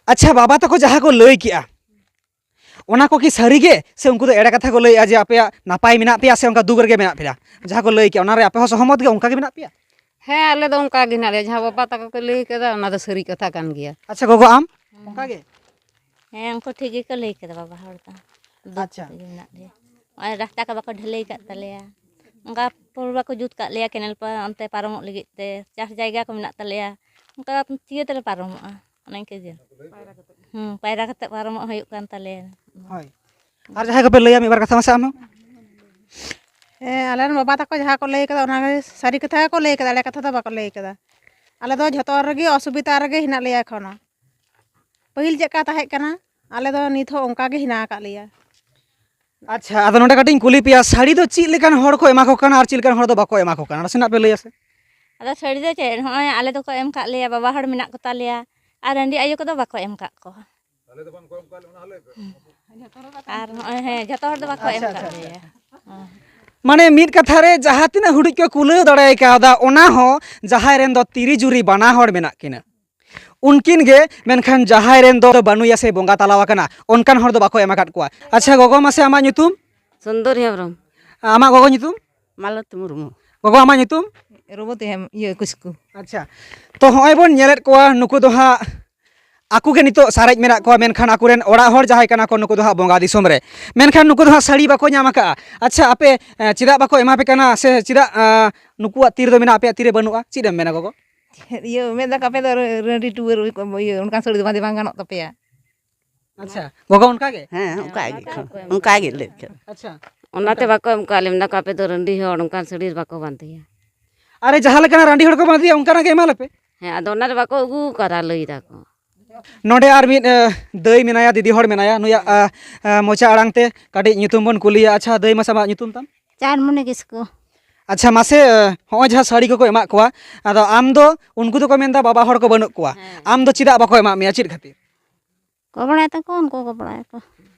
ᱟᱪᱪᱷᱟ, ᱵᱟᱵᱟ ᱛᱟᱠᱚ ᱡᱟᱦᱟᱸ ᱠᱚ ᱞᱟᱹᱭ ᱠᱮᱜᱼᱟ, ᱚᱱᱟ ᱠᱚ ᱠᱤ ᱥᱟᱹᱨᱤ ᱜᱮ, ᱥᱮ ᱩᱱᱠᱩ ᱫᱚ ᱮᱲᱮ ᱠᱟᱛᱷᱟ ᱠᱚ ᱞᱟᱹᱭᱮᱜᱼᱟ ᱡᱮ ᱟᱯᱮᱭᱟᱜ ᱱᱟᱯᱟᱭ ᱢᱮᱱᱟᱜ ᱯᱮᱭᱟ ᱥᱮ ᱚᱱᱠᱟ ᱫᱩᱠ ᱨᱮᱜᱮ ᱢᱮᱱᱟᱜ ᱯᱮᱭᱟ? ᱡᱟᱦᱟᱸ ᱠᱚ ᱞᱟᱹᱭ ᱠᱮᱜᱼᱟ, ᱚᱱᱟ ᱨᱮ ᱟᱯᱮ ᱦᱚᱸ ᱥᱚᱦᱚᱢᱚᱛ ᱜᱮ, ᱚᱱᱠᱟ ᱜᱮ ᱢᱮᱱᱟᱜ ᱯᱮᱭᱟ? ᱦᱮᱸ, ᱟᱞᱮ ᱫᱚ ᱚᱱᱠᱟ ᱜᱮ ᱦᱮᱱᱟᱜ ᱞᱮᱭᱟ, ᱡᱟᱦᱟᱸ ᱵᱟᱵᱟ ᱛᱟᱠᱚ ᱠᱚ ᱞᱟᱹᱭ ᱠᱟᱫᱟ, ᱚᱱᱟ ᱫᱚ ᱥᱟᱹᱨᱤ ᱠᱟᱛᱷᱟ ᱠᱟᱱ ᱜᱮᱭᱟ᱾ ᱟᱪᱪᱷᱟ ᱜᱚᱜᱚ, ᱟᱢ ᱚᱱᱠᱟ ᱜᱮ? ᱦᱮᱸ, ᱩᱱᱠᱩ ᱴᱷᱤᱠ ᱜᱮᱠᱚ ᱞᱟᱹᱭ ᱠᱟᱫᱟ ᱵᱟᱵᱟ ᱦᱚᱲ ᱫᱚ᱾ ᱫᱩᱠ ᱟᱪᱪᱷᱟ᱾ ᱠᱟᱛᱮ ᱜᱮ ᱢᱮᱱᱟᱜ ᱞᱮᱭᱟ᱾ ᱱᱚᱜᱼᱚᱭ ᱨᱟᱥᱛᱟ ᱠᱚ ᱵᱟᱠᱚ ᱰᱷᱟᱹᱞᱟᱹᱭ ᱠᱟᱫ ᱛᱟᱞᱮᱭᱟ, ᱚᱱᱠᱟ ᱯᱳᱞ ᱵᱟᱠᱚ ᱡᱩᱛ ᱠᱟᱫ ᱞᱮᱭᱟ ᱠᱮᱱᱮᱞ ᱯᱟ-, ᱚᱱᱛᱮ ᱯᱟᱨᱚᱢᱚᱜ ᱞᱟᱹᱜᱤᱫ ᱛᱮ, ᱪᱟᱥ ᱡᱟᱭᱜᱟ ᱠᱚ ᱢᱮᱱᱟᱜ ᱛᱟᱞᱮᱭᱟ, ᱚᱱᱠᱟ ᱪᱤᱠᱟᱹ ᱛᱮᱞᱮ ᱯᱟᱨᱚᱢᱚᱜᱼᱟ? ᱚᱱᱮ ᱤᱱᱠᱟᱹ ᱜᱮ᱾ ᱦᱩᱸ, ᱯᱟᱭᱨᱟ ᱠᱟᱛᱮ ᱯᱟᱨᱚᱢᱚᱜ ᱦᱩᱭᱩᱜ ᱠᱟᱱ ᱛᱟᱞᱮᱭᱟ᱾ ᱦᱳᱭ᱾ ᱟᱨ ᱡᱟᱦᱟᱸᱭ ᱠᱚᱯᱮ ᱞᱟᱹᱭᱟ, ᱢᱤᱫ ᱵᱟᱨ ᱠᱟᱛᱷᱟ ᱢᱟᱥᱮ ᱟᱢ ᱦᱚᱸ᱾ ᱦᱮᱸ, ᱟᱞᱮ ᱨᱮᱱ ᱵᱟᱵᱟ ᱛᱟᱠᱚ ᱡᱟᱦᱟᱸ ᱠᱚ ᱞᱟᱹᱭ ᱠᱟᱫᱟ, ᱚᱱᱟᱜᱮ ᱥᱟᱹᱨᱤ ᱠᱟᱛᱷᱟ ᱜᱮᱠᱚ ᱞᱟᱹᱭ ᱠᱟᱫᱟ, ᱮᱲᱮ ᱠᱟᱛᱷᱟ ᱫᱚ ᱵᱟᱠᱚ ᱞᱟᱹᱭ ᱠᱟᱫᱟ᱾ ᱟᱞᱮ ᱫᱚ ᱡᱷᱚᱛᱚ ᱨᱮᱜᱮ ᱚᱥᱩᱵᱤᱫᱟ ᱨᱮᱜᱮ ᱦᱮᱱᱟᱜ ᱞᱮᱭᱟ ᱮᱠᱷᱚᱱᱳ᱾ ᱯᱟᱹᱦᱤᱞ ᱪᱮᱫ ᱞᱮᱠᱟ ᱛᱟᱦᱮᱸ ᱠᱟᱱᱟ, ᱟᱞᱮ ᱫᱚ ᱱᱤᱛ ᱦᱚᱸ ᱚᱱᱠᱟ ᱜᱮ ᱦᱮᱱᱟᱜ ᱟᱠᱟᱫ ᱞᱮᱭᱟ᱾ ᱟᱪᱪᱷᱟ, ᱟᱫᱚ ᱱᱚᱰᱮ ᱠᱟᱹᱴᱤᱡ ᱤᱧ ᱠᱩᱞᱤ ᱯᱮᱭᱟ, ᱥᱟᱹᱲᱤ ᱫᱚ ᱪᱮᱫ ᱞᱮᱠᱟᱱ ᱦᱚᱲ ᱠᱚ ᱮᱢᱟ ᱠᱚ ᱠᱟᱱᱟ ᱟᱨ ᱪᱮᱫ ᱞᱮᱠᱟᱱ ᱦᱚᱲ ᱫᱚ ᱵᱟᱠᱚ ᱮᱢᱟ ᱠᱚ ᱠᱟᱱᱟ, ᱱᱟᱥᱮᱱᱟᱜ ᱯᱮ ᱞᱟᱹᱭᱟ ᱥᱮ? ᱟᱫᱚ ᱥᱟᱹᱲᱤ ᱫᱚ ᱪᱮᱫ, ᱱᱚᱜᱼᱚᱭ ᱟᱞᱮ ᱫᱚᱠᱚ ᱮᱢ ᱠᱟᱜ ᱞᱮᱭᱟ, ᱵᱟᱵᱟ ᱦᱚᱲ ᱢᱮᱱᱟᱜ ᱠᱚ ᱛᱟᱞᱮᱭᱟ, ᱟᱨ ᱨᱟᱺᱰᱤ ᱟᱭᱳ ᱠᱚᱫᱚ ᱵᱟᱠᱚ ᱮᱢ ᱠᱟᱜ ᱠᱚᱣᱟ᱾ ᱟᱨ ᱱᱚᱜᱼᱚᱭ, ᱦᱮᱸ, ᱡᱷᱚᱛᱚ ᱦᱚᱲ ᱫᱚ ᱵᱟᱠᱚ ᱮᱢ ᱟᱪᱪᱷᱟ, ᱠᱟᱜ ᱟᱪᱪᱷᱟ, ᱞᱮᱭᱟ᱾ ᱦᱮᱸ᱾ ᱢᱟᱱᱮ ᱢᱤᱫ ᱠᱟᱛᱷᱟ ᱨᱮ ᱡᱟᱦᱟᱸ ᱛᱤᱱᱟᱹᱜ ᱦᱩᱰᱤᱡ ᱠᱚ ᱠᱩᱞᱟᱹᱣ ᱫᱟᱲᱮ ᱠᱟᱣᱫᱟ, ᱚᱱᱟ ᱦᱚᱸ ᱡᱟᱦᱟᱸᱭ ᱨᱮᱱ ᱫᱚ ᱛᱤᱨᱤ ᱡᱩᱨᱤ ᱵᱟᱱᱟ ᱦᱚᱲ ᱢᱮᱱᱟᱜ ᱠᱤᱱᱟᱹ, ᱩᱱᱠᱤᱱ ᱜᱮ, ᱢᱮᱱᱠᱷᱟᱱ ᱡᱟᱦᱟᱸᱭ ᱨᱮᱱ ᱫᱚ ᱵᱟᱹᱱᱩᱭᱟ ᱥᱮ ᱵᱚᱸᱜᱟ ᱛᱟᱞᱟᱣ ᱟᱠᱟᱱᱟ, ᱚᱱᱠᱟᱱ ᱦᱚᱲ ᱫᱚ ᱵᱟᱠᱚ ᱮᱢ ᱟᱠᱟᱫ ᱠᱚᱣᱟ᱾ ᱟᱪᱪᱷᱟ ᱜᱚᱜᱚ, ᱢᱟᱥᱮ ᱟᱢᱟᱜ ᱧᱩᱛᱩᱢ? ᱥᱩᱱᱫᱚᱨ ᱦᱮᱢᱵᱨᱚᱢ᱾ ᱟᱢᱟᱜ ᱜᱚᱜᱚ ᱧᱩᱛᱩᱢ? ᱢᱟᱞᱚᱛᱤ ᱢᱩᱨᱢᱩ᱾ ᱜᱚᱜᱚ, ᱟᱢᱟᱜ ᱧᱩᱛᱩᱢ? ᱨᱚᱵᱚᱛᱤ ᱦᱮᱢ-, ᱤᱭᱟᱹ, ᱠᱤᱥᱠᱩ᱾ ᱟᱪᱪᱷᱟ, ᱛᱚ ᱦᱚᱸᱜᱼᱚᱭ ᱵᱚᱱ ᱧᱮᱞᱮᱫ ᱠᱚᱣᱟ, ᱱᱩᱠᱩ ᱫᱚ ᱦᱟᱸᱜ ᱟᱠᱚ ᱜᱮ ᱱᱤᱛᱚᱜ ᱥᱟᱨᱮᱡ ᱢᱮᱱᱟᱜ ᱠᱚᱣᱟ, ᱢᱮᱱᱠᱷᱟᱱ ᱟᱠᱚᱨᱮᱱ ᱚᱲᱟᱜ ᱦᱚᱲ ᱡᱟᱦᱟᱸᱭ ᱠᱟᱱᱟ ᱠᱚ, ᱱᱩᱠᱩ ᱫᱚ ᱦᱟᱸᱜ ᱵᱚᱸᱜᱟ ᱫᱤᱥᱚᱢ ᱨᱮ, ᱢᱮᱱᱠᱷᱟᱱ ᱱᱩᱠᱩ ᱫᱚ ᱦᱟᱸᱜ ᱥᱟᱹᱲᱤ ᱵᱟᱠᱚ ᱧᱟᱢ ᱟᱠᱟᱫᱼᱟ᱾ ᱟᱪᱪᱷᱟ, ᱟᱯᱮ, ᱮ, ᱪᱮᱫᱟᱜ ᱵᱟᱠᱚ ᱮᱢᱟ ᱯᱮ ᱠᱟᱱᱟ, ᱥᱮ ᱪᱮᱫᱟᱜ, ᱮ, ᱱᱩᱠᱩᱣᱟᱜ ᱛᱤ ᱨᱮᱫᱚ ᱢᱮᱱᱟᱜᱼᱟ, ᱟᱯᱮᱭᱟᱜ ᱛᱤ ᱨᱮ ᱵᱟᱹᱱᱩᱜᱼᱟ? ᱪᱮᱫ ᱮᱢ ᱢᱮᱱᱟ ᱜᱚᱜᱚ? ᱤᱭᱟᱹ, ᱢᱮᱱ ᱫᱟᱠᱚ ᱟᱯᱮ ᱫᱚ ᱨᱟᱹ-, ᱨᱟᱺᱰᱤ ᱴᱩᱣᱟᱹᱨ, ᱤᱭᱟᱹ, ᱚᱱᱠᱟᱱ ᱥᱟᱹᱲᱤ ᱫᱚ ᱵᱟᱸᱫᱮ ᱵᱟᱝ ᱜᱟᱱᱚᱜ ᱛᱟᱯᱮᱭᱟ᱾ ᱟᱪᱪᱷᱟ, ᱜᱚᱜᱚ ᱚᱱᱠᱟ ᱜᱮ? ᱦᱮᱸ, ᱚᱱᱠᱟ ᱜᱮ᱾ ᱚᱱᱠᱟ ᱜᱮ ᱞᱟᱹᱭ ᱠᱮᱫ᱾ ᱟᱪᱪᱷᱟ᱾ ᱚᱱᱟᱛᱮ ᱵᱟᱠᱚ ᱮᱢ ᱠᱟᱜ ᱞᱮ, ᱢᱮᱱ ᱫᱟᱠᱚ ᱟᱯᱮ ᱫᱚ ᱨᱟᱺᱰᱤ ᱦᱚᱲ, ᱚᱱᱠᱟᱱ ᱥᱟᱹᱲᱤ ᱵᱟᱠᱚ ᱵᱟᱸᱫᱮᱭᱟ᱾ ᱟᱨᱮ, ᱡᱟᱦᱟᱸ ᱞᱮᱠᱟᱱᱟᱜ ᱨᱟᱺᱰᱤ ᱦᱚᱲ ᱠᱚ ᱵᱟᱸᱫᱮᱭᱟ, ᱚᱱᱠᱟᱱᱟᱜ ᱜᱮ ᱮᱢᱟ ᱞᱮᱯᱮ᱾ ᱦᱮᱸ, ᱟᱫᱚ ᱚᱱᱟ ᱫᱚ ᱵᱟᱠᱚ ᱟᱹᱜᱩ ᱟᱠᱟᱫᱟ, ᱞᱟᱹᱭ ᱫᱟᱠᱚ᱾ ᱱᱚᱰᱮ ᱟᱨ ᱢᱤᱫ, ᱮ, ᱫᱟᱹᱭ ᱢᱮᱱᱟᱭᱟ, ᱫᱤᱫᱤ ᱦᱚᱲ ᱢᱮᱱᱟᱭᱟ, ᱱᱩᱭᱟᱜ, ᱮ, ᱮ, ᱢᱚᱪᱟ ᱟᱲᱟᱝ ᱛᱮ ᱠᱟᱹᱴᱤᱡ ᱧᱩᱛᱩᱢ ᱵᱚᱱ ᱠᱩᱞᱤᱭᱟ᱾ ᱟᱪᱪᱷᱟ ᱫᱟᱹᱭ, ᱢᱟᱥᱮ ᱟᱢᱟᱜ ᱧᱩᱛᱩᱢ ᱛᱟᱢ? ᱪᱟᱸᱫᱽᱢᱚᱱᱤ ᱠᱤᱥᱠᱩ᱾ ᱟᱪᱪᱷᱟ, ᱢᱟᱥᱮ, ᱮ, ᱦᱚᱸᱜᱼᱚᱭ ᱡᱟᱦᱟᱸ ᱥᱟᱹᱲᱤ ᱠᱚᱠᱚ ᱮᱢᱟᱜ ᱠᱚᱣᱟ, ᱟᱫᱚ ᱟᱢ ᱫᱚ, ᱩᱱᱠᱩ ᱫᱚᱠᱚ ᱢᱮᱱᱫᱟ ᱵᱟᱵᱟ ᱦᱚᱲ ᱠᱚ ᱵᱟᱹᱱᱩᱜ ᱠᱚᱣᱟ, ᱦᱮᱸ᱾ ᱟᱢ ᱫᱚ ᱪᱮᱫᱟᱜ ᱵᱟᱠᱚ ᱮᱢᱟᱜ ᱢᱮᱭᱟ, ᱪᱮᱫ ᱠᱷᱟᱹᱛᱤᱨ? ᱠᱚ ᱵᱟᱲᱟᱭ ᱛᱟᱠᱚ, ᱩᱱᱠᱩ ᱠᱚ ᱵᱟᱲᱟᱭ ᱟᱠᱚ᱾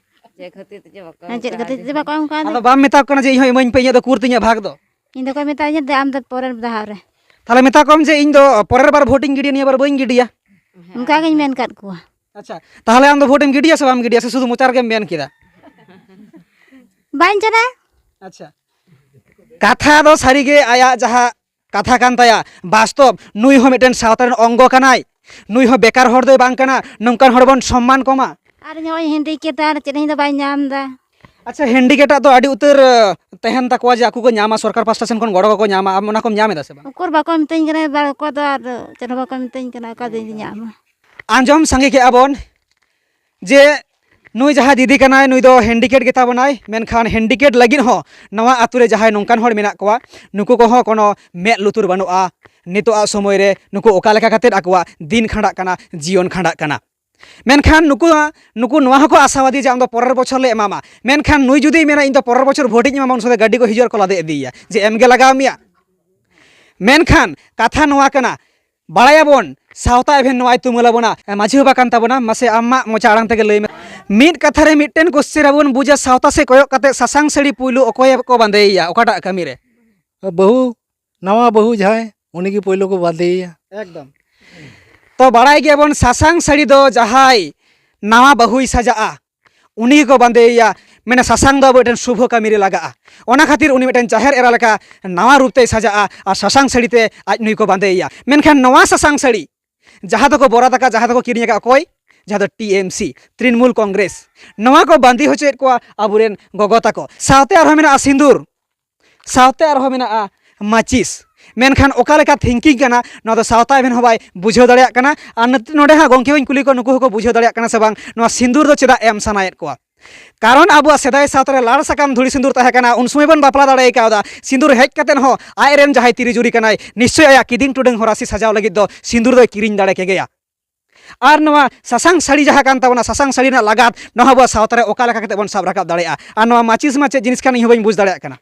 ᱪᱮᱫ ᱠᱷᱟᱹᱛᱤᱨ ᱛᱮ ᱪᱮᱫ ᱵᱟᱠᱚ ᱦᱮᱸ, ᱮᱢ ᱠᱟᱣᱫᱤᱧᱟ? ᱟᱫᱚ ᱵᱟᱢ ᱢᱮᱛᱟ ᱠᱚ ᱠᱟᱱᱟ ᱡᱮ ᱤᱧ ᱦᱚᱸ ᱤᱢᱟᱹᱧ ᱯᱮ, ᱤᱧᱟᱹᱜ ᱫᱚ ᱩᱠᱩᱨ ᱛᱤᱧᱟᱹᱜ ᱵᱷᱟᱜᱽ ᱫᱚ? ᱤᱧ ᱫᱚᱠᱚ ᱢᱮᱛᱟᱧᱟ, "ᱫᱮ, ᱟᱢ ᱫᱚ ᱯᱚᱨᱮᱨ ᱫᱷᱟᱣ ᱨᱮ᱾" ᱛᱟᱦᱞᱮ ᱢᱮᱛᱟ ᱠᱚᱢ ᱡᱮ ᱤᱧ ᱫᱚ ᱯᱚᱨᱮᱨ ᱵᱟᱨ ᱵᱷᱳᱴ ᱤᱧ ᱜᱤᱰᱤᱭᱟ, ᱱᱤᱭᱟᱹ ᱵᱟᱨ ᱵᱟᱹᱧ ᱜᱤᱰᱤᱭᱟ᱾ ᱚᱱᱠᱟ ᱜᱤᱧ ᱢᱮᱱ ᱠᱟᱫ ᱠᱚᱣᱟ᱾ ᱟᱪᱪᱷᱟ, ᱛᱟᱦᱚᱞᱮ ᱟᱢ ᱫᱚ ᱵᱷᱳᱴ ᱮᱢ ᱜᱤᱰᱤᱭᱟ ᱥᱮ ᱵᱟᱢ ᱜᱤᱰᱤᱭᱟ, ᱥᱮ ᱥᱩᱫᱷᱩ ᱢᱚᱪᱟ ᱨᱮᱜᱮᱢ ᱢᱮᱱ ᱠᱮᱫᱟ? ᱵᱟᱹᱧ ᱪᱟᱞᱟᱜᱼᱟ᱾ ᱟᱪᱪᱷᱟ, ᱠᱟᱛᱷᱟ ᱫᱚ ᱥᱟᱹᱨᱤᱜᱮ ᱟᱭᱟᱜ ᱡᱟᱦᱟᱸ ᱠᱟᱛᱷᱟ ᱠᱟᱱ ᱛᱟᱭᱟ, ᱵᱟᱥᱛᱚᱵ, ᱱᱩᱭ ᱦᱚᱸ ᱢᱤᱫᱴᱮᱱ ᱥᱟᱶᱛᱟ ᱨᱮᱱ ᱚᱝᱜᱚ ᱠᱟᱱᱟᱭ, ᱱᱩᱭ ᱦᱚᱸ ᱵᱮᱠᱟᱨ ᱦᱚᱲ ᱫᱚᱭ ᱵᱟᱝ ᱠᱟᱱᱟ, ᱱᱚᱝᱠᱟᱱ ᱦᱚᱲ ᱵᱚᱱ ᱥᱚᱢᱢᱟᱱ ᱠᱚᱢᱟ᱾ ᱟᱨ ᱱᱚᱜᱼᱚᱭ ᱦᱮᱱᱰᱤᱠᱮᱯ ᱟᱨ ᱪᱮᱫ ᱤᱧ ᱫᱚ ᱵᱟᱹᱧ ᱧᱟᱢ ᱮᱫᱟ᱾ ᱟᱪᱪᱷᱟ, ᱦᱮᱱᱰᱤᱠᱮᱯ ᱟᱜ ᱫᱚ ᱟᱹᱰᱤ ᱩᱛᱟᱹᱨ ᱛᱟᱦᱮᱱ ᱛᱟᱠᱚᱣᱟ ᱡᱮ ᱟᱠᱚ ᱠᱚ ᱧᱟᱢᱟ, ᱥᱚᱨᱠᱟᱨ ᱯᱟᱥᱴᱟ ᱥᱮᱱ ᱠᱷᱚᱱ ᱜᱚᱲᱚ ᱠᱚᱠᱚ ᱧᱟᱢᱟ, ᱟᱢ ᱚᱱᱟ ᱠᱚᱢ ᱧᱟᱢ ᱮᱫᱟ ᱥᱮ ᱵᱟᱝ? ᱩᱠᱩᱨ ᱵᱟᱠᱚ ᱢᱤᱛᱟᱹᱧ ᱠᱟᱱᱟ, ᱵᱟ-, ᱚᱠᱚᱭ ᱫᱚ ᱟᱨ ᱪᱮᱫ ᱦᱚᱸ ᱵᱟᱠᱚ ᱢᱤᱛᱟᱹᱧ ᱠᱟᱱᱟ, ᱚᱠᱟ ᱫᱤᱱ ᱤᱧ ᱧᱟᱢᱟ᱾ ᱟᱸᱡᱚᱢ ᱥᱟᱸᱜᱮ ᱠᱮᱜᱼᱟ ᱵᱚᱱ ᱡᱮ ᱱᱩᱭ ᱡᱟᱦᱟᱸᱭ ᱫᱤᱫᱤ ᱠᱟᱱᱟᱭ, ᱱᱩᱭ ᱫᱚ ᱦᱮᱱᱰᱤᱠᱮᱯ ᱜᱮᱛᱟ ᱵᱚᱱᱟᱭ, ᱢᱮᱱᱠᱷᱟᱱ ᱦᱮᱱᱰᱤᱠᱮᱯ ᱞᱟᱹᱜᱤᱫ ᱦᱚᱸ ᱱᱚᱣᱟ ᱟᱛᱳ ᱨᱮ ᱡᱟᱦᱟᱸᱭ ᱱᱚᱝᱠᱟᱱ ᱦᱚᱲ ᱢᱮᱱᱟᱜ ᱠᱚᱣᱟ, ᱱᱩᱠᱩ ᱠᱚᱦᱚᱸ ᱠᱳᱱᱳ ᱢᱮᱫ ᱞᱩᱛᱩᱨ ᱵᱟᱹᱱᱩᱜᱼᱟ᱾ ᱱᱤᱛᱚᱜᱟᱜ ᱥᱚᱢᱚᱭ ᱨᱮ ᱱᱩᱠᱩ ᱚᱠᱟ ᱞᱮᱠᱟ ᱠᱟᱛᱮᱫ ᱟᱠᱚᱣᱟᱜ ᱫᱤᱱ ᱠᱷᱟᱸᱰᱟᱜ ᱠᱟᱱᱟ, ᱡᱤᱭᱚᱱ ᱠᱷᱟᱸᱰᱟᱜ ᱠᱟᱱᱟ᱾ ᱢᱮᱱᱠᱷᱟᱱ ᱱᱩᱠᱩ, ᱱᱩᱠᱩ ᱱᱚᱣᱟ ᱦᱚᱸᱠᱚ ᱟᱥᱟᱵᱟᱫᱤ ᱡᱮ ᱟᱢ ᱫᱚ ᱯᱚᱨᱮᱨ ᱵᱚᱪᱷᱚᱨ ᱞᱮ ᱮᱢᱟᱢᱟ, ᱢᱮᱱᱠᱷᱟᱱ ᱱᱩᱭ ᱡᱩᱫᱤᱭ ᱢᱮᱱᱟ ᱤᱧ ᱫᱚ ᱯᱚᱨᱮᱨ ᱵᱚᱪᱷᱚᱨ ᱵᱷᱳᱴ ᱤᱧ ᱮᱢᱟᱢᱟ, ᱩᱱ ᱥᱚᱢᱚᱭ ᱫᱚ ᱜᱟᱹᱰᱤ ᱠᱚ ᱦᱤᱡᱩᱜ ᱟᱨ ᱠᱚ ᱞᱟᱫᱮ ᱤᱫᱤᱭᱮᱭᱟ ᱡᱮ ᱮᱢ ᱜᱮ ᱞᱟᱜᱟᱣ ᱢᱮᱭᱟ᱾ ᱢᱮᱱᱠᱷᱟᱱ ᱠᱟᱛᱷᱟ ᱱᱚᱣᱟ ᱠᱟᱱᱟ, ᱵᱟᱲᱟᱭᱟᱵᱚᱱ ᱥᱟᱶᱛᱟ ᱮᱵᱷᱮᱱ ᱱᱚᱣᱟᱭ ᱛᱩᱢᱟᱹᱞ ᱟᱵᱚᱱᱟ, ᱢᱟᱹᱡᱷᱤ ᱵᱟᱵᱟ ᱠᱟᱱ ᱛᱟᱵᱚᱱᱟ, ᱢᱟᱥᱮ ᱟᱢᱟᱜ ᱢᱚᱪᱟ ᱟᱲᱟᱝ ᱛᱮᱜᱮ ᱞᱟᱹᱭ ᱢᱮ᱾ ᱢᱤᱫ ᱠᱟᱛᱷᱟ ᱨᱮ ᱢᱤᱫᱴᱮᱱ ᱠᱚᱥᱪᱮᱱ ᱟᱵᱚᱱ ᱵᱩᱡᱟ, ᱥᱟᱶᱛᱟ ᱥᱮᱫ ᱠᱚᱭᱚᱜ ᱠᱟᱛᱮ ᱥᱟᱥᱟᱝ ᱥᱟᱹᱲᱤ ᱯᱩᱭᱞᱩ ᱚᱠᱚᱭ ᱠᱚ ᱵᱟᱸᱫᱮᱭᱮᱭᱟ, ᱚᱠᱟᱴᱟᱜ ᱠᱟᱹᱢᱤ ᱨᱮ? ᱵᱟᱹᱦᱩ, ᱱᱟᱣᱟ ᱵᱟᱹᱦᱩ ᱡᱟᱦᱟᱸᱭ, ᱩᱱᱤ ᱜᱮ ᱯᱳᱭᱞᱳ ᱠᱚ ᱵᱟᱸᱫᱮᱭᱮᱭᱟ᱾ ᱮᱠᱫᱚᱢ᱾ ᱛᱚ ᱵᱟᱲᱟᱭ ᱜᱮᱭᱟᱵᱚᱱ ᱥᱟᱥᱟᱝ ᱥᱟᱹᱲᱤ ᱫᱚ ᱡᱟᱦᱟᱸᱭ ᱱᱟᱣᱟ ᱵᱟᱹᱦᱩᱭ ᱥᱟᱡᱟᱜᱼᱟ, ᱩᱱᱤ ᱜᱮᱠᱚ ᱵᱟᱸᱫᱮᱭᱮᱭᱟ᱾ ᱢᱟᱱᱮ ᱥᱟᱥᱟᱝ ᱫᱚ ᱟᱵᱚ ᱢᱤᱫᱴᱮᱱ ᱥᱩᱵᱷᱚ ᱠᱟᱹᱢᱤ ᱨᱮ ᱞᱟᱜᱟᱜᱼᱟ᱾ ᱚᱱᱟ ᱠᱷᱟᱹᱛᱤᱨ ᱩᱱᱤ ᱢᱤᱫᱴᱮᱱ ᱡᱟᱦᱮᱨ ᱮᱨᱟ ᱞᱮᱠᱟ ᱱᱟᱣᱟ ᱨᱩᱯ ᱛᱮᱭ ᱥᱟᱡᱟᱜᱼᱟ ᱟᱨ ᱥᱟᱥᱟᱝ ᱥᱟᱹᱲᱤ ᱛᱮ ᱟᱡ ᱱᱩᱭ ᱠᱚ ᱵᱟᱸᱫᱮᱭᱮᱭᱟ᱾ ᱢᱮᱱᱠᱷᱟᱱ ᱱᱚᱣᱟ ᱥᱟᱥᱟᱝ ᱥᱟᱹᱲᱤ ᱡᱟᱦᱟᱸ ᱫᱚᱠᱚ ᱵᱚᱨᱟᱛ ᱟᱠᱟᱫ, ᱡᱟᱦᱟᱸ ᱫᱚᱠᱚ ᱠᱤᱨᱤᱧ ᱟᱠᱟᱫ, ᱚᱠᱚᱭ? ᱡᱟᱦᱟᱸ ᱫᱚ ᱴᱤ ᱮᱢ ᱥᱤ, ᱛᱨᱤᱱᱢᱩᱞ ᱠᱚᱝᱜᱨᱮᱥ᱾ ᱱᱚᱣᱟ ᱠᱚ ᱵᱟᱸᱫᱮ ᱦᱚᱪᱚᱭᱮᱫ ᱠᱚᱣᱟ ᱟᱵᱚᱨᱮᱱ ᱜᱚᱜᱚ ᱛᱟᱠᱚ᱾ ᱥᱟᱶᱛᱮ ᱟᱨᱦᱚᱸ ᱢᱮᱱᱟᱜᱼᱟ ᱥᱤᱸᱫᱩᱨ, ᱥᱟᱶᱛᱮ ᱟᱨᱦᱚᱸ ᱢᱮᱱᱟᱜᱼᱟ ᱢᱟᱹᱪᱤᱥ᱾ ᱢᱮᱱᱠᱷᱟᱱ ᱚᱠᱟ ᱞᱮᱠᱟ ᱛᱷᱤᱝᱠᱤᱝ ᱠᱟᱱᱟ, ᱱᱚᱣᱟ ᱫᱚ ᱥᱟᱶᱛᱟ ᱮᱵᱷᱮᱱ ᱦᱚᱸ ᱵᱟᱭ ᱵᱩᱡᱷᱟᱹᱣ ᱫᱟᱲᱮᱭᱟᱜ ᱠᱟᱱᱟ᱾ ᱟᱨ ᱱᱤᱛ-, ᱱᱚᱰᱮ ᱦᱟᱸᱜ ᱜᱚᱢᱠᱮ ᱦᱚᱸᱧ ᱠᱩᱞᱤ ᱠᱚᱣᱟ, ᱱᱩᱠᱩ ᱦᱚᱸᱠᱚ ᱵᱩᱡᱷᱟᱹᱣ ᱫᱟᱲᱮᱭᱟᱜ ᱠᱟᱱᱟ ᱥᱮ ᱵᱟᱝ, ᱱᱚᱣᱟ ᱥᱤᱸᱫᱩᱨ ᱫᱚ ᱪᱮᱫᱟᱜ ᱮᱢ ᱥᱟᱱᱟᱭᱮᱫ ᱠᱚᱣᱟ? ᱠᱟᱨᱚᱱ ᱟᱵᱚᱣᱟᱜ ᱥᱮᱫᱟᱭ ᱥᱟᱶᱛᱟ ᱨᱮ ᱞᱟᱲ ᱥᱟᱠᱟᱢ ᱫᱷᱩᱲᱤ ᱥᱤᱸᱫᱩᱨ ᱛᱟᱦᱮᱸ ᱠᱟᱱᱟ, ᱩᱱ ᱥᱚᱢᱚᱭ ᱵᱚᱱ ᱵᱟᱯᱞᱟ ᱫᱟᱲᱮ ᱠᱟᱣᱫᱟ᱾ ᱥᱤᱸᱫᱩᱨ ᱦᱮᱡ ᱠᱟᱛᱮᱫ ᱦᱚᱸ ᱟᱡᱨᱮᱱ ᱡᱟᱦᱟᱸᱭ ᱛᱤᱨᱤ ᱡᱩᱨᱤ ᱠᱟᱱᱟᱭ, ᱱᱤᱥᱪᱚᱭ ᱟᱭᱟᱜ ᱠᱤᱫᱤᱧ ᱴᱩᱰᱟᱹᱝ ᱦᱚᱨᱟᱥᱤ ᱥᱟᱡᱟᱣ ᱞᱟᱹᱜᱤᱫ ᱫᱚ ᱥᱤᱸᱫᱩᱨ ᱫᱚᱭ ᱠᱤᱨᱤᱧ ᱫᱟᱲᱮ ᱠᱮᱜᱮᱭᱟ᱾ ᱟᱨ ᱱᱚᱣᱟ ᱥᱟᱥᱟᱝ ᱥᱟᱹᱲᱤ ᱡᱟᱦᱟᱸ ᱠᱟᱱ ᱛᱟᱵᱚᱱᱟ, ᱥᱟᱥᱟᱝ ᱥᱟᱹᱲᱤ ᱨᱮᱱᱟᱜ ᱞᱟᱜᱟᱛ, ᱱᱚᱣᱟ ᱟᱵᱚᱣᱟᱜ ᱥᱟᱶᱛᱟ ᱨᱮ ᱚᱠᱟ ᱞᱮᱠᱟ ᱠᱟᱛᱮ ᱵᱚᱱ ᱥᱟᱵ ᱨᱟᱠᱟᱵ ᱫᱟᱲᱮᱭᱟᱜᱼᱟ? ᱟᱨ ᱱᱚᱣᱟ ᱢᱟᱹᱪᱤᱥ ᱢᱟ ᱪᱮᱫ ᱡᱤᱱᱤᱥ ᱠᱟᱱ, ᱤᱧ ᱦᱚᱸ ᱵᱟᱹᱧ ᱵᱩᱡᱽ ᱫᱟᱲᱮᱭᱟᱜ ᱠᱟᱱᱟ᱾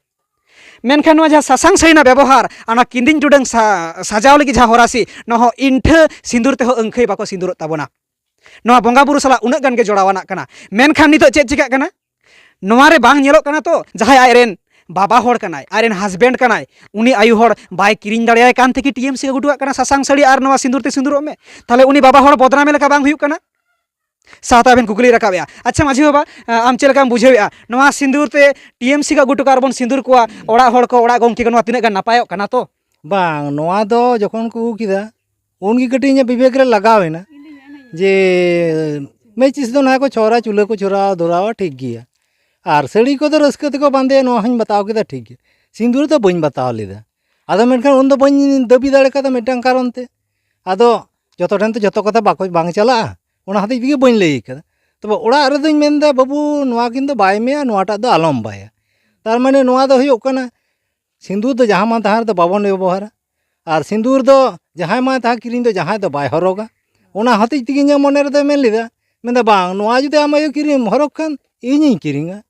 ᱢᱮᱱᱠᱷᱟᱱ ᱱᱚᱣᱟ ᱡᱟᱦᱟᱸ ᱥᱟᱥᱟᱝ ᱥᱟᱹᱲᱤ ᱨᱮᱱᱟᱜ ᱵᱮᱵᱚᱦᱟᱨ, ᱚᱱᱟ ᱠᱤᱫᱤᱧ ᱴᱩᱰᱟᱹᱝ ᱥᱟ-, ᱥᱟᱡᱟᱣ ᱞᱟᱹᱜᱤᱫ ᱡᱟᱦᱟᱸ ᱦᱚᱨᱟᱥᱤ, ᱱᱚᱣᱟ ᱦᱚᱸ ᱤᱱᱴᱷᱟᱹ ᱥᱤᱸᱫᱩᱨ ᱛᱮᱦᱚᱸ ᱟᱹᱝᱠᱷᱟᱹᱭ ᱵᱟᱠᱚ ᱥᱤᱸᱫᱩᱨᱚᱜ ᱛᱟᱵᱚᱱᱟ᱾ ᱱᱚᱣᱟ ᱵᱚᱸᱜᱟ ᱵᱩᱨᱩ ᱥᱟᱞᱟᱜ ᱩᱱᱟᱹᱜ ᱜᱟᱱ ᱜᱮ ᱡᱚᱲᱟᱣ ᱟᱱᱟᱜ ᱠᱟᱱᱟ᱾ ᱢᱮᱱᱠᱷᱟᱱ ᱱᱤᱛᱚᱜ ᱪᱮᱫ ᱪᱤᱠᱟᱹᱜ ᱠᱟᱱᱟ? ᱱᱚᱣᱟ ᱨᱮ ᱵᱟᱝ ᱧᱮᱞᱚᱜ ᱠᱟᱱᱟ ᱛᱚ, ᱡᱟᱦᱟᱸᱭ ᱟᱡᱨᱮᱱ ᱵᱟᱵᱟ ᱦᱚᱲ ᱠᱟᱱᱟᱭ, ᱟᱡᱨᱮᱱ ᱦᱟᱥᱵᱮᱱᱰ ᱠᱟᱱᱟᱭ, ᱩᱱᱤ ᱟᱭᱳ ᱦᱚᱲ ᱵᱟᱭ ᱠᱤᱨᱤᱧ ᱫᱟᱲᱮᱭᱟᱭ ᱠᱟᱱ ᱛᱮᱜᱮ ᱴᱤ ᱮᱢ ᱥᱤ ᱟᱹᱜᱩ ᱦᱚᱴᱚ ᱠᱟᱜ ᱠᱟᱱᱟ, ᱥᱟᱥᱟᱝ ᱥᱟᱹᱲᱤ ᱟᱨ ᱱᱚᱣᱟ ᱥᱤᱸᱫᱩᱨ ᱛᱮ ᱥᱤᱸᱫᱩᱨᱚᱜ ᱢᱮ᱾ ᱛᱟᱦᱞᱮ ᱩᱱᱤ ᱵᱟᱵᱟ ᱦᱚᱲ ᱵᱚᱫᱱᱟᱢᱮ ᱞᱮᱠᱟ ᱵᱟᱝ ᱦᱩᱭᱩᱜ ᱠᱟᱱᱟ? ᱥᱟᱶᱛᱟ ᱟᱵᱮᱱ ᱠᱩᱠᱞᱤ ᱨᱟᱠᱟᱵᱮᱜᱼᱟ᱾ ᱟᱪᱪᱷᱟ ᱢᱟᱹᱡᱷᱤ ᱵᱟᱵᱟ, ᱟᱢ ᱪᱮᱫ ᱞᱮᱠᱟᱢ ᱵᱩᱡᱷᱟᱹᱣᱮᱜᱼᱟ, ᱱᱚᱣᱟ ᱥᱤᱸᱫᱩᱨ ᱛᱮ ᱴᱤ ᱮᱢ ᱥᱤ ᱠᱚ ᱟᱹᱜᱩ ᱦᱚᱴᱚ ᱠᱟᱜᱼᱟ ᱟᱨ ᱵᱚᱱ ᱥᱤᱸᱫᱩᱨ ᱠᱚᱣᱟ ᱚᱲᱟᱜ ᱦᱚᱲ ᱠᱚ, ᱚᱲᱟᱜ ᱜᱚᱢᱠᱮ ᱠᱚ, ᱱᱚᱣᱟ ᱛᱤᱱᱟᱹᱜ ᱜᱟᱱ ᱱᱟᱯᱟᱭᱚᱜ ᱠᱟᱱᱟ ᱛᱚ? ᱵᱟᱝ, ᱱᱚᱣᱟ ᱫᱚ ᱡᱚᱠᱷᱚᱱ ᱠᱚ ᱟᱹᱜᱩ ᱠᱮᱫᱟ, ᱩᱱᱜᱮ ᱠᱟᱹᱴᱤᱡ ᱤᱧᱟᱹᱜ ᱵᱤᱵᱮᱠ ᱨᱮ ᱞᱟᱜᱟᱣ ᱮᱱᱟ ᱡᱮ ᱢᱮᱪᱤᱥ ᱫᱚ ᱱᱟᱦᱟᱜ ᱠᱚ ᱪᱷᱚᱨᱟ, ᱪᱩᱞᱦᱟᱹ ᱠᱚ ᱪᱷᱚᱨᱟᱣ ᱫᱷᱚᱨᱟᱣᱟ, ᱴᱷᱤᱠ ᱜᱮᱭᱟ᱾ ᱟᱨ ᱥᱟᱹᱲᱤ ᱠᱚᱫᱚ ᱨᱟᱹᱥᱠᱟᱹ ᱛᱮᱠᱚ ᱵᱟᱸᱫᱮᱭᱟ, ᱱᱚᱣᱟ ᱦᱚᱸᱧ ᱵᱟᱛᱟᱣ ᱠᱮᱫᱟ, ᱴᱷᱤᱠ ᱜᱮᱭᱟ᱾ ᱥᱤᱸᱫᱩᱨ ᱫᱚ ᱵᱟᱹᱧ ᱵᱟᱛᱟᱣ ᱞᱮᱫᱟ᱾ ᱟᱫᱚ ᱢᱮᱱᱠᱷᱟᱱ ᱩᱱᱫᱚ ᱵᱟᱹᱧ ᱫᱟᱹᱵᱤ ᱫᱟᱲᱮ ᱠᱟᱫᱟ ᱢᱤᱫᱴᱟᱝ ᱠᱟᱨᱚᱱ ᱛᱮ᱾ ᱟᱫᱚ ᱡᱚᱛᱚ ᱴᱷᱮᱱ ᱛᱚ ᱡᱚᱛᱚ ᱠᱟᱛᱷᱟ ᱵᱟᱠᱚ, ᱵᱟᱝ ᱪᱟᱞᱟᱜᱼᱟ, ᱚᱱᱟ ᱦᱚᱛᱮᱡ ᱛᱮᱜᱮ ᱵᱟᱹᱧ ᱞᱟᱹᱭ ᱠᱟᱫᱟ᱾ ᱛᱚᱵᱮ ᱚᱲᱟᱜ ᱨᱮᱫᱚᱧ ᱢᱮᱱᱫᱟ, "ᱵᱟᱹᱵᱩ, ᱱᱚᱣᱟ ᱠᱤᱱ ᱫᱚ ᱵᱟᱭ ᱢᱮᱭᱟ, ᱱᱚᱣᱟᱴᱟᱜ ᱫᱚ ᱟᱞᱚᱢ ᱵᱟᱭᱟ᱾" ᱛᱟᱨ ᱢᱟᱱᱮ ᱱᱚᱣᱟ ᱫᱚ ᱦᱩᱭᱩᱜ ᱠᱟᱱᱟ, ᱥᱤᱸᱫᱩᱨ ᱫᱚ ᱡᱟᱦᱟᱸ ᱢᱟᱱ ᱛᱟᱦᱟᱸ ᱨᱮᱫᱚ ᱵᱟᱵᱚᱱ ᱵᱮᱵᱚᱦᱟᱨᱟ᱾ ᱟᱨ ᱥᱤᱸᱫᱩᱨ ᱫᱚ ᱡᱟᱦᱟᱸᱭ ᱢᱟᱱ ᱛᱟᱦᱟᱸ ᱠᱤᱨᱤᱧ ᱫᱚ ᱡᱟᱦᱟᱸᱭ ᱫᱚ ᱵᱟᱭ ᱦᱚᱨᱚᱜᱟ᱾ ᱚᱱᱟ ᱦᱚᱛᱮᱡ ᱛᱮᱜᱮ ᱤᱧᱟᱹᱜ ᱢᱚᱱᱮ ᱨᱮᱫᱚᱭ ᱢᱮᱱ ᱞᱮᱫᱟ, ᱢᱮᱱᱫᱟ, "ᱵᱟᱝ, ᱱᱚᱣᱟ ᱡᱩᱫᱤ ᱟᱢ ᱟᱭᱳ ᱠᱤᱨᱤᱧ ᱦᱚᱨᱚᱜ ᱠᱷᱟᱱ ᱤᱧᱤᱧ ᱠᱤᱨᱤᱧᱟ,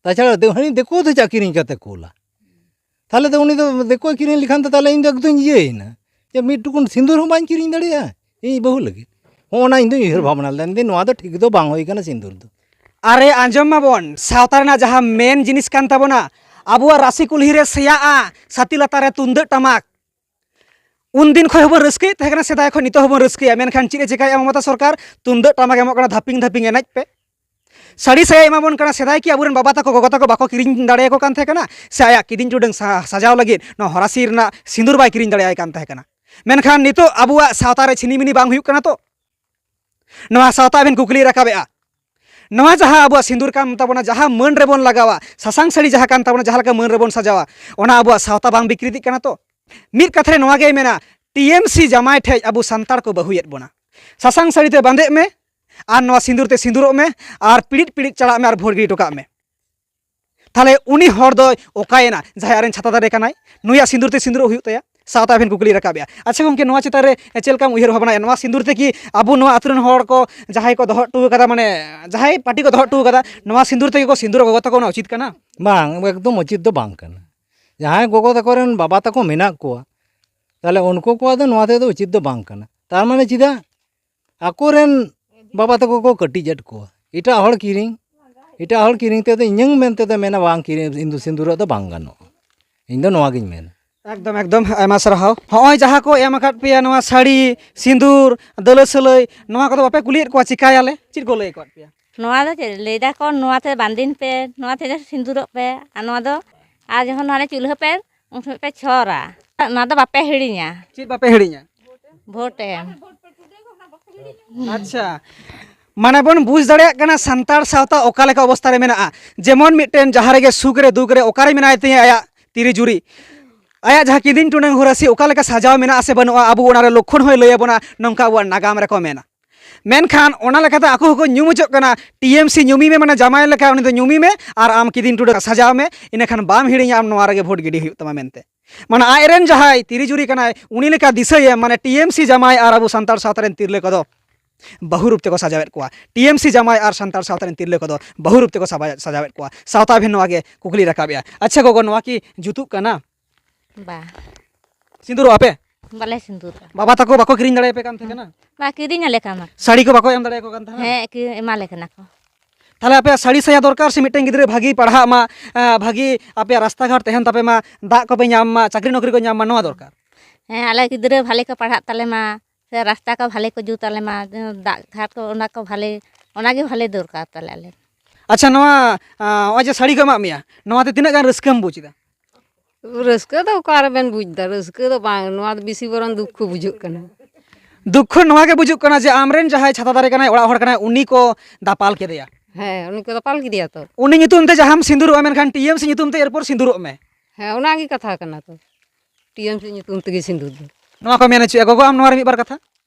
ᱛᱟᱪᱷᱟᱲᱟ ᱫᱮ-, ᱦᱟᱹᱱᱤ ᱫᱤᱠᱩ ᱫᱚ ᱪᱟ ᱠᱤᱨᱤᱧ ᱠᱟᱛᱮ ᱠᱩᱞᱟ?" ᱛᱟᱦᱚᱞᱮ ᱫᱚ ᱩᱱᱤ ᱫᱚ ᱫᱤᱠᱩᱭ ᱠᱤᱨᱤᱧ ᱞᱮᱠᱷᱟᱱ ᱫᱚ ᱛᱟᱦᱚᱞᱮ ᱤᱧ ᱫᱚ ᱮᱠᱫᱚᱢ ᱤᱭᱟᱹᱭᱮᱱᱟ, ᱡᱮ ᱢᱤᱫ ᱴᱩᱠᱩᱱ ᱥᱤᱸᱫᱩᱨ ᱦᱚᱸ ᱵᱟᱹᱧ ᱠᱤᱨᱤᱧ ᱫᱟᱲᱮᱭᱟᱜᱼᱟ ᱤᱧ ᱵᱟᱹᱦᱩ ᱞᱟᱹᱜᱤᱫ᱾ ᱦᱚᱸᱜᱼᱚ ᱚᱱᱟ ᱤᱧ ᱫᱚᱧ ᱩᱭᱦᱟᱹᱨ ᱵᱷᱟᱵᱽᱱᱟ ᱞᱮᱫᱟ, ᱢᱮᱱᱫᱟᱹᱧ, "ᱱᱚᱣᱟ ᱫᱚ ᱴᱷᱤᱠ ᱫᱚ ᱵᱟᱝ ᱦᱩᱭ ᱠᱟᱱᱟ ᱥᱤᱸᱫᱩᱨ ᱫᱚ᱾" ᱟᱨᱮ ᱟᱸᱡᱚᱢ ᱢᱟᱵᱚᱱ, ᱥᱟᱶᱛᱟ ᱨᱮᱱᱟᱜ ᱡᱟᱦᱟᱸ ᱢᱮᱱ ᱡᱤᱱᱤᱥ ᱠᱟᱱ ᱛᱟᱵᱚᱱᱟ, ᱟᱵᱚᱣᱟᱜ ᱨᱟᱥᱤ ᱠᱩᱞᱦᱤ ᱨᱮ ᱥᱮᱭᱟᱜᱼᱟ ᱥᱟᱛᱤ ᱞᱟᱛᱟᱨ ᱨᱮ ᱛᱩᱢᱫᱟᱹᱜ ᱴᱟᱢᱟᱠ, ᱩᱱᱫᱤᱱ ᱠᱷᱚᱱ ᱦᱚᱸᱵᱚᱱ ᱨᱟᱹᱥᱠᱟᱹᱭᱮᱫ ᱛᱟᱦᱮᱸ ᱠᱟᱱᱟ, ᱥᱮᱫᱟᱭ ᱠᱷᱚᱱ ᱱᱤᱛᱚᱜ ᱦᱚᱸᱵᱚᱱ ᱨᱟᱹᱥᱠᱟᱹᱭᱟ, ᱢᱮᱱᱠᱷᱟᱱ ᱪᱮᱫ ᱮ ᱪᱮᱠᱟᱭᱟ ᱢᱚᱢᱚᱛᱟ ᱥᱚᱨᱠᱟᱨ? ᱛᱩᱢᱫᱟᱹᱜ ᱴᱟᱢᱟᱠ ᱮᱢᱚᱜ ᱠᱟᱱᱟ, ᱫᱷᱟᱯᱤᱝ ᱫᱷᱟᱯᱤᱝ ᱮᱱᱮᱡ ᱯᱮ᱾ ᱥᱟᱹᱲᱤ ᱥᱟᱭᱟ ᱮᱢᱟᱵᱚᱱ ᱠᱟᱱᱟ, ᱥᱮᱫᱟᱭ ᱠᱤ ᱟᱵᱚᱨᱮᱱ ᱵᱟᱵᱟ ᱛᱟᱠᱚ, ᱜᱚᱜᱚ ᱛᱟᱠᱚ ᱵᱟᱠᱚ ᱠᱤᱨᱤᱧ ᱫᱟᱲᱮᱭᱟᱠᱚ ᱠᱟᱱ ᱛᱟᱦᱮᱸ ᱠᱟᱱᱟ? ᱥᱮ ᱟᱭᱟᱜ ᱠᱤᱫᱤᱧ ᱴᱩᱰᱟᱹᱝ ᱥᱟ-, ᱥᱟᱡᱟᱣ ᱞᱟᱹᱜᱤᱫ ᱱᱚᱣᱟ ᱦᱚᱨᱟᱥᱤ ᱨᱮᱱᱟᱜ ᱥᱤᱸᱫᱩᱨ ᱵᱟᱭ ᱠᱤᱨᱤᱧ ᱫᱟᱲᱮᱭᱟᱭ ᱠᱟᱱ ᱛᱟᱦᱮᱸ ᱠᱟᱱᱟ? ᱢᱮᱱᱠᱷᱟᱱ ᱱᱤᱛᱚᱜ ᱟᱵᱚᱣᱟᱜ ᱥᱟᱶᱛᱟ ᱨᱮ ᱪᱷᱤᱱᱤᱢᱤᱱᱤ ᱵᱟᱝ ᱦᱩᱭᱩᱜ ᱠᱟᱱᱟ ᱛᱚ? ᱱᱚᱣᱟ ᱥᱟᱶᱛᱟ ᱟᱵᱮᱱ ᱠᱩᱠᱞᱤ ᱨᱟᱠᱟᱵᱮᱜᱼᱟ, ᱱᱚᱣᱟ ᱡᱟᱦᱟᱸ ᱟᱵᱚᱣᱟᱜ ᱥᱤᱸᱫᱩᱨ ᱠᱟᱱ ᱛᱟᱵᱚᱱᱟ, ᱡᱟᱦᱟᱸ ᱢᱟᱹᱱ ᱨᱮᱵᱚᱱ ᱞᱟᱜᱟᱣᱟ, ᱥᱟᱥᱟᱝ ᱥᱟᱹᱲᱤ ᱡᱟᱦᱟᱸ ᱠᱟᱱ ᱛᱟᱵᱚᱱᱟ, ᱡᱟᱦᱟᱸ ᱞᱮᱠᱟ ᱢᱟᱹᱱ ᱨᱮᱵᱚᱱ ᱥᱟᱡᱟᱣᱟ, ᱚᱱᱟ ᱟᱵᱚᱣᱟᱜ ᱥᱟᱶᱛᱟ ᱵᱟᱝ ᱵᱤᱠᱨᱤᱛᱤᱜ ᱠᱟᱱᱟ ᱛᱚ? ᱢᱤᱫ ᱠᱟᱛᱷᱟ ᱨᱮ ᱱᱚᱣᱟ ᱜᱮᱭ ᱢᱮᱱᱟ, ᱴᱤ ᱮᱢ ᱥᱤ ᱡᱟᱢᱟᱭ ᱴᱷᱮᱡ ᱟᱵᱚ ᱥᱟᱱᱛᱟᱲ ᱠᱚ ᱵᱟᱹᱦᱩᱭᱮᱫ ᱵᱚᱱᱟ᱾ ᱥᱟᱥᱟᱝ ᱥᱟᱹᱲᱤ ᱛᱮ ᱵᱟᱸᱫᱮᱜ ᱢᱮ, ᱟᱨ ᱱᱚᱣᱟ ᱥᱤᱸᱫᱩᱨ ᱛᱮ ᱥᱤᱸᱫᱩᱨᱚᱜ ᱢᱮ, ᱟᱨ ᱯᱤᱲᱤᱡ ᱯᱤᱲᱤᱡ ᱪᱟᱞᱟᱜ ᱢᱮ, ᱟᱨ ᱵᱷᱳᱴ ᱜᱤᱰᱤ ᱦᱚᱴᱚ ᱠᱟᱜ ᱢᱮ᱾ ᱛᱟᱦᱞᱮ ᱩᱱᱤ ᱦᱚᱲ ᱫᱚᱭ ᱚᱠᱟᱭᱮᱱᱟ, ᱡᱟᱦᱟᱸᱭ ᱟᱡ ᱨᱮᱱ ᱪᱷᱟᱛᱟ ᱫᱟᱨᱮ ᱠᱟᱱᱟᱭ? ᱱᱩᱭᱟᱜ ᱥᱤᱸᱫᱩᱨ ᱛᱮ ᱥᱤᱸᱫᱩᱨᱚᱜ ᱦᱩᱭᱩᱜ ᱛᱟᱭᱟ᱾ ᱥᱟᱶᱛᱟ ᱟᱵᱮᱱ ᱠᱩᱠᱞᱤ ᱨᱟᱠᱟᱵᱮᱜᱼᱟ᱾ ᱟᱪᱪᱷᱟ ᱜᱚᱢᱠᱮ, ᱱᱚᱣᱟ ᱪᱮᱛᱟᱱ ᱨᱮ ᱪᱮᱫ ᱞᱮᱠᱟᱢ ᱩᱭᱦᱟᱹᱨ ᱵᱷᱟᱵᱽᱱᱟᱭᱟ? ᱱᱚᱣᱟ ᱥᱤᱸᱫᱩᱨ ᱛᱮᱠᱤ ᱟᱵᱚ ᱱᱚᱣᱟ ᱟᱹᱛᱩ ᱨᱮᱱ ᱦᱚᱲ ᱠᱚ ᱡᱟᱦᱟᱸᱭ ᱠᱚ ᱫᱚᱦᱚ ᱦᱚᱴᱚ ᱠᱟᱫᱟ, ᱢᱟᱱᱮ ᱡᱟᱦᱟᱸᱭ ᱯᱟᱹᱴᱤ ᱠᱚ ᱫᱚᱦᱚ ᱦᱚᱴᱚ ᱠᱟᱫᱟ, ᱱᱚᱣᱟ ᱥᱤᱸᱫᱩᱨ ᱛᱮᱜᱮ ᱠᱚ ᱥᱤᱸᱫᱩᱨ ᱜᱚᱜᱚ ᱛᱟᱠᱚ, ᱚᱱᱟ ᱩᱪᱤᱛ ᱠᱟᱱᱟ? ᱵᱟᱝ, ᱮᱠᱫᱚᱢ ᱩᱪᱤᱛ ᱫᱚ ᱵᱟᱝ ᱠᱟᱱᱟ᱾ ᱡᱟᱦᱟᱸᱭ ᱜᱚᱜᱚ ᱛᱟᱠᱚ ᱨᱮᱱ ᱵᱟᱵᱟ ᱛᱟᱠᱚ ᱢᱮᱱᱟᱜ ᱠᱚᱣᱟ, ᱛᱟᱦᱞᱮ ᱩᱱᱠᱩ ᱠᱚᱣᱟᱜ ᱫᱚ ᱱᱚᱣᱟ ᱛᱮᱫᱚ ᱩᱪᱤᱛ ᱫᱚ ᱵᱟᱝ ᱠᱟᱱᱟ᱾ ᱛᱟᱨ ᱢᱟᱱᱮ ᱪᱮᱫᱟᱜ? ᱟᱠᱚᱨᱮᱱ ᱵᱟᱵᱟ ᱛᱟᱠᱚ ᱠᱚ ᱠᱟᱹᱴᱤᱡ ᱮᱫ ᱠᱚᱣᱟ᱾ ᱮᱴᱟᱜ ᱦᱚᱲ ᱠᱤᱨᱤᱧ, ᱮᱴᱟᱜ ᱦᱚᱲ ᱠᱤᱨᱤᱧ ᱛᱮᱫᱚ ᱤᱧᱟᱹᱝ ᱢᱮᱱ ᱛᱮᱫᱚ ᱢᱮᱱᱟ, ᱵᱟᱝ ᱠᱤᱨᱤᱧ, ᱤᱧ ᱫᱚ ᱥᱤᱸᱫᱩᱨᱟᱜ ᱫᱚ ᱵᱟᱝ ᱜᱟᱱᱚᱜᱼᱟ᱾ ᱤᱧ ᱫᱚ ᱱᱚᱣᱟ ᱜᱤᱧ ᱢᱮᱱᱟ᱾ ᱮᱠᱫᱚᱢ ᱮᱠᱫᱚᱢ, ᱟᱭᱢᱟ ᱥᱟᱨᱦᱟᱣ᱾ ᱦᱚᱸᱜᱼᱚᱭ ᱡᱟᱦᱟᱸ ᱠᱚ ᱮᱢ ᱟᱠᱟᱫ ᱯᱮᱭᱟ, ᱱᱚᱣᱟ ᱥᱟᱹᱲᱤ, ᱥᱤᱸᱫᱩᱨ, ᱫᱟᱹᱞᱟᱹ ᱥᱟᱹᱞᱟᱹᱭ, ᱱᱚᱣᱟ ᱠᱚᱫᱚ ᱵᱟᱯᱮ ᱠᱩᱞᱤᱭᱮᱫ ᱠᱚᱣᱟ ᱪᱤᱠᱟᱭᱟᱞᱮ? ᱪᱮᱫ ᱠᱚ ᱞᱟᱹᱭ ᱟᱠᱟᱫ ᱯᱮᱭᱟ? ᱱᱚᱣᱟ ᱫᱚ ᱪᱮᱫ ᱞᱟᱹᱭ ᱫᱟᱠᱚ, ᱱᱚᱣᱟ ᱛᱮ ᱵᱟᱸᱫᱤᱱ ᱯᱮ, ᱱᱚᱣᱟ ᱛᱮ ᱥᱤᱸᱫᱩᱨᱚᱜ ᱯᱮ, ᱟᱨ ᱱᱚᱣᱟ ᱫᱚ, ᱟᱨ ᱡᱚᱠᱷᱚᱱ ᱦᱟᱱᱮ ᱪᱩᱞᱦᱟᱹ ᱯᱮ, ᱩᱱ ᱥᱚᱢᱚᱭ ᱯᱮ ᱪᱷᱚᱨᱟ᱾ ᱚᱱᱟ ᱫᱚ ᱵᱟᱯᱮ ᱦᱤᱲᱤᱧᱟ᱾ ᱪᱮᱫ ᱵᱟᱯᱮ ᱦᱤᱲᱤᱧᱟ? ᱵᱷᱳᱴ ᱮᱢ᱾ ᱟᱪᱪᱷᱟ, ᱢᱟᱱᱮ ᱵᱚᱱ ᱵᱩᱡᱽ ᱫᱟᱲᱮᱭᱟᱜ ᱠᱟᱱᱟ ᱥᱟᱱᱛᱟᱲ ᱥᱟᱶᱛᱟ ᱚᱠᱟ ᱞᱮᱠᱟ ᱚᱵᱚᱥᱛᱟ ᱨᱮ ᱢᱮᱱᱟᱜᱼᱟ᱾ ᱡᱮᱢᱚᱱ ᱢᱤᱫᱴᱮᱱ ᱡᱟᱦᱟᱸ ᱨᱮᱜᱮ ᱥᱩᱠ ᱨᱮ ᱫᱩᱠ ᱨᱮ ᱚᱠᱟᱨᱮ ᱢᱮᱱᱟᱭ ᱛᱤᱧᱟᱹ ᱟᱭᱟᱜ ᱛᱤᱨᱤ ᱡᱩᱨᱤ, ᱟᱭᱟᱜ ᱡᱟᱦᱟᱸ ᱠᱤᱫᱤᱧ ᱴᱩᱰᱟᱹᱝ ᱦᱚᱨᱟᱥᱤ ᱚᱠᱟ ᱞᱮᱠᱟ ᱥᱟᱡᱟᱣ ᱢᱮᱱᱟᱜᱼᱟ ᱥᱮ ᱵᱟᱹᱱᱩᱜᱼᱟ, ᱟᱵᱚ ᱚᱱᱟ ᱨᱮ ᱞᱚᱠᱠᱷᱚᱱ ᱦᱚᱸᱭ ᱞᱟᱹᱭ ᱟᱵᱚᱱᱟ, ᱱᱚᱝᱠᱟ ᱟᱵᱚᱣᱟᱜ ᱱᱟᱜᱟᱢ ᱨᱮᱠᱚ ᱢᱮᱱᱟ᱾ ᱢᱮᱱᱠᱷᱟᱱ ᱚᱱᱟ ᱞᱮᱠᱟᱛᱮ ᱟᱠᱚ ᱦᱚᱸᱠᱚ ᱧᱩᱢ ᱦᱚᱪᱚᱜ ᱠᱟᱱᱟ, "ᱴᱤ ᱮᱢ ᱥᱤ ᱧᱩᱢᱤ ᱢᱮ", ᱢᱟᱱᱮ ᱡᱟᱢᱟᱭ ᱞᱮᱠᱟ ᱩᱱᱤ ᱫᱚ ᱧᱩᱢᱤ ᱢᱮ ᱟᱨ ᱟᱢ ᱠᱤᱫᱤᱧ ᱴᱩᱰᱟᱹᱝ ᱥᱟᱡᱟᱣ ᱢᱮ, ᱤᱱᱟᱹᱠᱷᱟᱱ ᱵᱟᱢ ᱦᱤᱲᱤᱧᱟ ᱟᱢ ᱱᱚᱣᱟ ᱨᱮᱜᱮ ᱵᱷᱳᱴ ᱜᱤᱰᱤ ᱦᱩᱭᱩᱜ ᱛᱟᱢᱟ ᱢᱮᱱᱛᱮ᱾ ᱢᱟᱱᱮ ᱟᱡᱨᱮᱱ ᱡᱟᱦᱟᱸᱭ ᱛᱤᱨᱤ ᱡᱩᱨᱤ ᱠᱟᱱᱟᱭ, ᱩᱱᱤ ᱞᱮᱠᱟ ᱫᱤᱥᱟᱹᱭᱮᱢ, ᱢᱟᱱᱮ ᱴᱤ ᱮᱢ ᱥᱤ ᱡᱟᱢᱟᱭ ᱟᱨ ᱟᱵᱚ ᱥᱟᱱᱛᱟᱲ ᱥᱟᱶᱛᱟ ᱨᱮᱱ ᱛᱤᱨᱞᱟᱹ ᱠᱚᱫᱚ ᱵᱟᱹᱦᱩ ᱨᱩᱯ ᱛᱮᱠᱚ ᱥᱟᱡᱟᱣᱮᱫ ᱠᱚᱣᱟ᱾ ᱴᱤ ᱮᱢ ᱥᱤ ᱡᱟᱢᱟᱭ ᱟᱨ ᱥᱟᱱᱛᱟᱲ ᱥᱟᱶᱛᱟ ᱨᱮᱱ ᱛᱤᱨᱞᱟᱹ ᱠᱚᱫᱚ ᱵᱟᱹᱦᱩ ᱨᱩᱯ ᱛᱮᱠᱚ ᱥᱟᱵᱟ-, ᱥᱟᱡᱟᱣᱮᱫ ᱠᱚᱣᱟ᱾ ᱥᱟᱶᱛᱟ ᱟᱹᱵᱤᱱ ᱱᱚᱣᱟ ᱜᱮ ᱠᱩᱠᱞᱤ ᱨᱟᱠᱟᱵᱮᱜᱼᱟ᱾ ᱟᱪᱪᱷᱟ ᱜᱚᱜᱚ, ᱱᱚᱣᱟ ᱠᱤ ᱡᱩᱛᱩᱜ ᱠᱟᱱᱟ? ᱵᱟ᱾ ᱥᱤᱸᱫᱩᱨᱚᱜ ᱟᱯᱮ? ᱵᱟᱞᱮ ᱥᱤᱸᱫᱩᱨᱚᱜᱼᱟ᱾ ᱵᱟᱵᱟ ᱛᱟᱠᱚ ᱵᱟᱠᱚ ᱠᱤᱨᱤᱧ ᱫᱟᱲᱮᱭᱟᱯᱮ ᱠᱟᱱ ᱛᱟᱦᱮᱸ ᱠᱟᱱᱟ? ᱵᱟ, ᱠᱤᱨᱤᱧ ᱟᱞᱮ ᱠᱟᱱᱟ᱾ ᱥᱟᱹᱲᱤ ᱠᱚ ᱵᱟᱠᱚ ᱮᱢ ᱫᱟᱲᱮᱭᱟᱠᱚ ᱠᱟᱱ ᱛᱟᱦᱮᱸᱱᱟ? ᱦᱮᱸ, ᱠᱤ-, ᱮᱢᱟᱞᱮ ᱠᱟᱱᱟ ᱠᱚ᱾ ᱛᱟᱦᱞᱮ ᱟᱯᱮᱭᱟᱜ ᱥᱟᱹᱲᱤ ᱥᱟᱭᱟ ᱫᱚᱨᱠᱟᱨ ᱥᱮ ᱢᱤᱫᱴᱮᱱ ᱜᱤᱫᱽᱨᱟᱹ ᱵᱷᱟᱹᱜᱤ ᱯᱟᱲᱦᱟᱜ ᱢᱟ, ᱮᱸ, ᱵᱷᱟᱹᱜᱤ ᱟᱯᱮᱭᱟᱜ ᱨᱟᱥᱛᱟ ᱜᱷᱟᱴ ᱛᱟᱦᱮᱱ ᱛᱟᱯᱮ ᱢᱟ, ᱫᱟᱜ ᱠᱚᱯᱮ ᱧᱟᱢ ᱢᱟ, ᱪᱟᱹᱠᱨᱤ ᱱᱚᱠᱨᱤ ᱠᱚ ᱧᱟᱢ ᱢᱟ, ᱱᱚᱣᱟ ᱫᱚᱨᱠᱟᱨ? ᱦᱮᱸ, ᱟᱞᱮ ᱜᱤᱫᱽᱨᱟᱹ ᱵᱷᱟᱞᱮ ᱠᱚ ᱯᱟᱲᱦᱟᱜ ᱛᱟᱞᱮ ᱢᱟ, ᱥᱮ ᱨᱟᱥᱛᱟ ᱠᱚ ᱵᱷᱟᱞᱮ ᱠᱚ ᱡᱩᱛ ᱟᱞᱮ ᱢᱟ, ᱫᱟᱜ ᱜᱷᱟᱴ ᱠᱚ ᱚᱱᱟ ᱠᱚ ᱵᱷᱟᱞᱮ, ᱚᱱᱟᱜᱮ ᱵᱷᱟᱞᱮ ᱫᱚᱨᱠᱟᱨ ᱛᱟᱞᱮ ᱟᱞᱮ᱾ ᱟᱪᱪᱷᱟ, ᱱᱚᱣᱟ, ᱟᱸ, ᱱᱚᱜᱼᱚᱭ ᱡᱮ ᱥᱟᱹᱲᱤ ᱠᱚ ᱮᱢᱟᱜ ᱢᱮᱭᱟ, ᱱᱚᱣᱟᱛᱮ ᱛᱤᱱᱟᱹᱜ ᱜᱟᱱ ᱨᱟᱹᱥᱠᱟᱹᱢ ᱵᱩᱡ ᱮᱫᱟ? ᱨᱟᱹᱥᱠᱟᱹ ᱫᱚ ᱚᱠᱟ ᱨᱮᱵᱮᱱ ᱵᱩᱡᱽ ᱮᱫᱟ? ᱨᱟᱹᱥᱠᱟᱹ ᱫᱚ ᱵᱟᱝ, ᱱᱚᱣᱟ ᱫᱚ ᱵᱮᱥᱤ ᱵᱚᱨᱚᱝ ᱫᱩᱠᱠᱷᱚ ᱵᱩᱡᱷᱟᱹᱜ ᱠᱟᱱᱟ᱾ ᱫᱩᱠᱠᱷᱚ ᱱᱚᱣᱟ ᱜᱮ ᱵᱩᱡᱩᱜ ᱠᱟᱱᱟ ᱡᱮ ᱟᱢᱨᱮᱱ ᱡᱟᱦᱟᱸᱭ ᱪᱷᱟᱛᱟ ᱫᱟᱨᱮ ᱠᱟᱱᱟᱭ, ᱚᱲᱟᱜ ᱦᱚᱲ ᱠᱟᱱᱟᱭ, ᱩᱱᱤ ᱠᱚ ᱫᱟᱯᱟᱞ ᱠᱮᱫᱮᱭᱟ᱾ ᱦᱮᱸ, ᱩᱱᱤ ᱠᱚ ᱫᱟᱯᱟᱞ ᱠᱮᱫᱮᱭᱟ ᱛᱚ᱾ ᱩᱱᱤ ᱧᱩᱛᱩᱢ ᱛᱮ ᱡᱟᱦᱟᱸᱢ ᱥᱤᱸᱫᱩᱨᱚᱜᱼᱟ, ᱢᱮᱱᱠᱷᱟᱱ ᱴᱤ ᱮᱢ ᱥᱤ ᱧᱩᱛᱩᱢ ᱛᱮ ᱮᱨᱯᱚᱨ ᱥᱤᱸᱫᱩᱨᱚᱜ ᱢᱮ᱾ ᱦᱮᱸ, ᱚᱱᱟᱜᱮ ᱠᱟᱛᱷᱟ ᱠᱟᱱᱟ ᱛᱚ, ᱴᱤ ᱮᱢ ᱥᱤ ᱧᱩᱛᱩᱢ ᱛᱮᱜᱮ ᱥᱤᱸᱫᱩᱨ ᱫᱚ᱾ ᱱᱚᱣᱟ ᱠᱚ ᱢᱮᱱ ᱦᱚᱪᱚᱭᱟ᱾ ᱜᱚᱜᱚ, ᱟᱢ ᱱᱚᱣᱟ ᱨᱮ ᱢᱤᱫ ᱵᱟᱨ ᱠᱟᱛᱷᱟ?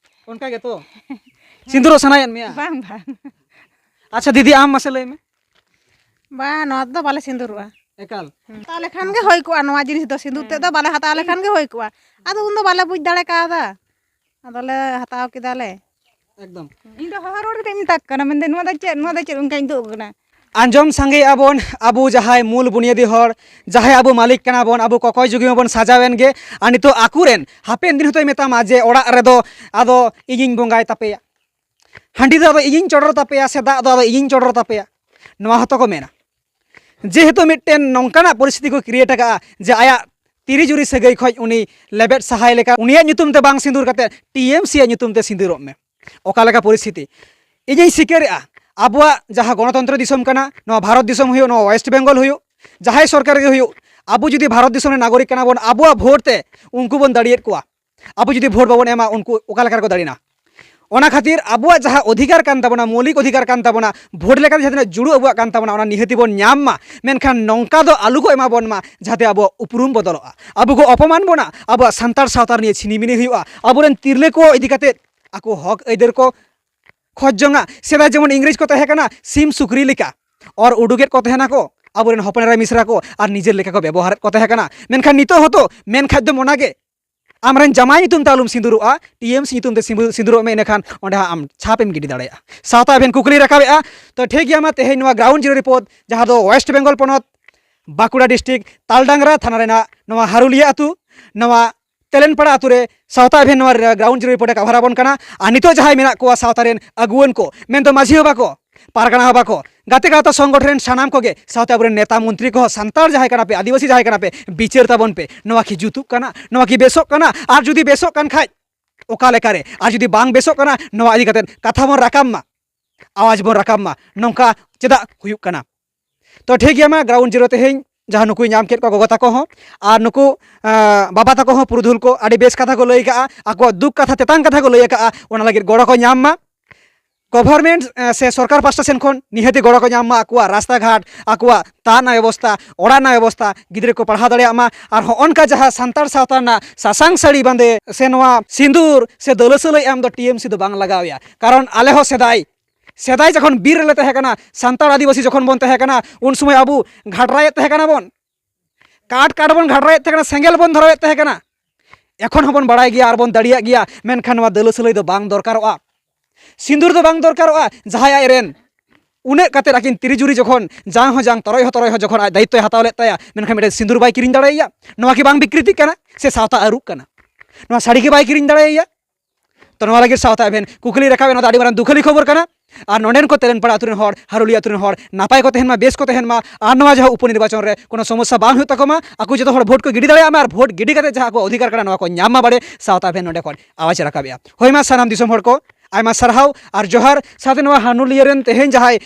ᱚᱱᱠᱟ ᱜᱮᱛᱚ? ᱥᱤᱸᱫᱩᱨᱚᱜ ᱥᱟᱱᱟᱭᱮᱫ ᱢᱮᱭᱟ? ᱵᱟᱝ, ᱵᱟᱝ᱾ ᱟᱪᱪᱷᱟ ᱫᱤᱫᱤ, ᱟᱢ ᱢᱟᱥᱮ ᱞᱟᱹᱭ ᱢᱮ᱾ ᱵᱟᱝ, ᱱᱚᱣᱟ ᱫᱚ ᱵᱟᱞᱮ ᱥᱤᱸᱫᱩᱨᱚᱜᱼᱟ᱾ ᱮᱠᱟᱞ᱾ ᱦᱟᱛᱟᱣ ᱞᱮᱠᱷᱟᱱ ᱜᱮ ᱦᱩᱭ ᱠᱚᱜᱼᱟ ᱱᱚᱣᱟ ᱡᱤᱱᱤᱥ ᱫᱚ, ᱥᱤᱸᱫᱩᱨ ᱛᱮᱫ ᱫᱚ ᱵᱟᱞᱮ ᱦᱟᱛᱟᱣ ᱞᱮᱠᱷᱟᱱ ᱜᱮ ᱦᱩᱭ ᱠᱚᱜᱼᱟ᱾ ᱟᱫᱚ ᱩᱱᱫᱚ ᱵᱟᱞᱮ ᱵᱩᱡᱽ ᱫᱟᱲᱮ ᱠᱟᱣᱫᱟ, ᱟᱫᱚᱞᱮ ᱦᱟᱛᱟᱣ ᱠᱮᱫᱟᱞᱮ᱾ ᱮᱠᱫᱚᱢ᱾ ᱤᱧ ᱫᱚ ᱦᱚᱦᱚ ᱨᱚᱲ ᱠᱟᱛᱮᱧ ᱢᱮᱛᱟ ᱠᱚ ᱠᱟᱱᱟ, ᱢᱮᱱᱫᱟᱹᱧ, "ᱱᱚᱣᱟ ᱫᱚ ᱪᱮᱫ? ᱱᱚᱣᱟ ᱫᱚ ᱪᱮᱫ?" ᱚᱱᱠᱟᱧ ᱩᱫᱩᱜ ᱟᱠᱚ ᱠᱟᱱᱟ᱾ ᱟᱸᱡᱚᱢ ᱥᱟᱸᱜᱮᱭᱮᱜᱼᱟ ᱵᱚᱱ, ᱟᱵᱚ ᱡᱟᱦᱟᱸᱭ ᱢᱩᱞ ᱵᱩᱱᱤᱭᱟᱹᱫᱤ ᱦᱚᱲ, ᱡᱟᱦᱟᱸᱭ ᱟᱵᱚ ᱢᱟᱹᱞᱤᱠ ᱠᱟᱱᱟ ᱵᱚᱱ, ᱟᱵᱚ ᱠᱚᱠᱚᱭ ᱡᱩᱜᱤ ᱢᱟᱵᱚᱱ ᱥᱟᱡᱟᱣᱮᱱ ᱜᱮ, ᱟᱨ ᱱᱤᱛᱚᱜ ᱟᱠᱚᱨᱮᱱ ᱦᱟᱯᱮᱱ ᱫᱤᱱ ᱦᱚᱸᱛᱚᱭ ᱢᱮᱛᱟᱢᱟ ᱡᱮ, "ᱚᱲᱟᱜ ᱨᱮᱫᱚ ᱟᱫᱚ ᱤᱧᱤᱧ ᱵᱚᱸᱜᱟᱭ ᱛᱟᱯᱮᱭᱟ, ᱦᱟᱺᱰᱤ ᱫᱚ ᱟᱫᱚ ᱤᱧᱤᱧ ᱪᱚᱰᱚᱨ ᱛᱟᱯᱮᱭᱟ, ᱥᱮ ᱫᱟᱜ ᱫᱚ ᱟᱫᱚ ᱤᱧᱤᱧ ᱪᱚᱰᱚᱨ ᱛᱟᱯᱮᱭᱟ", ᱱᱚᱣᱟ ᱦᱚᱸᱛᱚ ᱠᱚ ᱢᱮᱱᱟ᱾ ᱡᱮᱦᱮᱛᱩ ᱢᱤᱫᱴᱮᱱ ᱱᱚᱝᱠᱟᱱᱟᱜ ᱯᱚᱨᱤᱥᱛᱷᱤᱛᱤ ᱠᱚ create ᱟᱠᱟᱫᱼᱟ ᱡᱮ ᱟᱭᱟᱜ ᱛᱤᱨᱤ ᱡᱩᱨᱤ ᱥᱟᱹᱜᱟᱹᱭ ᱠᱷᱚᱱ ᱩᱱᱤ ᱞᱮᱵᱮᱫ ᱥᱟᱦᱟᱭ ᱞᱮᱠᱟ, ᱩᱱᱤᱭᱟᱜ ᱧᱩᱛᱩᱢ ᱛᱮ ᱵᱟᱝ ᱥᱤᱸᱫᱩᱨ ᱠᱟᱛᱮ ᱴᱤ ᱮᱢ ᱥᱤ ᱟᱜ ᱧᱩᱛᱩᱢ ᱛᱮ ᱥᱤᱸᱫᱩᱨᱚᱜ ᱢᱮ᱾ ᱚᱠᱟ ᱞᱮᱠᱟ ᱯᱚᱨᱤᱥᱛᱷᱤᱛᱤ? ᱤᱧᱤᱧ ᱥᱤᱠᱟᱹᱨᱮᱜᱼᱟ, ᱟᱵᱚᱣᱟᱜ ᱡᱟᱦᱟᱸ ᱜᱚᱱᱚᱛᱚᱱᱛᱨᱚ ᱫᱤᱥᱚᱢ ᱠᱟᱱᱟ, ᱱᱚᱣᱟ ᱵᱷᱟᱨᱚᱛ ᱫᱤᱥᱚᱢ ᱦᱩᱭᱩᱜ, ᱱᱚᱣᱟ ᱳᱭᱮᱥᱴ ᱵᱮᱝᱜᱚᱞ ᱦᱩᱭᱩᱜ, ᱡᱟᱦᱟᱸᱭ ᱥᱚᱨᱠᱟᱨ ᱜᱮ ᱦᱩᱭᱩᱜ, ᱟᱵᱚ ᱡᱩᱫᱤ ᱵᱷᱟᱨᱚᱛ ᱫᱤᱥᱚᱢ ᱨᱮᱱ ᱱᱟᱜᱚᱨᱤᱠ ᱠᱟᱱᱟ ᱵᱚᱱ, ᱟᱵᱚᱣᱟᱜ ᱵᱷᱳᱴ ᱛᱮ ᱩᱱᱠᱩ ᱵᱚᱱ ᱫᱟᱲᱮᱭᱮᱫ ᱠᱚᱣᱟ᱾ ᱟᱵᱚ ᱡᱩᱫᱤ ᱵᱷᱳᱴ ᱵᱟᱵᱚᱱ ᱮᱢᱟ, ᱩᱱᱠᱩ ᱚᱠᱟ ᱞᱮᱠᱟ ᱨᱮᱠᱚ ᱫᱟᱲᱮᱱᱟ? ᱚᱱᱟ ᱠᱷᱟᱹᱛᱤᱨ ᱟᱵᱚᱣᱟᱜ ᱡᱟᱦᱟᱸ ᱚᱫᱷᱤᱠᱟᱨ ᱠᱟᱱ ᱛᱟᱵᱚᱱᱟ, ᱢᱳᱣᱞᱤᱠ ᱚᱫᱷᱤᱠᱟᱨ ᱠᱟᱱ ᱛᱟᱵᱚᱱᱟ, ᱵᱷᱳᱴ ᱞᱮᱠᱟᱛᱮ ᱡᱟᱦᱟᱸ ᱛᱤᱱᱟᱹᱜ ᱡᱩᱲᱩ ᱟᱵᱚᱣᱟᱜ ᱠᱟᱱ ᱛᱟᱵᱚᱱᱟ, ᱚᱱᱟ ᱱᱤᱦᱟᱹᱛᱤ ᱵᱚᱱ ᱧᱟᱢ ᱢᱟ᱾ ᱢᱮᱱᱠᱷᱟᱱ ᱱᱚᱝᱠᱟ ᱫᱚ ᱟᱞᱚ ᱠᱚ ᱮᱢᱟ ᱵᱚᱱ ᱢᱟ, ᱡᱟᱦᱟᱸᱛᱮ ᱟᱵᱚᱣᱟᱜ ᱩᱯᱨᱩᱢ ᱵᱚᱫᱚᱞᱚᱜᱼᱟ, ᱟᱵᱚ ᱠᱚ ᱚᱯᱚᱢᱟᱱ ᱵᱚᱱᱟ, ᱟᱵᱚᱣᱟᱜ ᱥᱟᱱᱛᱟᱲ ᱥᱟᱶᱛᱟ ᱱᱤᱭᱮ ᱪᱷᱤᱱᱤᱢᱤᱱᱤ ᱦᱩᱭᱩᱜᱼᱟ, ᱟᱵᱚᱨᱮᱱ ᱛᱤᱨᱞᱟᱹ ᱠᱚ ᱤᱫᱤ ᱠᱟᱛᱮ ᱟᱠᱚ ᱦᱚᱠ ᱟᱹᱭᱫᱟᱹᱨ ᱠᱚ ᱠᱷᱚᱡᱽ ᱡᱚᱝᱟ᱾ ᱥᱮᱫᱟᱭ ᱡᱮᱢᱚᱱ ᱤᱝᱨᱮᱡᱽ ᱠᱚ ᱛᱟᱦᱮᱸ ᱠᱟᱱᱟ ᱥᱤᱢ ᱥᱩᱠᱨᱤ ᱞᱮᱠᱟ, ᱚᱨ ᱩᱰᱩᱠᱮᱫ ᱠᱚ ᱛᱟᱦᱮᱱᱟ ᱠᱚ ᱟᱵᱚᱨᱮᱱ ᱦᱚᱯᱚᱱ ᱮᱨᱟ ᱢᱤᱥᱨᱟ ᱠᱚ, ᱟᱨ ᱱᱤᱡᱮᱨ ᱞᱮᱠᱟ ᱠᱚ ᱵᱮᱵᱚᱦᱟᱨᱮᱫ ᱠᱚ ᱛᱟᱦᱮᱸ ᱠᱟᱱᱟ᱾ ᱢᱮᱱᱠᱷᱟᱱ ᱱᱤᱛᱚᱜ ᱦᱚᱸᱛᱚ ᱢᱮᱱ ᱠᱷᱟᱡ ᱫᱚᱢ ᱚᱱᱟᱜᱮ, ᱟᱢᱨᱮᱱ ᱡᱟᱢᱟᱭ ᱧᱩᱛᱩᱢ ᱛᱮ ᱟᱞᱚᱢ ᱥᱤᱸᱫᱩᱨᱚᱜᱼᱟ, ᱴᱤ ᱮᱢ ᱥᱤ ᱧᱩᱛᱩᱢ ᱛᱮ ᱥᱤᱸᱫᱩ-, ᱥᱤᱸᱫᱩᱨᱚᱜ ᱢᱮ, ᱤᱱᱟᱹᱠᱷᱟᱱ ᱚᱸᱰᱮ ᱦᱟᱸᱜ ᱟᱢ ᱪᱷᱟᱯ ᱮᱢ ᱜᱤᱰᱤ ᱫᱟᱲᱮᱭᱟᱜᱼᱟ᱾ ᱥᱟᱶᱛᱟ ᱟᱵᱷᱮᱱ ᱠᱩᱠᱞᱤ ᱨᱟᱠᱟᱵᱮᱜᱼᱟ᱾ ᱛᱚ ᱴᱷᱤᱠ ᱜᱮᱭᱟ, ᱢᱟ ᱛᱮᱦᱮᱧ ᱱᱚᱣᱟ ground zero report, ᱡᱟᱦᱟᱸ ᱫᱚ ᱳᱭᱮᱥᱴ ᱵᱮᱝᱜᱚᱞ ᱯᱚᱱᱚᱛ ᱵᱟᱸᱠᱩᱲᱟ ᱰᱤᱥᱴᱨᱤᱠᱴ ᱛᱟᱞᱰᱟᱝᱨᱟ ᱛᱷᱟᱱᱟ ᱨᱮᱱᱟᱜ ᱱᱚᱣᱟ ᱦᱟᱨᱩᱞᱤᱭᱟ ᱟᱹᱛᱩ, ᱱᱚᱣᱟ ᱛᱮᱞᱮᱱᱯᱟᱲᱟ ᱟᱹᱛᱩ ᱨᱮ ᱥᱟᱶᱛᱟ ᱟᱵᱷᱮᱱ ᱱᱚᱣᱟ ground zero report ᱮ ᱠᱟᱵᱷᱟᱨ ᱟᱵᱚᱱ ᱠᱟᱱᱟ᱾ ᱟᱨ ᱱᱤᱛᱚᱜ ᱡᱟᱦᱟᱸᱭ ᱢᱮᱱᱟᱜ ᱠᱚᱣᱟ ᱥᱟᱶᱛᱟ ᱨᱮᱱ ᱟᱹᱜᱩᱣᱟᱹᱱ ᱠᱚ, ᱢᱮᱱᱫᱚ ᱢᱟᱹᱡᱷᱤ ᱵᱟᱵᱟ ᱠᱚ, ᱯᱟᱨᱜᱟᱱᱟ ᱵᱟᱵᱟ ᱠᱚ, ᱜᱟᱛᱮ ᱜᱟᱶᱛᱟ ᱥᱚᱝᱜᱚᱴᱷᱚᱱ ᱨᱮᱱ ᱥᱟᱱᱟᱢ ᱠᱚᱜᱮ, ᱥᱟᱶᱛᱮ ᱟᱵᱚᱨᱮᱱ ᱱᱮᱛᱟ ᱢᱚᱱᱛᱨᱤ ᱠᱚᱦᱚᱸ, ᱥᱟᱱᱛᱟᱲ ᱡᱟᱦᱟᱸᱭ ᱠᱟᱱᱟ ᱯᱮ, ᱟᱹᱫᱤᱵᱟᱹᱥᱤ ᱡᱟᱦᱟᱸᱭ ᱠᱟᱱᱟ ᱯᱮ, ᱵᱤᱪᱟᱹᱨ ᱛᱟᱵᱚᱱ ᱯᱮ, ᱱᱚᱣᱟ ᱠᱤ ᱡᱩᱛᱩᱜ ᱠᱟᱱᱟ? ᱱᱚᱣᱟ ᱠᱤ ᱵᱮᱥᱚᱜ ᱠᱟᱱᱟ? ᱟᱨ ᱡᱩᱫᱤ ᱵᱮᱥᱚᱜ ᱠᱟᱱ ᱠᱷᱟᱡ ᱚᱠᱟ ᱞᱮᱠᱟᱨᱮ, ᱟᱨ ᱡᱩᱫᱤ ᱵᱟᱝ ᱵᱮᱥᱚᱜ ᱠᱟᱱᱟ, ᱱᱚᱣᱟ ᱤᱫᱤ ᱠᱟᱛᱮ ᱠᱟᱛᱷᱟ ᱵᱚᱱ ᱨᱟᱠᱟᱵ ᱢᱟ, ᱟᱣᱟᱡᱽ ᱵᱚᱱ ᱨᱟᱠᱟᱵ ᱢᱟ᱾ ᱱᱚᱝᱠᱟ ᱪᱮᱫᱟᱜ ᱦᱩᱭᱩᱜ ᱠᱟᱱᱟ? ᱛᱚ ᱴᱷᱤᱠ ᱜᱮᱭᱟ, ᱢᱟ ground zero ᱛᱮᱦᱮᱧ ᱡᱟᱦᱟᱸ ᱱᱩᱠᱩᱭ ᱧᱟᱢ ᱠᱮᱫ ᱠᱚᱣᱟ ᱜᱚᱜᱚ ᱛᱟᱠᱚ ᱦᱚᱸ, ᱟᱨ ᱱᱩᱠᱩ, ᱟᱸ, ᱵᱟᱵᱟ ᱛᱟᱠᱚ ᱦᱚᱸ ᱯᱩᱨᱩᱫᱷᱩᱞ ᱠᱚ ᱟᱹᱰᱤ ᱵᱮᱥ ᱠᱟᱛᱷᱟ ᱠᱚ ᱞᱟᱹᱭ ᱠᱟᱜᱼᱟ, ᱟᱠᱚᱣᱟᱜ ᱫᱩᱠ ᱠᱟᱛᱷᱟ, ᱛᱮᱛᱟᱝ ᱠᱟᱛᱷᱟ ᱠᱚ ᱞᱟᱹᱭ ᱟᱠᱟᱜᱼᱟ, ᱚᱱᱟ ᱞᱟᱹᱜᱤᱫ ᱜᱚᱲᱚ ᱠᱚ ᱧᱟᱢ ᱢᱟ᱾ ᱜᱚᱵᱷᱚᱨᱱᱢᱮᱱᱴ, ᱮ, ᱥᱮ ᱥᱚᱨᱠᱟᱨ ᱯᱟᱥᱴᱟ ᱥᱮᱱ ᱠᱷᱚᱱ ᱱᱤᱦᱟᱹᱛᱤ ᱜᱚᱲᱚ ᱠᱚ ᱧᱟᱢ ᱢᱟ, ᱟᱠᱚᱣᱟᱜ ᱨᱟᱥᱛᱟ ᱜᱷᱟᱴ, ᱟᱠᱚᱣᱟᱜ ᱫᱟᱜ ᱨᱮᱱᱟᱜ ᱵᱮᱵᱚᱥᱛᱟ, ᱚᱲᱟᱜ ᱨᱮᱱᱟᱜ ᱵᱮᱵᱚᱥᱛᱟ, ᱜᱤᱫᱽᱨᱟᱹ ᱠᱚ ᱯᱟᱲᱦᱟᱣ ᱫᱟᱲᱮᱭᱟᱜ ᱢᱟ᱾ ᱟᱨ ᱦᱚᱸᱜᱼᱚ ᱱᱚᱝᱠᱟ ᱡᱟᱦᱟᱸ ᱥᱟᱱᱛᱟᱲ ᱥᱟᱶᱛᱟ ᱨᱮᱱᱟᱜ ᱥᱟᱥᱟᱝ ᱥᱟᱹᱲᱤ ᱵᱟᱸᱫᱮ ᱥᱮ ᱱᱚᱣᱟ ᱥᱤᱸᱫᱩᱨ ᱥᱮ ᱫᱟᱹᱞᱟᱹᱥᱟᱹᱞᱟᱹᱭ ᱮᱢ ᱫᱚ ᱴᱤ ᱮᱢ ᱥᱤ ᱫᱚ ᱵᱟᱝ ᱞᱟᱜᱟᱣ ᱮᱭᱟ, ᱠᱟᱨᱚᱱ ᱟᱞᱮ ᱦᱚᱸ ᱥᱮᱫᱟᱭ, ᱥᱮᱫᱟᱭ ᱡᱚᱠᱷᱚᱱ ᱵᱤᱨ ᱨᱮᱞᱮ ᱛᱟᱦᱮᱸ ᱠᱟᱱᱟ, ᱥᱟᱱᱛᱟᱲ ᱟᱹᱫᱤᱵᱟᱹᱥᱤ ᱡᱚᱠᱷᱚᱱ ᱵᱚᱱ ᱛᱟᱦᱮᱸ ᱠᱟᱱᱟ, ᱩᱱ ᱥᱚᱢᱚᱭ ᱟᱵᱚ ᱜᱷᱟᱴᱨᱟᱭᱮᱫ ᱛᱟᱦᱮᱸ ᱠᱟᱱᱟ ᱵᱚᱱ, ᱠᱟᱴ ᱠᱟᱴ ᱵᱚᱱ ᱜᱷᱟᱴᱨᱟᱭᱮᱫ ᱛᱟᱦᱮᱸ ᱠᱟᱱᱟ, ᱥᱮᱸᱜᱮᱞ ᱵᱚᱱ ᱫᱷᱚᱨᱟᱣᱮᱫ ᱛᱟᱦᱮᱸ ᱠᱟᱱᱟ᱾ ᱮᱠᱷᱚᱱ ᱦᱚᱸᱵᱚᱱ ᱵᱟᱲᱟᱭ ᱜᱮᱭᱟ ᱟᱨ ᱵᱚᱱ ᱫᱟᱲᱮᱭᱟᱜ ᱜᱮᱭᱟ, ᱢᱮᱱᱠᱷᱟᱱ ᱱᱚᱣᱟ ᱫᱟᱹᱞᱟᱹᱥᱟᱹᱞᱟᱹᱭ ᱫᱚ ᱵᱟᱝ ᱫᱚᱨᱠᱟᱨᱚᱜᱼᱟ᱾ ᱥᱤᱸᱫᱩᱨ ᱫᱚ ᱵᱟᱝ ᱫᱚᱨᱠᱟᱨᱚᱜᱼᱟ᱾ ᱡᱟᱦᱟᱸᱭ ᱟᱡ ᱨᱮᱱ ᱩᱱᱟᱹᱜ ᱠᱟᱛᱮᱫ ᱟᱹᱠᱤᱱ ᱛᱤᱨᱤ ᱡᱩᱨᱤ ᱡᱚᱠᱷᱚᱱ ᱡᱟᱝ ᱦᱚᱸ ᱡᱟᱝ, ᱛᱚᱨᱚᱡ ᱦᱚᱸ ᱛᱚᱨᱚᱡ ᱦᱚᱸ ᱡᱚᱠᱷᱚᱱ ᱟᱡ ᱫᱟᱭᱤᱛᱛᱚᱭ ᱦᱟᱛᱟᱣ ᱞᱮᱫ ᱛᱟᱭᱟ, ᱢᱮᱱᱠᱷᱟᱱ ᱢᱤᱫᱴᱮᱱ ᱥᱤᱸᱫᱩᱨ ᱵᱟᱭ ᱠᱤᱨᱤᱧ ᱫᱟᱲᱮᱭᱟᱭᱟ? ᱱᱚᱣᱟ ᱠᱤ ᱵᱟᱝ ᱵᱤᱠᱨᱤᱛᱤᱜ ᱠᱟᱱᱟ? ᱥᱮ ᱥᱟᱶᱛᱟ ᱟᱹᱨᱩᱜ ᱠᱟᱱᱟ? ᱱᱚᱣᱟ ᱥᱟᱹᱲᱤ ᱜᱮ ᱵᱟᱭ ᱠᱤᱨᱤᱧ ᱫᱟᱲᱮᱭᱟᱭᱟ? ᱛᱚ ᱱᱚᱣᱟ ᱞᱟᱹᱜᱤᱫ ᱥᱟᱶᱛᱟ ᱟᱵᱷᱮᱱ ᱠᱩᱠᱞᱤ ᱨᱟᱠᱟᱵ ᱮᱱᱟ, ᱱᱚᱣᱟ ᱫᱚ ᱟᱹᱰᱤ ᱢᱟᱨᱟᱝ ᱫᱩᱠᱷᱟᱹᱞᱤ ᱠᱷᱚᱵᱚᱨ ᱠᱟᱱᱟ᱾ ᱟᱨ ᱱᱚᱰᱮᱱ ᱠᱚ ᱛᱮᱞᱮᱱᱯᱟᱲᱟ ᱟᱹᱛᱩ ᱨᱮᱱ ᱦᱚᱲ, ᱦᱟᱨᱩᱞᱤ ᱟᱹᱛᱩ ᱨᱮᱱ ᱦᱚᱲ ᱱᱟᱯᱟᱭ ᱠᱚ ᱛᱟᱦᱮᱱ ᱢᱟ, ᱵᱮᱥ ᱠᱚ ᱛᱟᱦᱮᱱ ᱢᱟ, ᱟᱨ ᱱᱚᱣᱟ ᱡᱟᱦᱟᱸ ᱩᱯᱚ ᱱᱤᱨᱵᱟᱪᱚᱱ ᱨᱮ ᱠᱳᱱᱳ ᱥᱚᱢᱚᱥᱥᱟ ᱵᱟᱝ ᱦᱩᱭᱩᱜ ᱛᱟᱠᱚ ᱢᱟ, ᱟᱠᱚ ᱡᱚᱛᱚ ᱦᱚᱲ ᱵᱷᱳᱴ ᱠᱚ ᱜᱤᱰᱤ ᱫᱟᱲᱮᱭᱟᱜ ᱢᱟ ᱟᱨ ᱵᱷᱳᱴ ᱜᱤᱰᱤ ᱠᱟᱛᱮ ᱡᱟᱦᱟᱸ ᱟᱠᱚᱣᱟᱜ ᱚᱫᱷᱤᱠᱟᱨ ᱠᱟᱱᱟ ᱱᱚᱣᱟ ᱠᱚ ᱧᱟᱢ ᱢᱟ ᱵᱟᱲᱮ ᱥᱟᱶᱛᱟ ᱟᱵᱷᱮᱱ ᱱᱚᱰᱮ ᱠᱷᱚᱱ ᱟᱣᱟᱡ ᱨᱟᱠᱟᱵᱮᱜᱼᱟ᱾ ᱦᱳᱭ ᱢᱟ ᱥᱟᱱᱟᱢ ᱫᱤᱥᱚᱢ ᱦᱚᱲ ᱠᱚ ᱟᱭᱢᱟ ᱥᱟᱨᱦᱟᱣ ᱟᱨ ᱡᱚᱦᱟᱨ, ᱥᱟᱶᱛᱮ ᱱᱚᱣᱟ ᱦᱟᱨᱩᱞᱤᱭᱟᱹ ᱨᱮᱱ ᱛᱮᱦᱮᱧ ᱡᱟᱦᱟᱸᱭ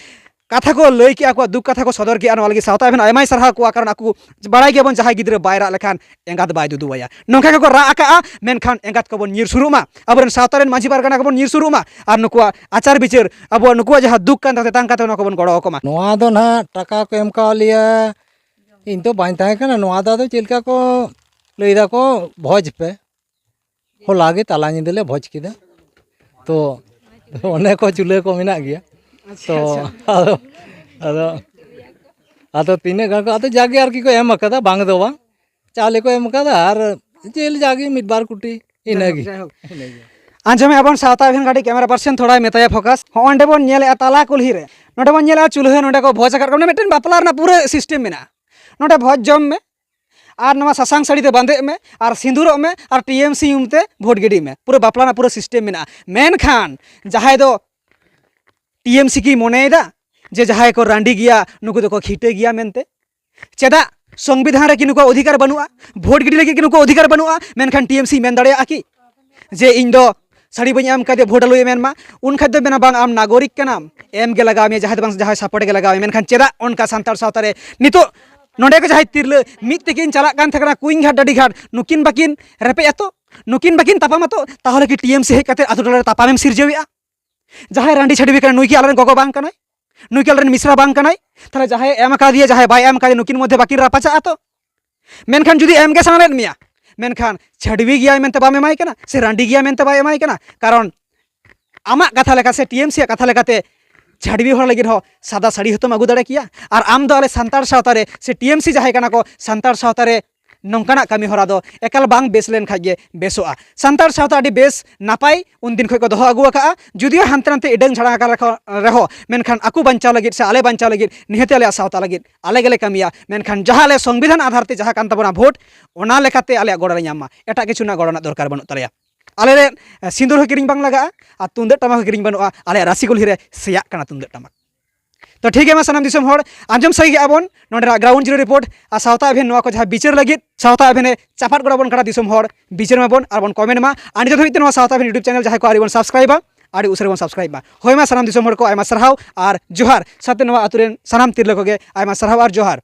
ᱠᱟᱛᱷᱟ ᱠᱚ ᱞᱟᱹᱭ ᱠᱮᱜᱼᱟ, ᱟᱠᱚᱣᱟᱜ ᱫᱩᱠ ᱠᱟᱛᱷᱟ ᱠᱚ ᱥᱚᱫᱚᱨ ᱠᱮᱜᱼᱟ, ᱱᱚᱣᱟ ᱞᱟᱹᱜᱤᱫ ᱥᱟᱶᱛᱟ ᱟᱵᱷᱮᱱ ᱟᱭᱢᱟᱭ ᱥᱟᱨᱦᱟᱣ ᱠᱚᱣᱟ, ᱠᱟᱨᱚᱱ ᱟᱠᱚ ᱵᱟᱲᱟᱭ ᱜᱮᱭᱟᱵᱚᱱ ᱡᱟᱦᱟᱸᱭ ᱜᱤᱫᱽᱨᱟᱹ ᱵᱟᱭ ᱨᱟᱜ ᱞᱮᱠᱷᱟᱱ ᱮᱸᱜᱟᱛ ᱵᱟᱭ ᱫᱩᱫᱩᱣᱟᱭᱟ᱾ ᱱᱚᱝᱠᱟ ᱜᱮᱠᱚ ᱨᱟᱜ ᱟᱠᱟᱜᱼᱟ, ᱢᱮᱱᱠᱷᱟᱱ ᱮᱸᱜᱟᱛ ᱠᱚᱵᱚᱱ ᱧᱤᱨ ᱥᱩᱨᱩᱜ ᱢᱟ, ᱟᱵᱚᱨᱮᱱ ᱥᱟᱶᱛᱟ ᱨᱮᱱ ᱢᱟᱹᱡᱷᱤ ᱯᱟᱨᱜᱟᱱᱟ ᱠᱚᱵᱚᱱ ᱧᱤᱨ ᱥᱩᱨᱩᱜ ᱢᱟ, ᱟᱨ ᱱᱩᱠᱩᱣᱟᱜ ᱟᱪᱟᱨ ᱵᱤᱪᱟᱹᱨ, ᱟᱵᱚᱣᱟᱜ ᱱᱩᱠᱩᱣᱟᱜ ᱡᱟᱦᱟᱸ ᱫᱩᱠ ᱠᱟᱱ ᱛᱟᱠᱚ ᱛᱮᱛᱟᱝ ᱠᱟᱱ ᱛᱟᱠᱚ, ᱱᱚᱣᱟ ᱠᱚᱵᱚᱱ ᱜᱚᱲᱚ ᱟᱠᱚ ᱢᱟ᱾ ᱱᱚᱣᱟ ᱫᱚ ᱱᱟᱦᱟᱜ ᱴᱟᱠᱟ ᱠᱚ ᱮᱢ ᱠᱟᱣᱟᱫ ᱞᱮᱭᱟ, ᱤᱧ ᱛᱚ ᱵᱟᱹᱧ ᱛᱟᱦᱮᱸ ᱠᱟᱱᱟ᱾ ᱱᱚᱣᱟ ᱫᱚ ᱟᱫᱚ ᱪᱮᱫ ᱞᱮᱠᱟ ᱠᱚ ᱞᱟᱹᱭ ᱫᱟᱠᱚ, ᱵᱷᱚᱡᱽ ᱯᱮ, ᱦᱚᱞᱟ ᱜᱮ ᱛᱟᱞᱟ ᱧᱤᱫᱟᱹ ᱞᱮ ᱵᱷᱚᱡᱽ ᱠᱮᱫᱟ᱾ ᱛᱚ ᱚᱱᱮ ᱠᱚ ᱪᱩᱞᱦᱟᱹ ᱠᱚ ᱢᱮᱱᱟᱜ ᱜᱮᱭᱟ᱾ ᱛᱚ ᱟᱫᱚ ᱟᱫᱚ ᱟᱫᱚ ᱛᱤᱱᱟᱹᱜ ᱜᱟᱱ ᱠᱚ, ᱟᱫᱚ ᱡᱟᱜᱮ ᱟᱨᱠᱤ ᱠᱚ ᱮᱢ ᱟᱠᱟᱫᱟ, ᱵᱟᱝ ᱫᱚ ᱵᱟᱝ, ᱪᱟᱣᱞᱮ ᱠᱚ ᱮᱢ ᱟᱠᱟᱫᱟ ᱟᱨ ᱡᱤᱞ ᱡᱟᱜᱮ ᱢᱤᱫ ᱵᱟᱨ ᱠᱩᱴᱤ, ᱤᱱᱟᱹᱜᱮ᱾ ᱡᱟᱭᱦᱳᱠ, ᱡᱟᱭᱦᱳᱠ᱾ ᱤᱱᱟᱹᱜᱮ᱾ ᱟᱸᱡᱚᱢᱮᱫᱼᱟ ᱵᱚᱱ ᱥᱟᱶᱛᱟ ᱟᱵᱷᱮᱱ ᱠᱟᱹᱴᱤᱡ ᱠᱮᱢᱮᱨᱟ ᱯᱟᱨᱥᱚᱱ ᱛᱷᱚᱲᱟᱭ ᱢᱮᱛᱟᱭᱟ ᱯᱷᱳᱠᱟᱥ᱾ ᱦᱚᱸᱜᱼᱚ ᱱᱚᱸᱰᱮ ᱵᱚᱱ ᱧᱮᱞᱮᱫᱼᱟ ᱛᱟᱞᱟ ᱠᱩᱞᱦᱤ ᱨᱮ, ᱱᱚᱸᱰᱮ ᱵᱚᱱ ᱧᱮᱞᱮᱫᱼᱟ ᱪᱩᱞᱦᱟᱹ, ᱱᱚᱸᱰᱮ ᱠᱚ ᱵᱷᱚᱡᱽ ᱟᱠᱟᱫ ᱠᱚᱣᱟ, ᱢᱟᱱᱮ ᱢᱤᱫᱴᱮᱱ ᱵᱟᱯᱞᱟ ᱨᱮᱱᱟᱜ ᱯᱩᱨᱟᱹ ᱥᱤᱥᱴᱮᱢ ᱢᱮᱱᱟᱜᱼᱟ᱾ ᱱᱚᱸᱰᱮ ᱵᱷᱚᱡᱽ ᱡᱚᱢ ᱢᱮ, ᱟᱨ ᱱᱚᱣᱟ ᱥᱟᱥᱟᱝ ᱥᱟᱹᱲᱤ ᱛᱮ ᱵᱟᱸᱫᱮᱜ ᱢᱮ, ᱟᱨ ᱥᱤᱸᱫᱩᱨᱚᱜ ᱢᱮ, ᱟᱨ ᱴᱤ ᱮᱢ ᱥᱤ ᱧᱩᱛᱩᱢ ᱛᱮ ᱵᱷᱳᱴ ᱜᱤᱰᱤ ᱢᱮ᱾ ᱯᱩᱨᱟᱹ ᱵᱟᱯᱞᱟ ᱨᱮᱱᱟᱜ ᱯᱩᱨᱟᱹ ᱥᱤᱥᱴᱮᱢ ᱢᱮᱱᱟᱜᱼᱟ᱾ ᱢᱮᱱᱠᱷᱟᱱ ᱡᱟᱦᱟᱸᱭ ᱫᱚ ᱴᱤ ᱮᱢ ᱥᱤ ᱠᱤ ᱢᱚᱱᱮᱭᱮᱫᱟ ᱡᱮ ᱡᱟᱦᱟᱸᱭ ᱠᱚ ᱨᱟᱺᱰᱤ ᱜᱮᱭᱟ ᱱᱩᱠᱩ ᱫᱚᱠᱚ ᱠᱷᱤᱴᱟᱹ ᱜᱮᱭᱟ ᱢᱮᱱᱛᱮ? ᱪᱮᱫᱟᱜ ᱥᱚᱝᱵᱤᱫᱷᱟᱱ ᱨᱮ ᱠᱤ ᱱᱩᱠᱩᱣᱟᱜ ᱚᱫᱷᱤᱠᱟᱨ ᱵᱟᱹᱱᱩᱜᱼᱟ? ᱵᱷᱳᱴ ᱜᱤᱰᱤ ᱞᱟᱹᱜᱤᱫ ᱠᱤ ᱱᱩᱠᱩᱣᱟᱜ ᱚᱫᱷᱤᱠᱟᱨ ᱵᱟᱹᱱᱩᱜᱼᱟ? ᱢᱮᱱᱠᱷᱟᱱ ᱴᱤ ᱮᱢ ᱥᱤ ᱢᱮᱱ ᱫᱟᱲᱮᱭᱟᱜᱼᱟ ᱠᱤ ᱡᱮ ᱤᱧ ᱫᱚ ᱥᱟᱹᱲᱤ ᱵᱟᱹᱧ ᱮᱢ ᱠᱟᱫᱮᱭᱟ, ᱵᱷᱳᱴ ᱟᱞᱚᱭ ᱢᱮᱱ ᱢᱟ? ᱩᱱ ᱠᱷᱟᱡ ᱫᱚ ᱢᱮᱱᱟ, ᱵᱟᱝ, ᱟᱢ ᱱᱟᱜᱚᱨᱤᱠ ᱠᱟᱱᱟᱢ, ᱮᱢ ᱜᱮ ᱞᱟᱜᱟᱣ ᱢᱮᱭᱟ, ᱡᱟᱦᱟᱸᱭ ᱫᱚ ᱵᱟᱝ ᱡᱟᱦᱟᱸᱭ ᱥᱟᱯᱳᱨᱴ ᱜᱮ ᱞᱟᱜᱟᱣ ᱢᱮᱭᱟ᱾ ᱢᱮᱱᱠᱷᱟᱱ ᱪᱮᱫᱟᱜ ᱚᱱᱠᱟ ᱥᱟᱱᱛᱟᱲ ᱥᱟᱶᱛᱟ ᱨᱮ ᱱᱤᱛᱚᱜ ᱱᱚᱸᱰᱮ ᱠᱚ ᱡᱟᱦᱟᱸᱭ ᱛᱤᱨᱞᱟᱹ ᱢᱤᱫ ᱛᱮᱠᱤᱱ ᱪᱟᱞᱟᱜ ᱠᱟᱱ ᱛᱟᱦᱮᱸ ᱠᱟᱱᱟ ᱠᱩᱧ ᱜᱷᱟᱴ ᱰᱟᱹᱰᱤ ᱜᱷᱟᱴ, ᱱᱩᱠᱤᱱ ᱵᱟᱹᱠᱤᱱ ᱨᱮᱯᱮᱡ ᱟᱛᱚ? ᱱᱩᱠᱤᱱ ᱵᱟᱹᱠᱤᱱ ᱛᱟᱯᱟᱢ ᱟᱛᱚ? ᱛᱟᱦᱚᱞᱮ ᱠᱤ ᱴᱤ ᱮᱢ ᱥᱤ ᱦᱮᱡ ᱠᱟᱛᱮ ᱟᱛᱳ ᱴᱚᱞᱟ ᱨᱮ ᱛᱟᱯᱟᱢᱮᱢ ᱥᱤᱨᱡᱟᱹᱣᱮᱫᱼᱟ? ᱡᱟᱦᱟᱸᱭ ᱨᱟᱺᱰᱤ ᱪᱷᱟᱹᱰᱣᱤ ᱠᱟᱱᱟᱭ, ᱱᱩᱭ ᱠᱤ ᱟᱞᱮᱨᱮᱱ ᱜᱚᱜᱚ ᱵᱟᱝ ᱠᱟᱱᱟᱭ? ᱱᱩᱭ ᱠᱤ ᱟᱞᱮᱨᱮᱱ ᱢᱤᱥᱨᱟ ᱵᱟᱝ ᱠᱟᱱᱟᱭ? ᱛᱟᱦᱚᱞᱮ ᱡᱟᱦᱟᱸᱭ ᱮᱢ ᱟᱠᱟᱫᱮᱭᱟ, ᱡᱟᱦᱟᱸᱭ ᱵᱟᱭ ᱮᱢ ᱟᱠᱟᱫᱮᱭᱟ, ᱱᱩᱠᱤᱱ ᱢᱚᱫᱽᱫᱷᱮ ᱵᱟᱹᱠᱤᱱ ᱨᱟᱯᱟᱪᱟᱜᱼᱟ ᱛᱚ? ᱢᱮᱱᱠᱷᱟᱱ ᱡᱩᱫᱤ ᱮᱢ ᱜᱮ ᱥᱟᱱᱟᱭᱮᱫ ᱢᱮᱭᱟ, ᱢᱮᱱᱠᱷᱟᱱ ᱪᱷᱟᱹᱰᱣᱤ ᱜᱮᱭᱟᱭ ᱢᱮᱱᱛᱮ ᱵᱟᱢ ᱮᱢᱟᱭ ᱠᱟᱱᱟ, ᱥᱮ ᱨᱟᱺᱰᱤ ᱜᱮᱭᱟᱭ ᱢᱮᱱᱛᱮ ᱵᱟᱭ ᱮᱢᱟᱭ ᱠᱟᱱᱟ? ᱠᱟᱨᱚᱱ ᱟᱢᱟᱜ ᱠᱟᱛᱷᱟ ᱞᱮᱠᱟ ᱥᱮ ᱴᱤ ᱮᱢ ᱥᱤ ᱭᱟᱜ ᱠᱟᱛᱷᱟ ᱞᱮᱠᱟᱛᱮ ᱪᱷᱟᱹᱰᱣᱤ ᱦᱚᱲ ᱞᱟᱹᱜᱤᱫ ᱦᱚᱸ ᱥᱟᱫᱟ ᱥᱟᱹᱲᱤ ᱦᱚᱸᱛᱚᱢ ᱟᱹᱜᱩ ᱫᱟᱲᱮ ᱠᱮᱭᱟ᱾ ᱟᱨ ᱟᱢ ᱫᱚ ᱟᱞᱮ ᱥᱟᱱᱛᱟᱲ ᱥᱟᱶᱛᱟ ᱨᱮ ᱥᱮ ᱴᱤ ᱮᱢ ᱥᱤ ᱡᱟᱦᱟᱸᱭ ᱠᱟᱱᱟ ᱠᱚ ᱥᱟᱱᱛᱟᱲ ᱥᱟᱶᱛᱟ ᱨᱮ ᱱᱚᱝᱠᱟᱱᱟᱜ ᱠᱟᱹᱢᱤ ᱦᱚᱨᱟ ᱫᱚ ᱮᱠᱟᱞ ᱵᱟᱝ ᱵᱮᱥ ᱞᱮᱱ ᱠᱷᱟᱡ ᱜᱮ ᱵᱮᱥᱚᱜᱼᱟ᱾ ᱥᱟᱱᱛᱟᱲ ᱥᱟᱶᱛᱟ ᱟᱹᱰᱤ ᱵᱮᱥ ᱱᱟᱯᱟᱭ ᱩᱱᱫᱤᱱ ᱠᱷᱚᱡ ᱠᱚ ᱫᱚᱦᱚ ᱟᱹᱜᱩ ᱟᱠᱟᱜᱼᱟ, ᱡᱩᱫᱤᱭᱳ ᱦᱟᱱᱛᱮ ᱱᱟᱛᱮ ᱤᱰᱟᱹᱝ ᱡᱷᱟᱲᱟᱝ ᱟᱠᱟᱱ ᱨᱮᱦᱚᱸ, ᱨᱮᱦᱚᱸ, ᱢᱮᱱᱠᱷᱟᱱ ᱟᱠᱚ ᱵᱟᱧᱪᱟᱣ ᱞᱟᱹᱜᱤᱫ ᱥᱮ ᱟᱞᱮ ᱵᱟᱧᱪᱟᱣ ᱞᱟᱹᱜᱤᱫ ᱱᱤᱦᱟᱹᱛ ᱟᱞᱮᱭᱟᱜ ᱥᱟᱶᱛᱟ ᱞᱟᱹᱜᱤᱫ ᱟᱞᱮ ᱜᱮᱞᱮ ᱠᱟᱹᱢᱤᱭᱟ᱾ ᱢᱮᱱᱠᱷᱟᱱ ᱡᱟᱦᱟᱸ ᱟᱞᱮ ᱥᱚᱝᱵᱤᱫᱷᱟᱱ ᱟᱫᱷᱟᱨ ᱛᱮ ᱡᱟᱦᱟᱸ ᱠᱟᱱ ᱛᱟᱵᱚᱱᱟ ᱵᱷᱳᱴ, ᱚᱱᱟ ᱞᱮᱠᱟᱛᱮ ᱟᱞᱮᱭᱟᱜ ᱜᱚᱲᱚ ᱞᱮ ᱧᱟᱢ ᱢᱟ, ᱮᱴᱟᱜ ᱠᱤᱪᱷᱩ ᱨᱮᱱᱟᱜ ᱜᱚᱲᱚ ᱨᱮᱱᱟᱜ ᱫᱚᱨᱠᱟᱨ ᱵᱟᱹᱱᱩᱜ ᱛᱟᱞᱮᱭᱟ᱾ ᱟᱞᱮ ᱨᱮ ᱥᱤᱸᱫᱩᱨ ᱦᱚᱸ ᱠᱤᱨᱤᱧ ᱵᱟᱝ ᱞᱟᱜᱟᱜᱼᱟ ᱟᱨ ᱛᱩᱢᱫᱟᱹᱜ ᱴᱟᱢᱟᱠ ᱦᱚᱸ ᱠᱤᱨᱤᱧ ᱵᱟᱹᱱᱩᱜᱼᱟ᱾ ᱟᱞᱮᱭᱟᱜ ᱨᱟᱹᱥᱤ ᱠᱩᱞᱦᱤ ᱨᱮ ᱥᱮᱭᱟᱜ ᱠᱟᱱᱟ ᱛᱩᱢᱫᱟᱹᱜ ᱴᱟᱢᱟᱠ᱾ ᱛᱚ ᱴᱷᱤᱠ ᱜᱮᱭᱟ, ᱢᱟ ᱥᱟᱱᱟᱢ ᱫᱤᱥᱚᱢ ᱦᱚᱲ ᱟᱸᱡᱚᱢ ᱥᱟᱹᱦᱤᱡ ᱜᱮ ᱟᱵᱚᱱ ᱱᱚᱰᱮᱱᱟᱜ ground zero report᱾ ᱟᱨ ᱥᱟᱶᱛᱟ ᱮᱵᱷᱮᱱ ᱱᱚᱣᱟ ᱠᱚ ᱡᱟᱦᱟᱸ ᱵᱤᱪᱟᱹᱨ ᱞᱟᱹᱜᱤᱫ ᱥᱟᱶᱛᱟ ᱮᱵᱷᱮᱱᱮ ᱪᱟᱯᱟᱫ ᱜᱚᱲᱚ ᱵᱚᱱ ᱠᱟᱱᱟ ᱫᱤᱥᱚᱢ ᱦᱚᱲ, ᱵᱤᱪᱟᱹᱨ ᱢᱟᱵᱚᱱ ᱟᱨ ᱵᱚᱱ comment ᱢᱟ᱾ ᱟᱨ ᱱᱤᱛᱚᱜ ᱫᱷᱟᱹᱵᱤᱡ ᱛᱮ ᱱᱚᱣᱟ ᱥᱟᱶᱛᱟ ᱮᱵᱷᱮᱱ YouTube channel ᱡᱟᱦᱟᱸᱭ ᱠᱚ ᱟᱹᱣᱨᱤ ᱵᱚᱱ subscribeᱟ, ᱟᱹᱰᱤ ᱩᱥᱟᱹᱨᱟ ᱵᱚᱱ subscribe ᱢᱟ᱾ ᱦᱳᱭ ᱢᱟ ᱥᱟᱱᱟᱢ ᱫᱤᱥᱚᱢ ᱦᱚᱲ ᱠᱚ ᱟᱭᱢᱟ ᱥᱟᱨᱦᱟᱣ ᱟᱨ ᱡᱚᱦᱟᱨ, ᱥᱟᱶᱛᱮ ᱱᱚᱣᱟ ᱟᱹᱛᱩ ᱨᱮᱱ ᱥᱟᱱᱟᱢ ᱛᱤᱨᱞᱟᱹ ᱠᱚᱜᱮ ᱟᱭᱢᱟ ᱥᱟᱨᱦᱟᱣ ᱟᱨ ᱡᱚᱦᱟᱨ᱾